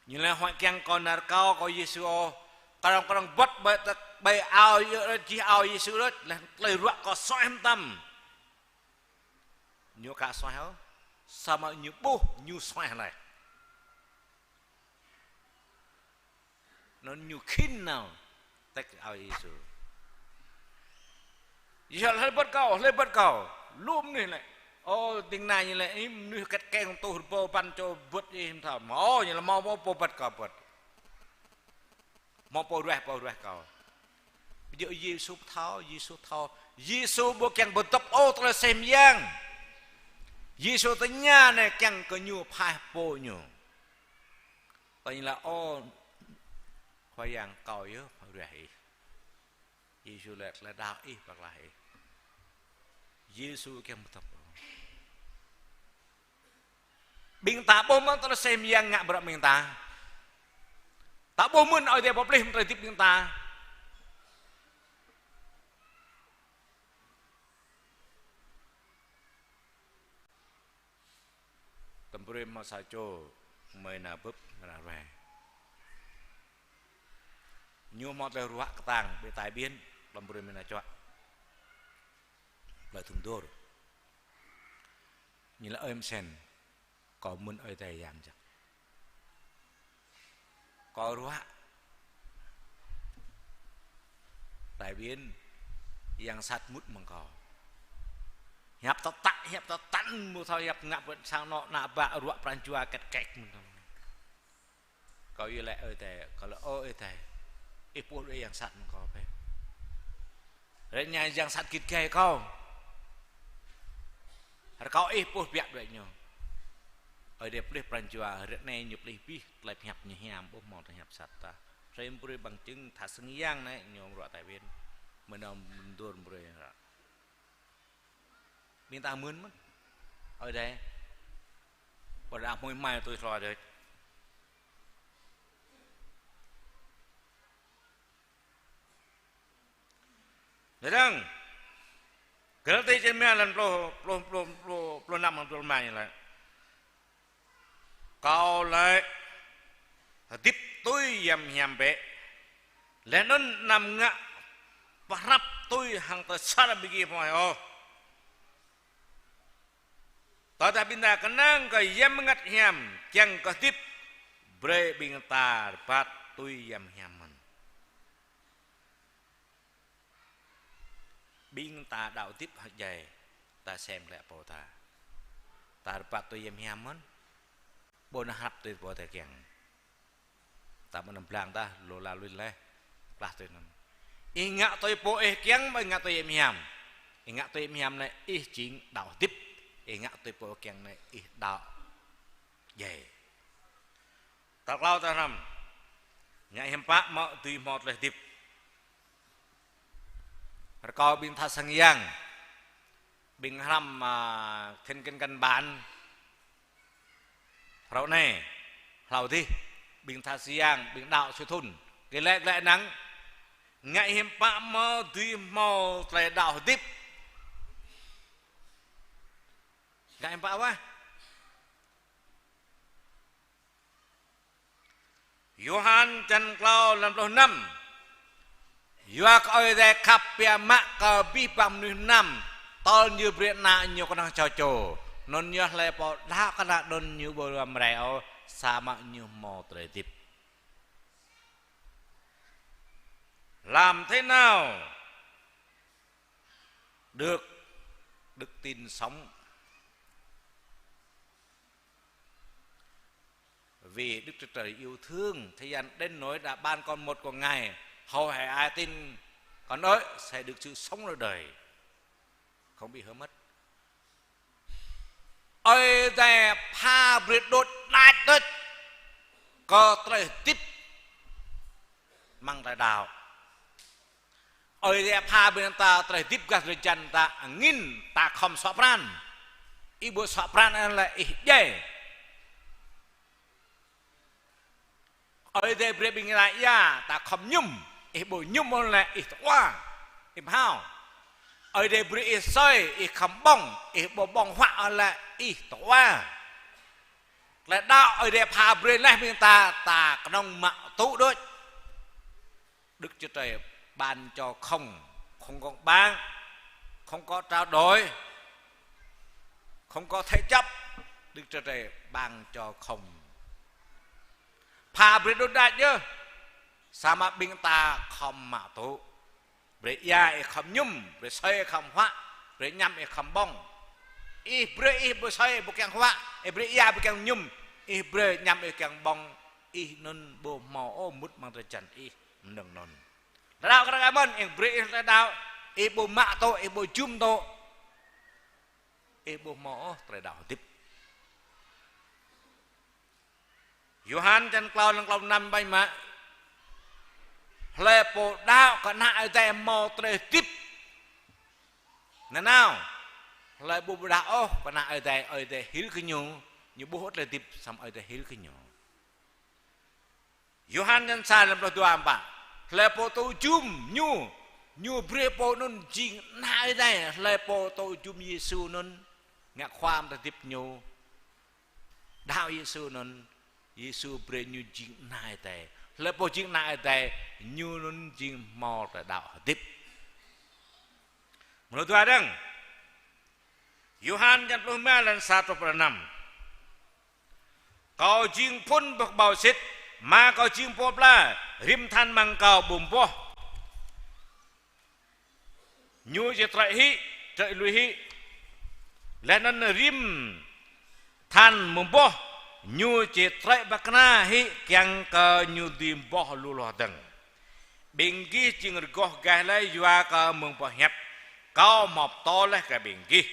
Ñu laĭ: Huăi kiăng kâo nao rơkâo kơ Yêsu ôh, kơnơ̆ng kơnơ̆ng bơ̆t ƀơi, ƀơi ao, jih ao Yêsu đôč, laih tơlơi ruă kâo suaih mơtam. Ñu ka suaih ôh, samơ̆ ñu ƀuh ñu suaih laih. Anŭn ñu khĭn nao tĕk ao Yêsu. Yêsu laĭ: Hlơi bơ̆t kâo, hlơi bơ̆t kâo? Lu mơnuih laĭ. Ô, ding anai ñu laĭ, ih mơnuih kĕt keng tuh rơbâo păn čô bơ̆t ih mơ̆n thâo. Mơ̆, ô, ñu laĭ hmâo, hmâo pô bơ̆t kâo bơ̆t. Hmâo pô ruah, pô ruah kâo. Ƀu djơ̆ Yêsu pơthâo, Yêsu thâo. Yêsu ƀu kiăng pơdŏp ôh tơlơi aseh mơyang. Yêsu tơña anai kiăng kơ ñu phaih pô ñu. Tơl ñu laĭ: Ơ Khua Yang, kâo yơh pô ruah ih. Yêsu laĭ: Tơlơi đaŏ ih pơklaih ih. Yêsu kiăng pơdŏp. Ƀing ta ƀuh mơ̆n tơlơi aseh mơyang ngă bruă ƀing ta. Ta ƀuh mơ̆n Ơi Adai pơplih mơ̆n tơlơi hơdip ƀing ta. Tơm brơi hmâo sa čô gơmơi nao bưp ră ruai. Ñu hmâo tơlơi ruă kơtang ƀơi tai ƀiên, tơm brơi gơmơi nao čuă. Plơi Thŭng Dôr. Ñu laĭ: Ơi Mơsen, kâo mưn Ơi Adai Yang jăk. Kâo ruă tai ƀiên, yang sat mŭt mơ̆ng kâo. Hiăp tơtă, hiăp tơtăn, ƀu thâo hiăp ngă pơ sang anŏ ană bă, ruă pran jua kĕt kĕt mơ̆n. Kâo iâu laĭ Ơi Adai, kâo laĭ: Ơ Ơi Adai, ih pŭ đuaĭ yang sat mơ̆ng kâo bĕ. Ră anai yang sat git gai kâo. Rơkâo ih pŭ biă đuaĭ ñu. Ơi Adai pơplih pran jua, ră anai ñu pơplih abih, tơlơi pơhiăp ñu hiam, ƀu hmâo tơlơi hiăp sat tah. Hrơi brơi bằng chứng tha sưng yang anai, ñu ruă tai ƀiên. Mơnơ̆ng mơndur brơi ră. Ƀing ta mưn mơ̆n. Ơi Adai. Ƀôdah hmư̆ mai tui hloi đôč. Lĕ dơ̆ng. Galati črăn rơma, lăn pluh, pluh, pluh, pluh, pluh năm hăng pluh rơma ñu laĭ: Kâo laĭ: Hơdip tui Yang Hiam bĕ. Laih anŭn anăm ngă pơhrăp tui hăng tơlơi sat ƀing gih hmâo ôh. Tơdah ƀing ta kơnang kơ Yang Bơngăt Hiam kiăng kơ hơdip, brơi ƀing ta rơbat tui Yang Hiam mơ̆n. Ƀing ta đaŏ hơdip hơget, ta sem glaĭ pô ta. Ta rơbat tui Yang Hiam mơ̆n. Ƀu nao hrăp tui pô ta kiăng. Ta mơ̆n blang ta, lu la luin laih. Klah tui anŭn. Ih ngă tui pô ih kiăng, ƀu ih ngă tui Yang Hiam. Ih ngă tui Yang Hiam anai, ih jing đaŏ hơdip. Ih ngă tui pô kiăng anai, ih đaŏ djai. Tal klâo tal hrăm. Ngă hiam pă mơ̆ dưi hmâo tơlơi hơdip. Rơkâo ƀing tha sang yang. Ƀing hrăm, à, thiên kinh căn bản. Hrŏ anai. Hlâo dih. Ƀing tha sang yang, ƀing đaŏ sui thŭn. Gih laĭ glaĭ năng. Ngă hiam pă mơ̆ dưi hmâo tơlơi đaŏ hơdip. Ngă hiam pă wah. Yôhan čăn klâo lăm pluh năm. Yua kơ Ơi Adai khăp biă mă kơ abih bang mơnuih mơnam, tơl Ñu brơi Ană Ñu kơnơ̆ng sa čô. Anŭn yơh hlơi pô đaŏ kơ Ană anŭn ñu ƀu lăm rai ôh, samơ̆ ñu hmâo tơlơi hơdip. Làm thế nào được đức tin sống? Vì Đức Chúa Trời yêu thương thế gian đến nỗi đã ban con một của Ngài, hầu hễ ai tin con ấy sẽ được sự sống đời đời, không bị hư mất. Ơi Adai pha brơi đôč đač đôč kơ tơlơi hơdip amăng tơlơi đaŏ. Ơi Adai pha brơi ta tơlơi hơdip gah drơi jan ta angĭn ta khŏm suă pran. Ih ƀu suă pran anŭn lĕ ih djai. Ơi Adai brơi ƀing ta ia ta khŏm mơñum. Ih ƀu mơñum anŭn lĕ ih tơkua, ih ƀu hmâo. Ơi Adai brơi ih asơi, ih khŏm ƀơ̆ng, ih ƀu ƀơ̆ng huă anŭn lĕ ih tơkua. Tơlơi đaŏ Ơi Adai pha brơi laih ƀing ta, ta kơnơ̆ng mă tŭ đôč. Đức Chúa Trời ban cho không, không có bán, không có trao đổi, không có thế chấp. Đức Chúa Trời ban cho không. Pha brơi đôč đač yơh, samơ̆ ƀing ta khŏm mă tŭ. Brơi ia ih khŏm mơñum, brơi asơi ih khŏm huă, brơi añăm ih khŏm ƀơ̆ng. Ih brơi ih ƀu asơi ƀu kiăng huă, ih brơi ia ƀu kiăng mơñum, ih brơi añăm ih kiăng ƀơ̆ng, ih anŭn ƀu hmâo ôh mŭt amăng drơi jan ih mơnơ̆ng anŭn. Tơlơi đaŏ kơ arăng mơ̆n, ih brơi ih tơlơi đaŏ, ih ƀu mă tŭ, ih ƀu jum tŭ, ih ƀu hmâo ôh tơlơi đaŏ hơdip. Yôhan črăn klâo, lăng klâo năm ƀañ mă: Hlơi pô đaŏ kơ Ană Ơi Adai hmâo tơlơi hơdip nanao. Hlơi ƀu đaŏ ôh kơ Ană Ơi Adai, Ơi Adai hil kơ ñu, ñu ƀu hmâo tơlơi hơdip, samơ̆ Ơi Adai hil kơ ñu. Yôhan črăn sa, lăng pluh dua pă: Hlơi pô tŭ jum ñu, ñu brơi pô anŭn jing Ană Ơi Adai. Hlơi pô tŭ jum Yêsu anŭn, ngă khua mơ̆ng tơlơi hơdip ñu, đaŏ Yêsu anŭn, Yêsu brơi ñu jing Ană Ơi Adai. Hlơi pô jing Ană Ơi Adai, ñu anŭn jing hmâo tơlơi đaŏ hơdip. Mrô dua dơ̆ng. Yôhan črăn pluh rơma, lăng sa truh pơ năm: Kâo jing phŭn boh kơƀâo sĭt, Ama Kâo jing pô pla, rĭm than amăng Kâo ƀu mơboh, ñu či trơi hĭ, trơi lui hĭ. Laih anŭn rĭm than mơboh, ñu či trơi ba kơna hĭ kiăng kơ ñu dưi mơboh lu hloh dơ̆ng. Ƀing gih jing rơgoh gaih laih yua kơ mơ̆ng boh hiăp Kâo hmâo pơtô laih kơ ƀing gih.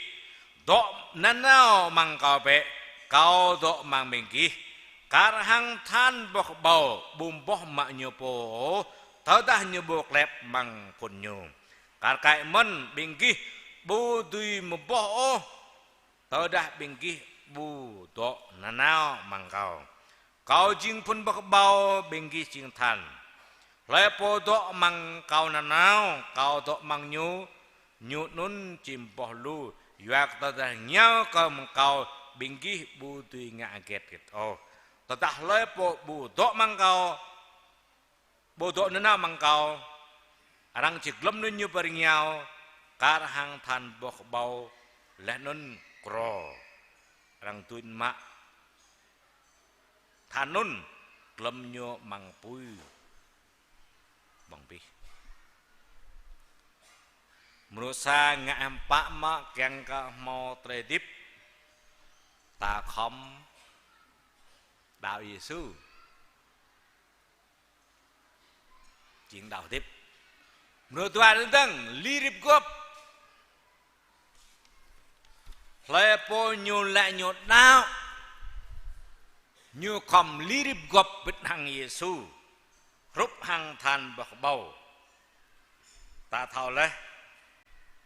Dŏ nanao amăng Kâo bĕ, Kâo dŏ amăng ƀing gih. Kar hăng than boh kơƀâo ƀu mơboh mă ñu pô ôh, tơdah ñu ƀu klep amăng phŭn ñu. Kar kaĭ mơ̆n ƀing gih ƀu dưi mơboh ôh, tơdah ƀing gih ƀu dŏ nanao amăng Kâo. Kâo jing phŭn boh kơƀâo, ƀing gih jing than. Hlơi pô dŏ amăng Kâo nanao, Kâo dŏ amăng ñu, ñu anŭn či mơboh lu, yua kơ tơdah rơngiao kơ mơ̆ng Kâo, ƀing gih ƀu dưi ngă hơget hơget ôh. Tơdah hlơi pô ƀu dŏ amăng Kâo, ƀu dŏ nanao amăng Kâo, arăng či glŏm anŭn ñu pơ rơngiao, kar hăng than boh kơƀâo, laih anŭn krô. Arăng tuč mă than anŭn, glŏm ñu amăng apui ƀơ̆ng abih. Mrô sa ngă hiư̆m pă mă kiăng kơ hmâo tơlơi hơdip, ta khŏm đaŏ Yêsu. Jing đaŏ hơdip. Mrô dua dơ̆ng, dơ̆ng, lir rĭp gŏp. Hlơi pô ñu laĭ ñu đaŏ, ñu khŏm lir rĭp gŏp bĭt hăng Yêsu, hrup hăng than boh kơƀâo. Ta thâo laih,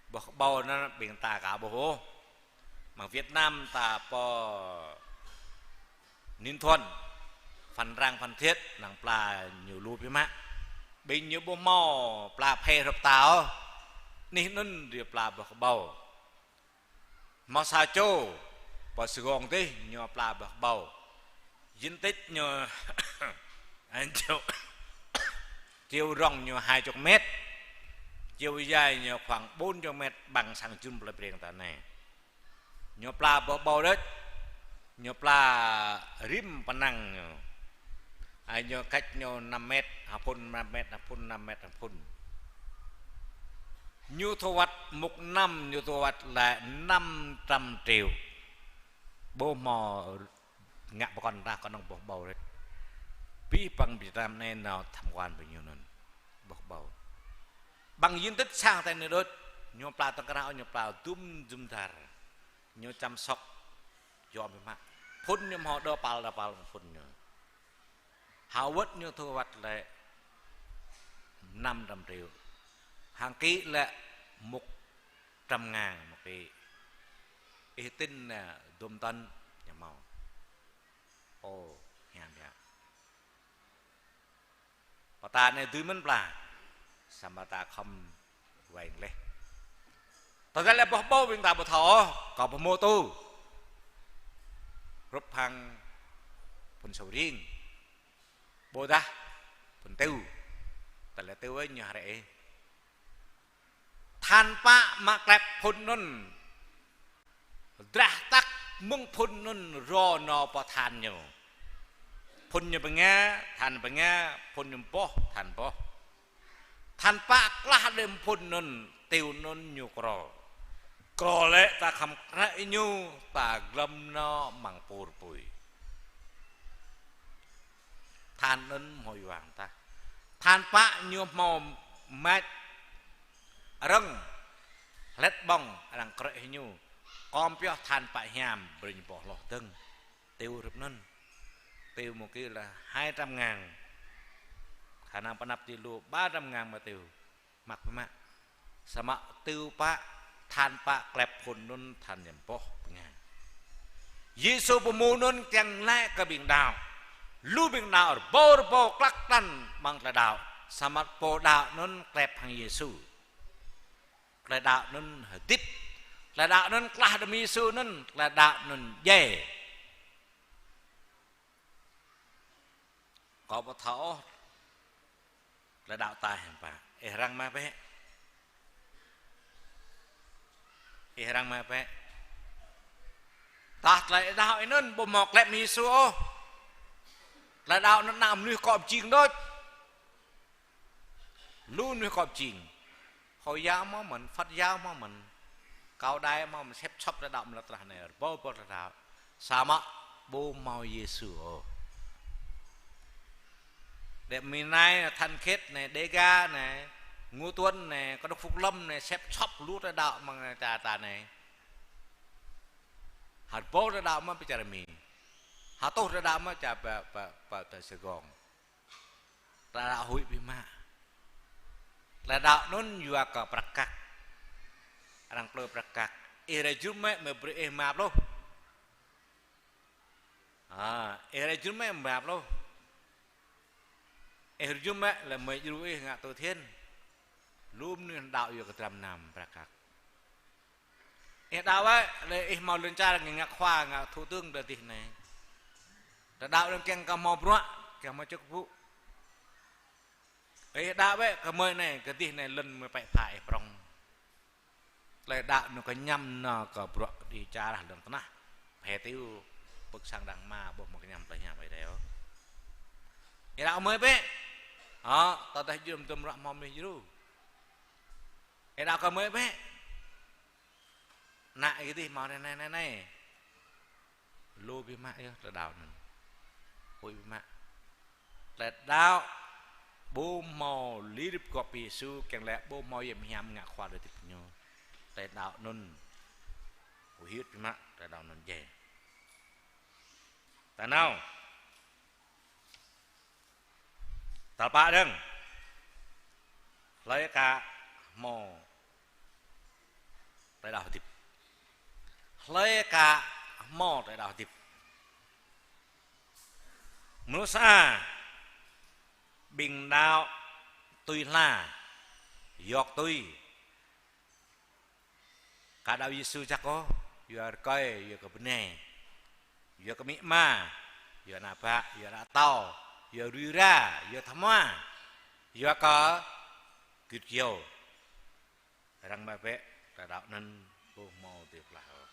boh kơƀâo anŭn ƀing ta aka ƀuh ôh. Amăng Việt Nam ta pơ Ninh Thuận, Phan Rang, Phan Thiết, năng pla ñu lu biă mă. Ƀing ñu ƀu hmâo pla phê hrup ta ôh. Anih anŭn djơ̆ pla boh kơƀâo. Hmâo sa čô pơ Sài Gòn dih ñu pla boh kơƀâo. Diện tích ñu triệu, triệu rong ñu hai chục mét. Chiều dài ñu khoảng bốn trăm mét bằng sang jun plơi Breng ta anai. Ñu pla boh ƀâo đôč, ñu pla rĭm pơnăng ñu. Ai ñu cách ñu năm mét, ha phŭn năm mét, ha phŭn năm mét, ha phŭn. Ñu thu hoạch một năm, ñu thu hoạch là năm trăm triệu. Ƀu hmâo ngă pơkŏn ta kơnơ̆ng boh ƀâo đôč. Abih bang Việt Nam anai nao tham quan ƀơi ñu anŭn. Boh ƀâo. Bằng diện tích sang ta anai đôč, ñu pla tơkrao, ñu pla dum dum dar. Ñu chăm sóc, yom biă mă. Phŭn ñu hmâo dua pal, dua pal phŭn ñu. Hao wơ̆t ñu thu hoạch lĕ năm trăm triệu. Hàng ký lĕ một trăm ngàn một ký. Ih tin nă dum tấn ñu hmâo. Ô, hiam biă. Pơ ta anai dưi mơ̆n pla. Samơ̆ ta khŏm wai laih. Tơdah lĕ boh ƀâo ƀing ta ƀu thâo, kâo pơhmu tu. Hrup hăng phŭn sầu riêng. Ƀôdah phŭn tiêu. Tơdah lĕ tiêu ñu hrĕ. Than pă mă klep phŭn anŭn. Drah tăk mơ̆ng phŭn anŭn rô nao pơ than ñu. Phŭn ñu bơnga, than bơnga, phŭn ñu boh, than boh. Than pă klah đơ̆m phŭn anŭn, tiêu anŭn ñu krô. Krô lĕ ta khŏm krĕ ñu, ta glŏm nao amăng pur apui. Than anŭn hmâo yua hăng tah. Than pă ñu hmâo mač rơ̆ng, hlĕt ƀơ̆ng, arăng krĕ hĭ ñu. Kơm pioh than pă hiam, brơi ñu boh hloh dơ̆ng. Tiêu hrup anŭn. Tiêu một ký là hai trăm ngàn. Khả năng pơanăp či lu ba trăm ngàn mă tiêu. Mă biă mă. Samơ̆ tiêu pă, than pă klep phŭn anŭn than ñu boh bơnga. Yêsu pơhmu anŭn kiăng laĭ kơ ƀing đaŏ. Lu ƀing đaŏ rơbâo rơbâo klăk klăn amăng tơlơi đaŏ. Samơ̆ pô đaŏ anŭn klep hăng Yêsu. Tơlơi đaŏ anŭn hơdip. Tơlơi đaŏ anŭn klah đơ̆m Yêsu anŭn, tơlơi đaŏ anŭn djai. Kâo ƀu thâo ôh. Tơlơi đaŏ ta hiam pă. Ih răng mă bĕ. Ih răng mă bĕ. Tah tơlơi đaŏ anŭn ƀu hmâo klep Yêsu ôh. Tơlơi đaŏ anŭn anăm mơnuih kŏ pơjing đôč. Lu mơnuih kŏ pơjing. Hồi giáo hmâo mơ̆n, Phật giáo hmâo mơ̆n. Cao đài hmâo mơ̆n, sĕp sŏp tơlơi đaŏ mơ̆n lŏn tơnah anai, rơbâo rơbâo tơlơi đaŏ. Samơ̆ ƀu hmâo Yêsu ôh. Đĕ Mi anai, Thanh Khiết anai, Đêga anai, Ngô Tuấn anai, Kơnuk Phúc Lâm anai, sĕp sŏp lu tơlơi đaŏ amăng ta, ta anai. Hơbâo tơlơi đaŏ mơ̆n pơ čar Mi. Hơtuh tơlơi đaŏ mơ̆n čar pơ, pơ, pơ, pơ Sài Gòn. Tơlơi đaŏ huĭ biă mă. Tơlơi đaŏ anŭn yua kơ prăk kăk. Arăng plư prăk kăk. Ih rai jơnum mơ̆, mơ̆ brơi ih rơma pluh. À, ih rai jơnum mơ̆, rơma pluh. Ih rai jơnum mơ̆, lĕ mơ̆ djru ih ngă từ thiện. Lu mơnuih đaŏ yua kơ dram năm prăk kăk. Ih đaŏ wơ̆t, lĕ ih hmâo lŏn čar ngă khua, ngă thủ tướng đơ dih anai. Tơlơi đaŏ anŭn kiăng kơ hmâo bruă, kiăng hmâo chức vụ. Ih đaŏ wơ̆t, kơ mơi anai, kơ dih anai, lŏn mơi pĕ pha ih prŏng. Tơlơi đaŏ anŭn kơñăm nao kơ bruă kơđi čar lŏn tơnah. Hơtai pơ̆k sang đang hmua, ƀu hmâo kơñăm tơlơi hiam ih đaŏ. Ih đaŏ mơi bĕ. Hă, tơdah jơnum tơm ruă hmâo mơnuih djru. Ih đaŏ kơ mơi bĕ. Ană ih dih hmâo anai, anai, anai, anai. Lu biă mă yơh tơlơi đaŏ anŭn. Huĭ biă mă. Tơlơi đaŏ ƀu hmâo lirip gŏp Yêsu, kiăng laĭ ƀu hmâo Yang Hiam ngă khua đơ dih ñu. Tơlơi đaŏ anŭn. Huĭ hyưt biă mă, tơlơi đaŏ anŭn djai. Ta nao. Tal pă dơ̆ng. Hlơi ka hmâo tơlơi đaŏ hơdip. Hlơi ka hmâo tơlơi đaŏ hơdip. Mơnuih sa, ƀing đaŏ tui hla, yŏk tui. Ka đaŏ Yêsu jăk ôh, yua rơkơi, yua kơ bơnai, yua kơ amĭ ama, yua ană bă, yua ană tâo, yua rui ra, yua tơhmua, yua kơ git gơyâo. Arăng mă bĕ, tơlơi đaŏ anŭn ƀu hmâo tơlơi blah ôh.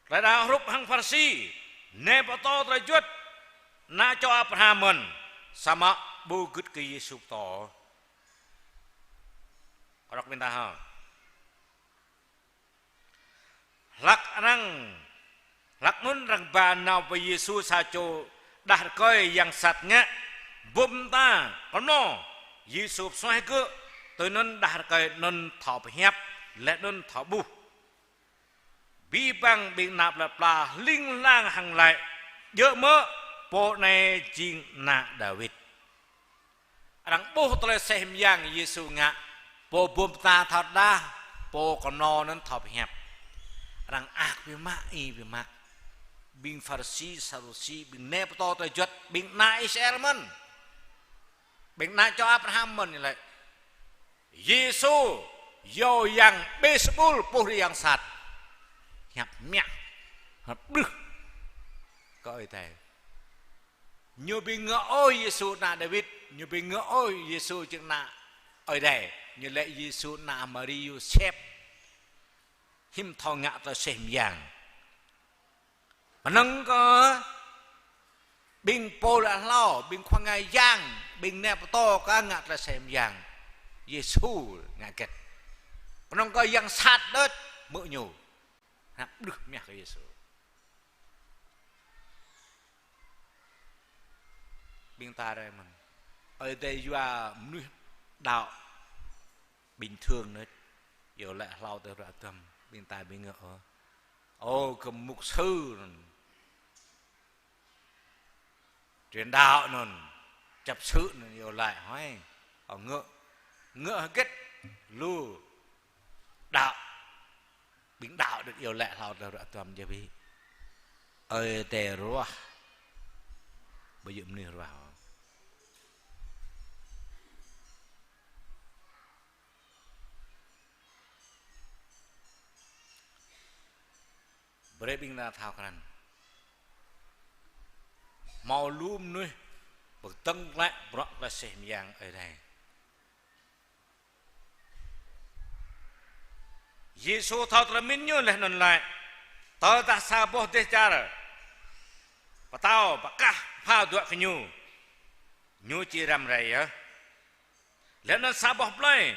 Tơlơi đaŏ hrup hăng Pharisi, nai pơtô tơlơi juăt, ană čô Abraham mơ̆n, samơ̆ ƀu gưt kơ Yêsu pơtô. Kơ rŏk ƀing ta hă. Hlăk arăng, hlăk anŭn arăng ba nao pơ Yêsu sa čô đah rơkơi yang sat ngă, bum ta, kơmlô, Yêsu pơsuaih gơ̆, tui anŭn đah rơkơi anŭn thâo pơhiăp, laih anŭn thâo ƀuh. Abih bang ƀing ană plơi pla hling hlang hăng laĭ: Djơ̆ mơ̆, pô anai jing ană Dawid. Arăng ƀuh tơlơi aseh mơyang Yêsu ngă, pô bum ta thâo đah, pô kơmlô anŭn thâo pơhiăp. Arăng ak biă mă, ih biă mă. Ƀing Pharisi, Sadusi, ƀing nai pơtô tơlơi juăt, ƀing ană Israel mơ̆n. Ƀing ană čô Abraham mơ̆n ñu laĭ: Yêsu, yua yang Bêlsêbul, puh đuaĭ yang sat. Hiăp mơak, hiăp ƀlưh kơ Ơi Adai. Ñu ƀu ngă ôh Yêsu ană Dawid, ñu ƀu ngă ôh Yêsu jing ană Ơi Adai. Ñu laĭ Yêsu ană Mari Yôsep. Hiư̆m thâo ngă tơlơi aseh mơyang. Kơnơ̆ng kơ ƀing pô laĭ hlâo, ƀing khua ngă yang, ƀing nai pơtô kơ ngă tơlơi aseh mơyang. Yêsu ngă hơget? Kơnơ̆ng kơ yang sat đôč hmư̆ ñu. Hiăp ƀlưh mơak kơ Yêsu. Ƀing ta rai mơ̆n. Ơi Adai yua mơnuih đaŏ bình thường anŭn. Yua laĭ hlâo tơlơi ruă duăm. Ƀing ta ƀu ngă ôh. Ơ, kơ mục sư anŭn, truyền đạo anŭn, chấp sự anŭn yua laĭ hơi. Ơ, ngă, ngă hơget lu đaŏ. Ƀing đaŏ đôč yua laĭ hlâo tơlơi ruă duăm djơ̆ ƀĭ. Ơi Adai ruah. Ƀu djơ̆ mơnuih ruah. Brơi ƀing ta thâo krăn. Hmâo lu mơnuih pơkơdơ̆ng glaĭ bruă tơlơi aseh mơyang Ơi Adai. Yêsu thâo tơlơi pơmĭn ñu laih anŭn laĭ: Tơdah sa boh dêh čar pơtao pơkah pha dŏ kơ ñu, ñu či răm rai yơh. Laih anŭn sa boh plơi,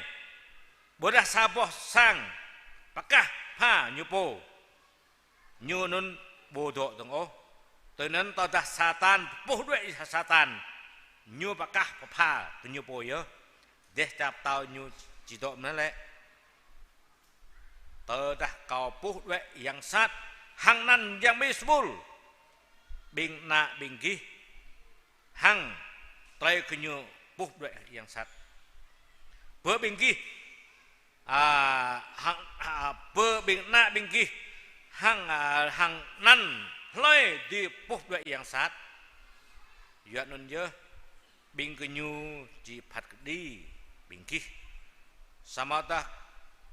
ƀôdah sa boh sang pơkah pha ñu pô, ñu anŭn ƀu dŏ dơ̆ng ôh. Tui anŭn tơdah Satan pơpuh đuaĭ Satan, ñu pơkah pơpha kơ ñu pô yơh, dêh čar pơtao ñu či dŏ mơ̆n lĕ. Tơdah kâo puh đuaĭ yang sat hăng anăn yang Bêlsêbul, ƀing ană ƀing gih hăng tơlơi kơ ñu puh đuaĭ yang sat. Bơ ƀing gih, a, hăng, a, bơ ƀing ană ƀing gih hăng, a, hăng anăn hlơi dưi puh đuaĭ yang sat. Yua anŭn yơh, ƀing gơñu či phat kơđi ƀing gih. Samơ̆ tơdah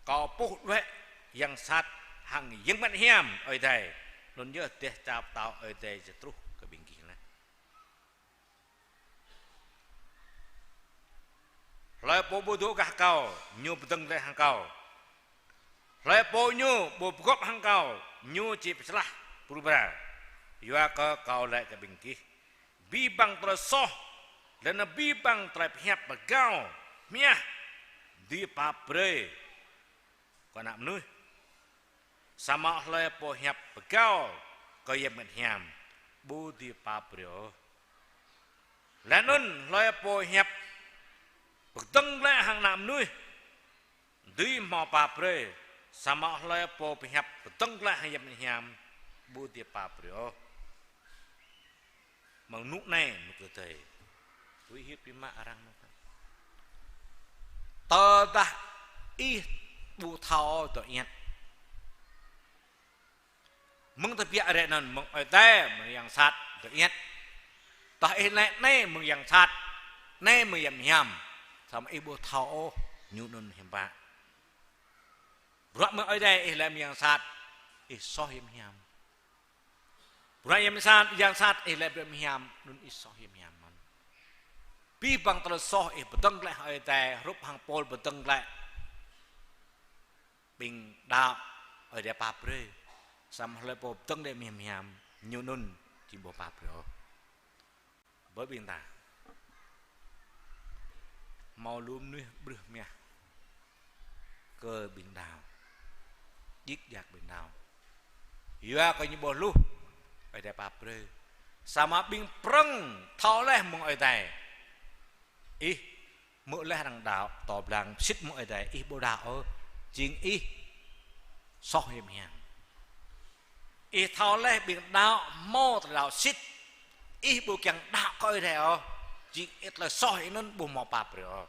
kâo puh đuaĭ yang sat hăng Yang Bơngăt Hiam Ơi Adai, anŭn yơh dêh čar pơtao Ơi Adai či truh kơ ƀing gih laih. Hlơi pô ƀu dŏ gah kâo, ñu pơdơ̆ng glaĭ hăng kâo. Hlơi pô ñu ƀu pơgop hăng kâo, ñu či pơčơlah pru bra. Yua kơ kâo laĭ kơ ƀing gih, abih bang tơlơi soh, laih anŭn abih bang tơlơi pơhiăp pơgao mơhiăh dưi pap brơi kơ Ană Mơnuih. Samơ̆ hlơi pô hiăp pơgao kơ Yang Bơngăt Hiam, ƀu dưi pap brơi ôh. Laih anŭn hlơi pô hiăp pơkơdơ̆ng glaĭ hăng Ană Mơnuih dưi hmâo pap brơi, samơ̆ hlơi pô pơhiăp pơkơdơ̆ng glaĭ hăng Yang Bơngăt Hiam, ƀu dưi pap brơi ôh. Mơ̆ng rơnŭk anai, rơnŭk tơdơi. Tui hit pi mă arăng mơ̆ng tơdah ih ƀu thâo dŏ iăt. Mơ̆ng tơbiă rai anŭn mơ̆ng Ơi Adai, mơ̆ng yang sat dŏ iăt. Tơdah ih laĭ anai mơ̆ng yang sat, anai mơ̆ng Yang Hiam, samơ̆ ih ƀu thâo ôh, ñu anŭn hiam pă. Bruă mơ̆ng Ơi Adai ih laĭ mơ̆ng yang sat, ih soh Yang Hiam. Bruă hiam sat, yang sat, ih lĕ bruă hiam, anŭn ih soh hiam hiam mơ̆n. Abih bang tơlơi soh ih pơdơ̆ng glaĭ hăng Ơi Adai, hrup hăng Pôl pơdơ̆ng glaĭ ƀing đaŏ Ơi Adai pap brơi. Samơ̆ hlơi pô pơdơ̆ng glaĭ hiam hiam, ñu anŭn či ƀu pap brơi ôh. Bơ ƀing ta hmâo lu mơnuih brưh mah kơ ƀing đaŏ, djik djak ƀing đaŏ. Yua kơ ñu ƀuh lu Ơi Adai pap brơi. Samơ̆ ƀing prŏng thâo laih mơ̆ng Ơi Adai. Ih hmư̆ laih arăng đaŏ, pơtô blang sĭt mơ̆ng Ơi Adai, ih ƀu đaŏ ôh, jing ih soh hiam hiam. Ih thâo laih ƀing đaŏ hmâo tơlơi đaŏ sĭt, ih ƀu kiăng đaŏ kơ Ơi Adai ôh, jing ih tơlơi soh ih anŭn ƀu hmâo pap brơi ôh.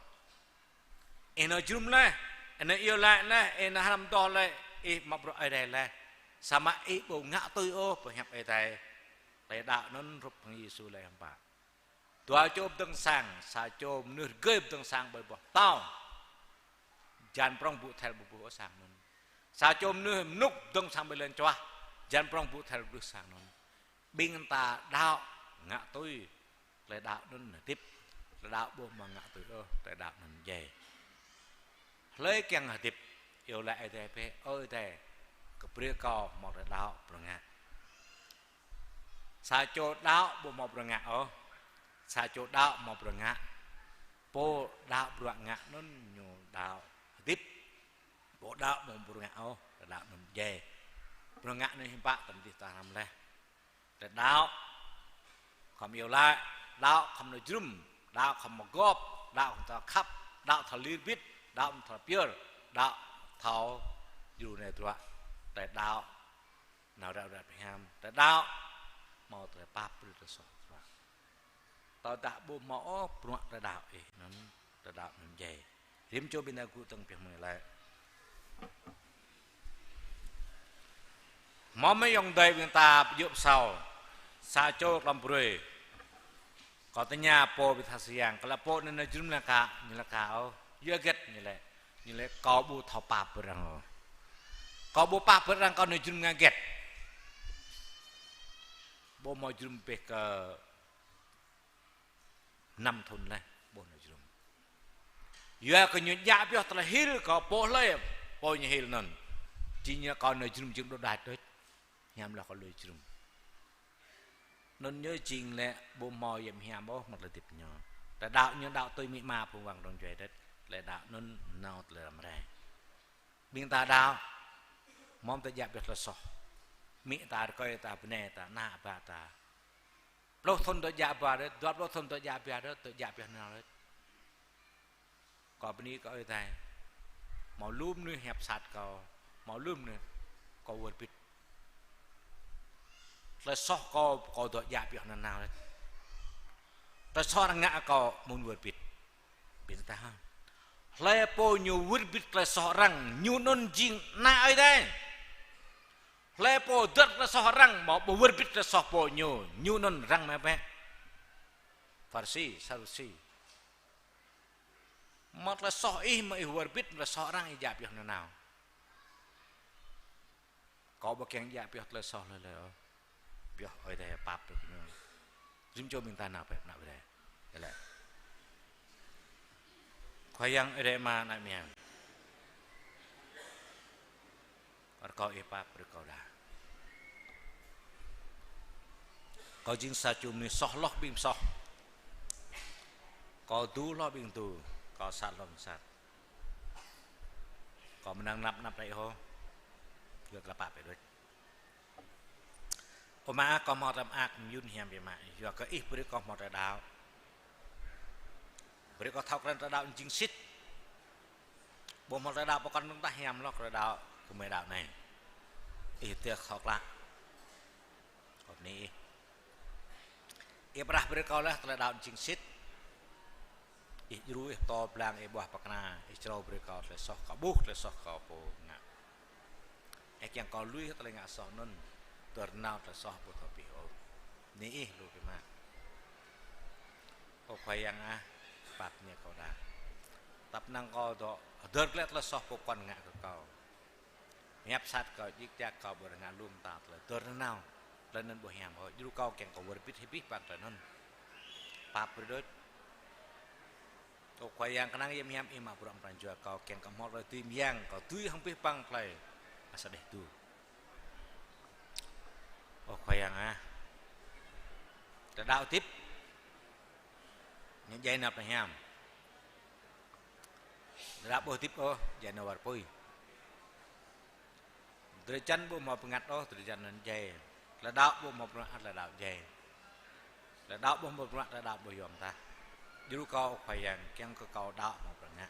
Ih nao jơnum laih, ih nao iâu laĭ laih, ih nao hrăm adoh laih, ih mă bruă Ơi Adai laih. Samơ̆ ih ƀu ngă tui ôh pơhiăp Ơi Adai. Tơlơi đaŏ anŭn hrup hăng Yêsu laĭ hiư̆m pă. Dua čô pơdơ̆ng sang, sa čô mơnuih rơgơi pơdơ̆ng sang ƀơi boh pơtâo. Jan prŏng ƀu thel ƀu ƀuh ôh sang anŭn. Sa čô mơnuih mơnŭk pơdơ̆ng sang ƀơi lŏn čuah. Jan prŏng ƀu thel ƀuh sang anŭn. Ƀing ta đaŏ ngă tui tơlơi đaŏ anŭn hơdip. Tơlơi đaŏ ƀu hmâo ngă tui ôh, tơlơi đaŏ anŭn djai. Hlơi kiăng hơdip, iâu laĭ Ơi Adai bĕ, Ơ Ơi Adai, kơ brơi kâo hmâo tơlơi đaŏ pơrơngat. Sa čô đaŏ ƀu hmâo bruă ngă ôh. Sa čô đaŏ hmâo bruă ngă. Pô đaŏ bruă ngă anŭn ñu đaŏ hơdip. Pô đaŏ ƀu hmâo bruă ngă ôh, đaŏ anŭn djai. Bruă ngă anŭn hiư̆m pă tơm dih ta hrăm laih. Tơlơi đaŏ khŏm iâu laĭ, đaŏ khŏm nao jơnum, đaŏ khŏm mơgop, đaŏ khŏm thâo khăp, đaŏ thâo lir bit, đaŏ khŏm thâo pơyơr, đaŏ thâo djru nai druă. Tơlơi đaŏ nao ră ruă hiam, tơlơi đaŏ hmâo tơlơi pap brơi tơlơi soh. Tơdah ƀu hmâo ôh bruă tơlơi đaŏ ih anŭn, tơlơi đaŏ anŭn djai. Rĭm čô ƀing ta gŭ dơ̆ng pioh mơ̆ng laĭ. Hmâo mơ̆ ayŏng adơi ƀing ta pơyơr pơsao, sa čô klăm brơi. Kâo tơña pô ƀing tha sơyang, kơ lă pô anai nao jơnum lă ka, ñu lă ka ôh. Yua hơget ñu laĭ, ñu laĭ kâo ƀu thâo pap brơi arăng ôh. Kâo ƀu pap brơi arăng, kâo nao jơnum ngă hơget. Ƀu hmâo jơnum bĕ kơ năm thŭn laih, ƀu nao jơnum. Yua kơ ñu djă pioh tơlơi hil kơ pô hlơi, pô ñu hil anŭn. Jing ñu kâo nao jơnum jing đôč đač đôč. Hiam hloh kâo lui jơnum. Anŭn ñu jing lĕ ƀu hmâo hiam hiam ôh mơ̆ng tơlơi hơdip ñu. Tơlơi đaŏ ñu đaŏ tui amĭ ama phung wang rong juai đĕt. Tơlơi đaŏ anŭn nao tơlơi răm rai. Ƀing ta đaŏ, hmâo tơlơi djă pioh tơlơi soh. Amĭ ta, rơkơi ta, bơnai ta, ană bă ta. Pluh thŭn dŏ djă ba đôč, dua pluh thŭn dŏ djă ba đôč, dŏ djă pioh nanao đôč. Kâo bơni kơ Ơi Adai. Hmâo lu mơnuih hiăp sat kâo, hmâo lu mơnuih kâo wơr bĭt. Tơlơi soh kâo, kâo dŏ djă pioh nanao đôč. Tơlơi soh arăng ngă kâo mơ̆n wơr bĭt. Ƀing ta hă? Hlơi pô ñu wơr bĭt tơlơi soh arăng, ñu anŭn jing ană Ơi Adai. Hlơi pô dơr tơlơi soh arăng, hmâo ƀu wơr bĭt tơlơi soh pô ñu, ñu anŭn arăng mă bĕ. Pharisi, Sadusi. Mă tơlơi soh ih mă ih wơr bĭt, tơlơi soh arăng ih djă pioh nanao. Kâo ƀu kiăng djă pioh tơlơi soh hlơi hlơi ôh. Pioh Ơi Adai pap brơi kơ ñu. Rĭm čô ƀing ta nao pơ anăp Ơi Adai. Yơh lĕ. Khua Yang Ơi Adai Ama ană mơyang. Rơkâo ih pap brơi kâo đa. Kâo jing sa čô mơnuih soh hloh ƀing soh. Kâo du hloh ƀing du. Kâo sat hloh ƀing sat. Kâo mơnăng anăp anăp rai hŏ. Yua kơ lăp pap ih đôč. Ơ Ama, kâo hmâo tơlơi mơak mơyun hiam biă mă, yua kơ ih brơi kâo hmâo tơlơi đaŏ. Brơi kâo thâo krăn tơlơi đaŏ jing sĭt. Ƀu hmâo tơlơi đaŏ pơkŏn dơ̆ng tah hiam hloh tơlơi đaŏ kơ mơi đaŏ anai. Ih tơlơi thâo klă. Kâo bơni ih. Ih pơrah brơi kâo laih tơlơi đaŏ jing sĭt. Ih djru, ih pơtô blang, ih ƀuah pơkra, ih črâo brơi kâo tơlơi soh, kâo ƀuh tơlơi soh kâo pô ngă. Ih kiăng kâo lui tơlơi ngă soh anŭn, dơ̆r nanao tơlơi soh ƀu thâo abih ôh. Bơni ih lu biă mă. Ơ Khua Yang ah, pap ñu kâo đa. Tăp năng kâo dŏ, dơ̆r glaĭ tơlơi soh pô kŏn ngă kơ kâo. Hiăp sat kâo, djik djak kâo, ƀu rơngai lŏm ta tơlơi dơ̆r nanao. Tơlơi anŭn ƀu hiam ôh, djru kâo kiăng kơ wơr bĭt hĭ abih bang tơlơi anŭn. Pap brơi đôč. Ơ Khua Yang, kơnang Yang hiam Ih mă bruă amăng pran jua kâo, kiăng kơ hmâo tơlơi dưi mơyang, kơ dưi hăng abih bang tơlơi asar đeh tu. Ơ Khua Yang ah, tơlơi đaŏ hơdip, ñu djai nao plơi hiam. Tơlơi đaŏ ƀu hơdip ôh, djai nao war apui. Drơi jăn ƀu hmâo bơngăt ôh, drơi jăn anŭn djai. Tơlơi đaŏ ƀu hmâo bruă, tơlơi đaŏ djai. Tơlơi đaŏ ƀu hmâo bruă, tơlơi đaŏ ƀu yom tah. Djru kâo Khua Yang, kiăng kơ kâo đaŏ hmâo bruă ngă.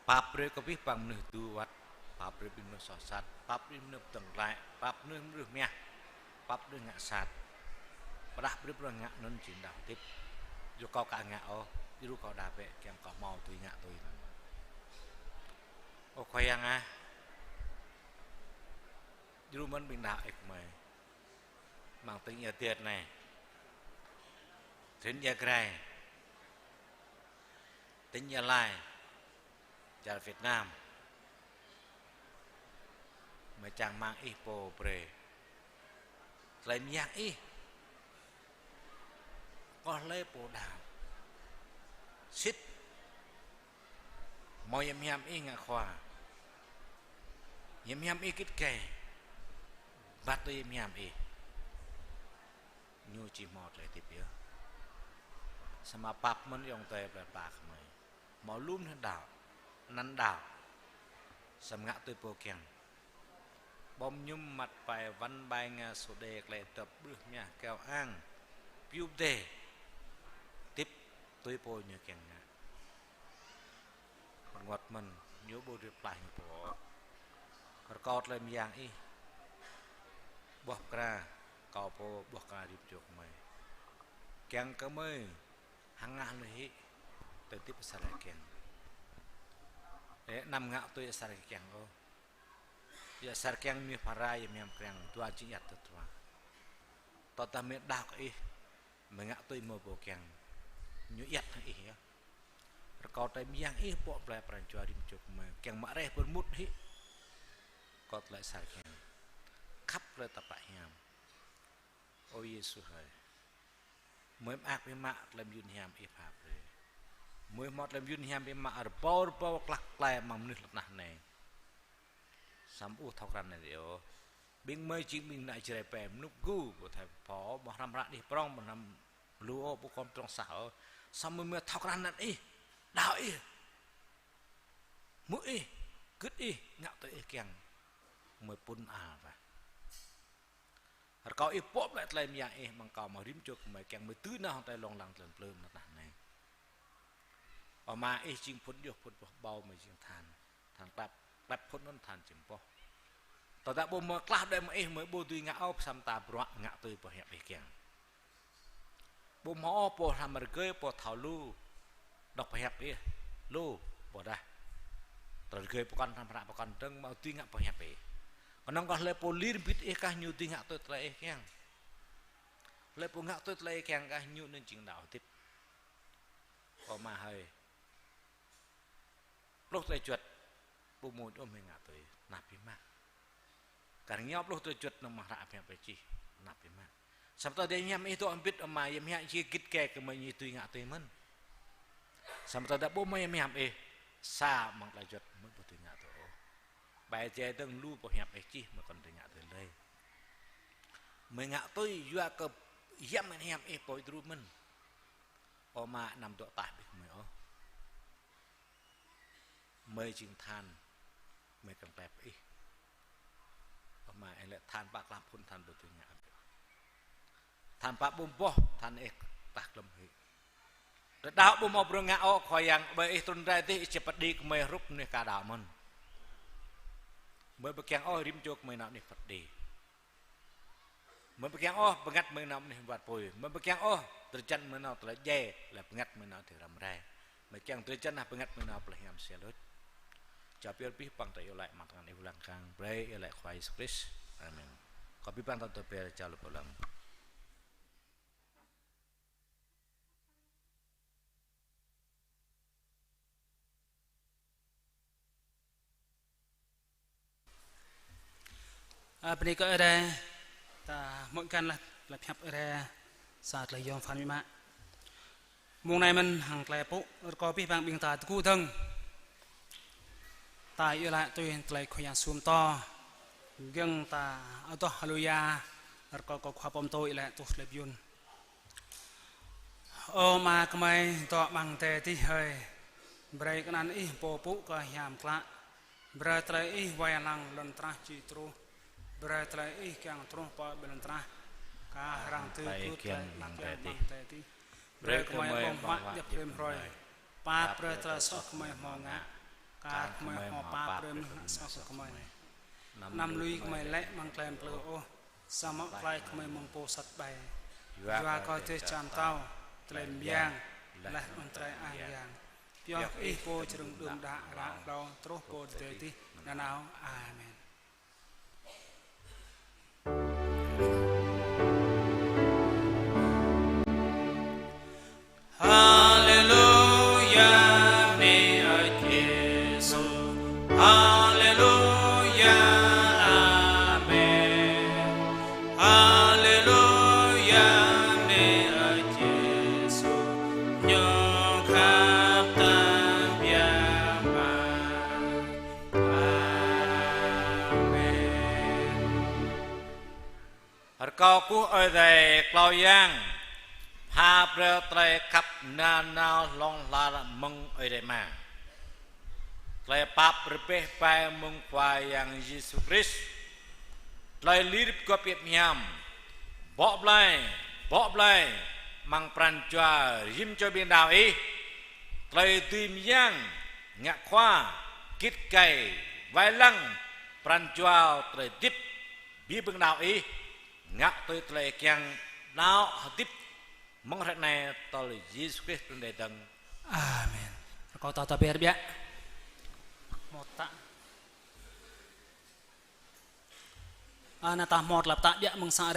Pap brơi kơ abih bang mơnuih tơdu wơ̆t, pap brơi abih mơnuih soh sat, pap brơi mơnuih pơdơ̆ng glaĭ, pap mơnuih mơnuih mơyah, pap mơnuih ngă sat. Pơdah brơi bruă ngă anŭn jing đaŏ hơdip. Djru kâo aka ngă ôh, djru kâo đa bĕ kiăng kơ hmâo dưi ngă tui anŭn. Ơ Khua Yang ah, djru mơ̆n ƀing đaŏ Ih gơmơi. Amăng tỉnh Ia Diet anai, tỉnh Ia Grai, tỉnh Gia Lai, čar Việt Nam. Mơ̆ čang rơmang Ih pô brơi tơlơi mơyang Ih, kơ hlơi pô đaŏ. Sĭt hmâo Yang hiam Ih ngă khua, Yang hiam Ih git gai, bat tui Yang hiam Ih, ñu či hmâo tơlơi hơdip yơh. Samơ̆ pap mơ̆n ayŏng adơi plơi pla gơmơi. Hmâo lu mơnuih đaŏ, anăn đaŏ, samơ̆ ngă tui pô kiăng. Ƀom mơñum, măt pai, wăn ƀai, ngă sô đê, klĕ dŏp, ƀrưh mơyah, keo ang, piu pơdê, hơdip tui pô ñu kiăng ngă. Rơngot mơ̆n, ñu ƀu dưi pơklaih ñu pô. Rơkâo tơlơi mơyang Ih ƀuh pơkra kâo pô, ƀuh pơkra rĭm čô gơmơi. Kiăng kơ gơmơi hăng ngă lui hĭ tơlơi hơdip asar kiăng. Ơ, anăm ngă tui asar kiăng ôh. Yua asar kiăng mơnuih phara, yua mơyang kiăng dua jing ayăt tơdruă. Tơdah mơnuih đaŏ kơ Ih, mơnuih ngă tui mơ̆ pô kiăng, ñu ayăt hăng Ih yơh. Rơkâo tơlơi mơyang Ih pŏk plơi pran jua rĭm čô gơmơi, kiăng mă reh pơrmut hĭ kơ tơlơi asar kiăng. Khăp tơlơi tơpă hiam. Ơ Yêsu hơi, gơmơi mơak biă mă tơlơi mơyun hiam Ih pha brơi. Gơmơi hmâo tơlơi mơyun hiam biă mă rơbâo rơbâo klăk klai amăng mơnuih lŏn tơnah anai. Samơ̆ ƀu thâo krăn anăn ôh. Ƀing gơmơi jing ƀing ană Jrai pĕ, mơnŭp gu, ƀu thâo pô, ƀu hrăm hră đih prŏng, ƀu hrăm lu ôh, ƀu khŏm trŏng sah ôh. Samơ̆ gơmơi thâo krăn anăn Ih, đaŏ Ih, hmư̆ Ih, gưt Ih, ngă tui Ih kiăng. Gơmơi pŭn al wah. Rơkâo Ih pŏk plơi tơlơi mơyang Ih amăng kâo, amăng rĭm čô gơmơi kiăng gơmơi dưi nao hăng tơlơi lông lăng tơlơi plư amăng tơnah anai. Ơ Ama, Ih jing phŭn djuh phŭn boh ƀâo, gơmơi jing than. Than klep, klep phŭn anŭn than jing boh. Tơdah ƀu hmâo klah đơi mơ̆ng Ih, gơmơi ƀu dưi ngă ôh, pơsăm ta bruă ngă tui boh hiăp Ih kiăng. Ƀu hmâo ôh pô hrăm rơgơi, pô thâo lu đŏk boh hiăp Ih, lu, ƀôdah. Tơlơi rơgơi pơkŏn, hrăm hră pơkŏn, dơ̆ng mơ̆ dưi ngă boh hiăp Ih. Kơnơ̆ng kơ hlơi pô lir bit Ih kah ñu dưi ngă tui tơlơi Ih kiăng. Hlơi pô ngă tui tơlơi Ih kiăng kah ñu anŭn jing đaŏ hơdip. Ơ Ama hơi, pluh tơlơi juăt ƀu mŭt ôh gơmơi ngă tui, tơnap biă mă. Kar ñu pluh tơlơi juăt nao mă hră pơhiăp Ih čih, tơnap biă mă. Samơ̆ tơdah Yang hiam Ih dŏ hơbĭt, Ama, Yang hiam Ih git gai kơ gơmơi ñu dưi ngă tui mơ̆n. Samơ̆ tơdah ƀu hmâo Yang hiam Ih, sa amăng tơlơi juăt gơmơi ƀu dưi ngă tui ôh. Ƀai djai dơ̆ng lu boh hiăp Ih čih gơmơi kŏn dưi ngă tui lơi. Gơmơi ngă tui yua kơ Yang hiam Ih pô djru mơ̆n. Ơ Ama, anăm dŏ ataih ƀing gơmơi ôh. Gơmơi jing than, gơmơi kiăng tơlơi Ih. Ơ Ama, Ih lĕ than pă klah phŭn, than ƀu dưi ngă. Than pă ƀum boh, than Ih klah glŏm hĭ. Tơdah ƀu hmâo bruă ngă ôh Khua Yang, ƀơi Ih trŭn rai adih, Ih či pơđi gơmơi hrup mơnuih ka đaŏ mơ̆n. Gơmơi ƀu kiăng ôh rĭm čô gơmơi nao anih pơđi. Gơmơi ƀu kiăng ôh bơngăt gơmơi nao anih war apui. Gơmơi ƀu kiăng ôh drơi jăn gơmơi nao tơlơi djai, laih bơngăt gơmơi nao tơlơi răm rai. Gơmơi kiăng drơi jăn laih bơngăt gơmơi nao plơi hiam sial luč. Čar pioh abih bang ta iâu laĭ amăng tơngan Ih lăng kang, brơi iâu laĭ Khua Yêsu Krist. Amen. Kâo abih bang ta tơbiă čar lu pơlăng. Ơ, bơni kơ Ơi Adai, ta mơ̆ng găn laih, tơlơi pơhiăp Ơi Adai, sa tơlơi yom pơphan mĭ mă. Mông anai mơ̆n hăng tơlơi pŭ, rơkâo abih bang ƀing ta tơgŭ dơ̆ng. Ta iâu laĭ tui tơlơi Khua Yang Yêsu pơtô, giŏng ta adoh haleluya, rơkâo kơ Khua pơtô iâu laĭ tuh tơlơi bơyun. Ơ Ama gơmơi dŏ amăng adai adih hơi, brơi kơ anăn Ih pô pŭ kơ hiam klă, brơi tơlơi Ih wai lăng lŏn tơnah či truh, brơi tơlơi Ih kiăng truh pơ ƀơi lŏn tơnah, kar hăng tơlơi Ih kiăng amăng adai adih. Brơi kơ gơmơi ƀơ̆ng huă djŏp rĭm hrơi, pap brơi tơlơi soh gơmơi hmâo ngă, kar gơmơi hmâo pap brơi mơnuih ngă soh kơ gơmơi. Anăm lui gơmơi lĕ amăng tơlơi plư ôh, samơ̆ pơklaih gơmơi mơ̆ng pô sat ƀai. Yua kơ dêh čar pơtao, tơlơi mơyang, laih anŭn tơlơi ang yang, pioh kơ Ih pô čơrơ̆ng đưm đă ră hlâo truh pơ adai adih nanao. Amen. Haleluya, bơni Ơi Yêsu. Haleluya, amen. Haleluya, bơni Ơi Yêsu. Ñu khăp tơbiă mă. Amen. Rơkâo kơ Ơi Adai klâo yang pha brơi tơlơi khăp nanao hlŏng lar mơ̆ng Ơi Adai Ama, tơlơi pap rơbeh bai mơ̆ng Khua Yang Yêsu Krist, tơlơi lir pơgop hiam, bŏ blai, bŏ blai amăng pran jua rĭm čô ƀing đaŏ Ih, tơlơi dưi mơyang, ngă khua, git gai, wai lăng pran jua tơlơi hơdip ƀing đaŏ Ih, ngă tui tơlơi kiăng đaŏ hơdip mơ̆ng hrơi anai tơl Yêsu Krist trŭn rai dơ̆ng. Amen. Rơkâo ta tơbiă biă. Hmâo ta. Ană ta hmâo tơlơi pơtă biă mơ̆ng sang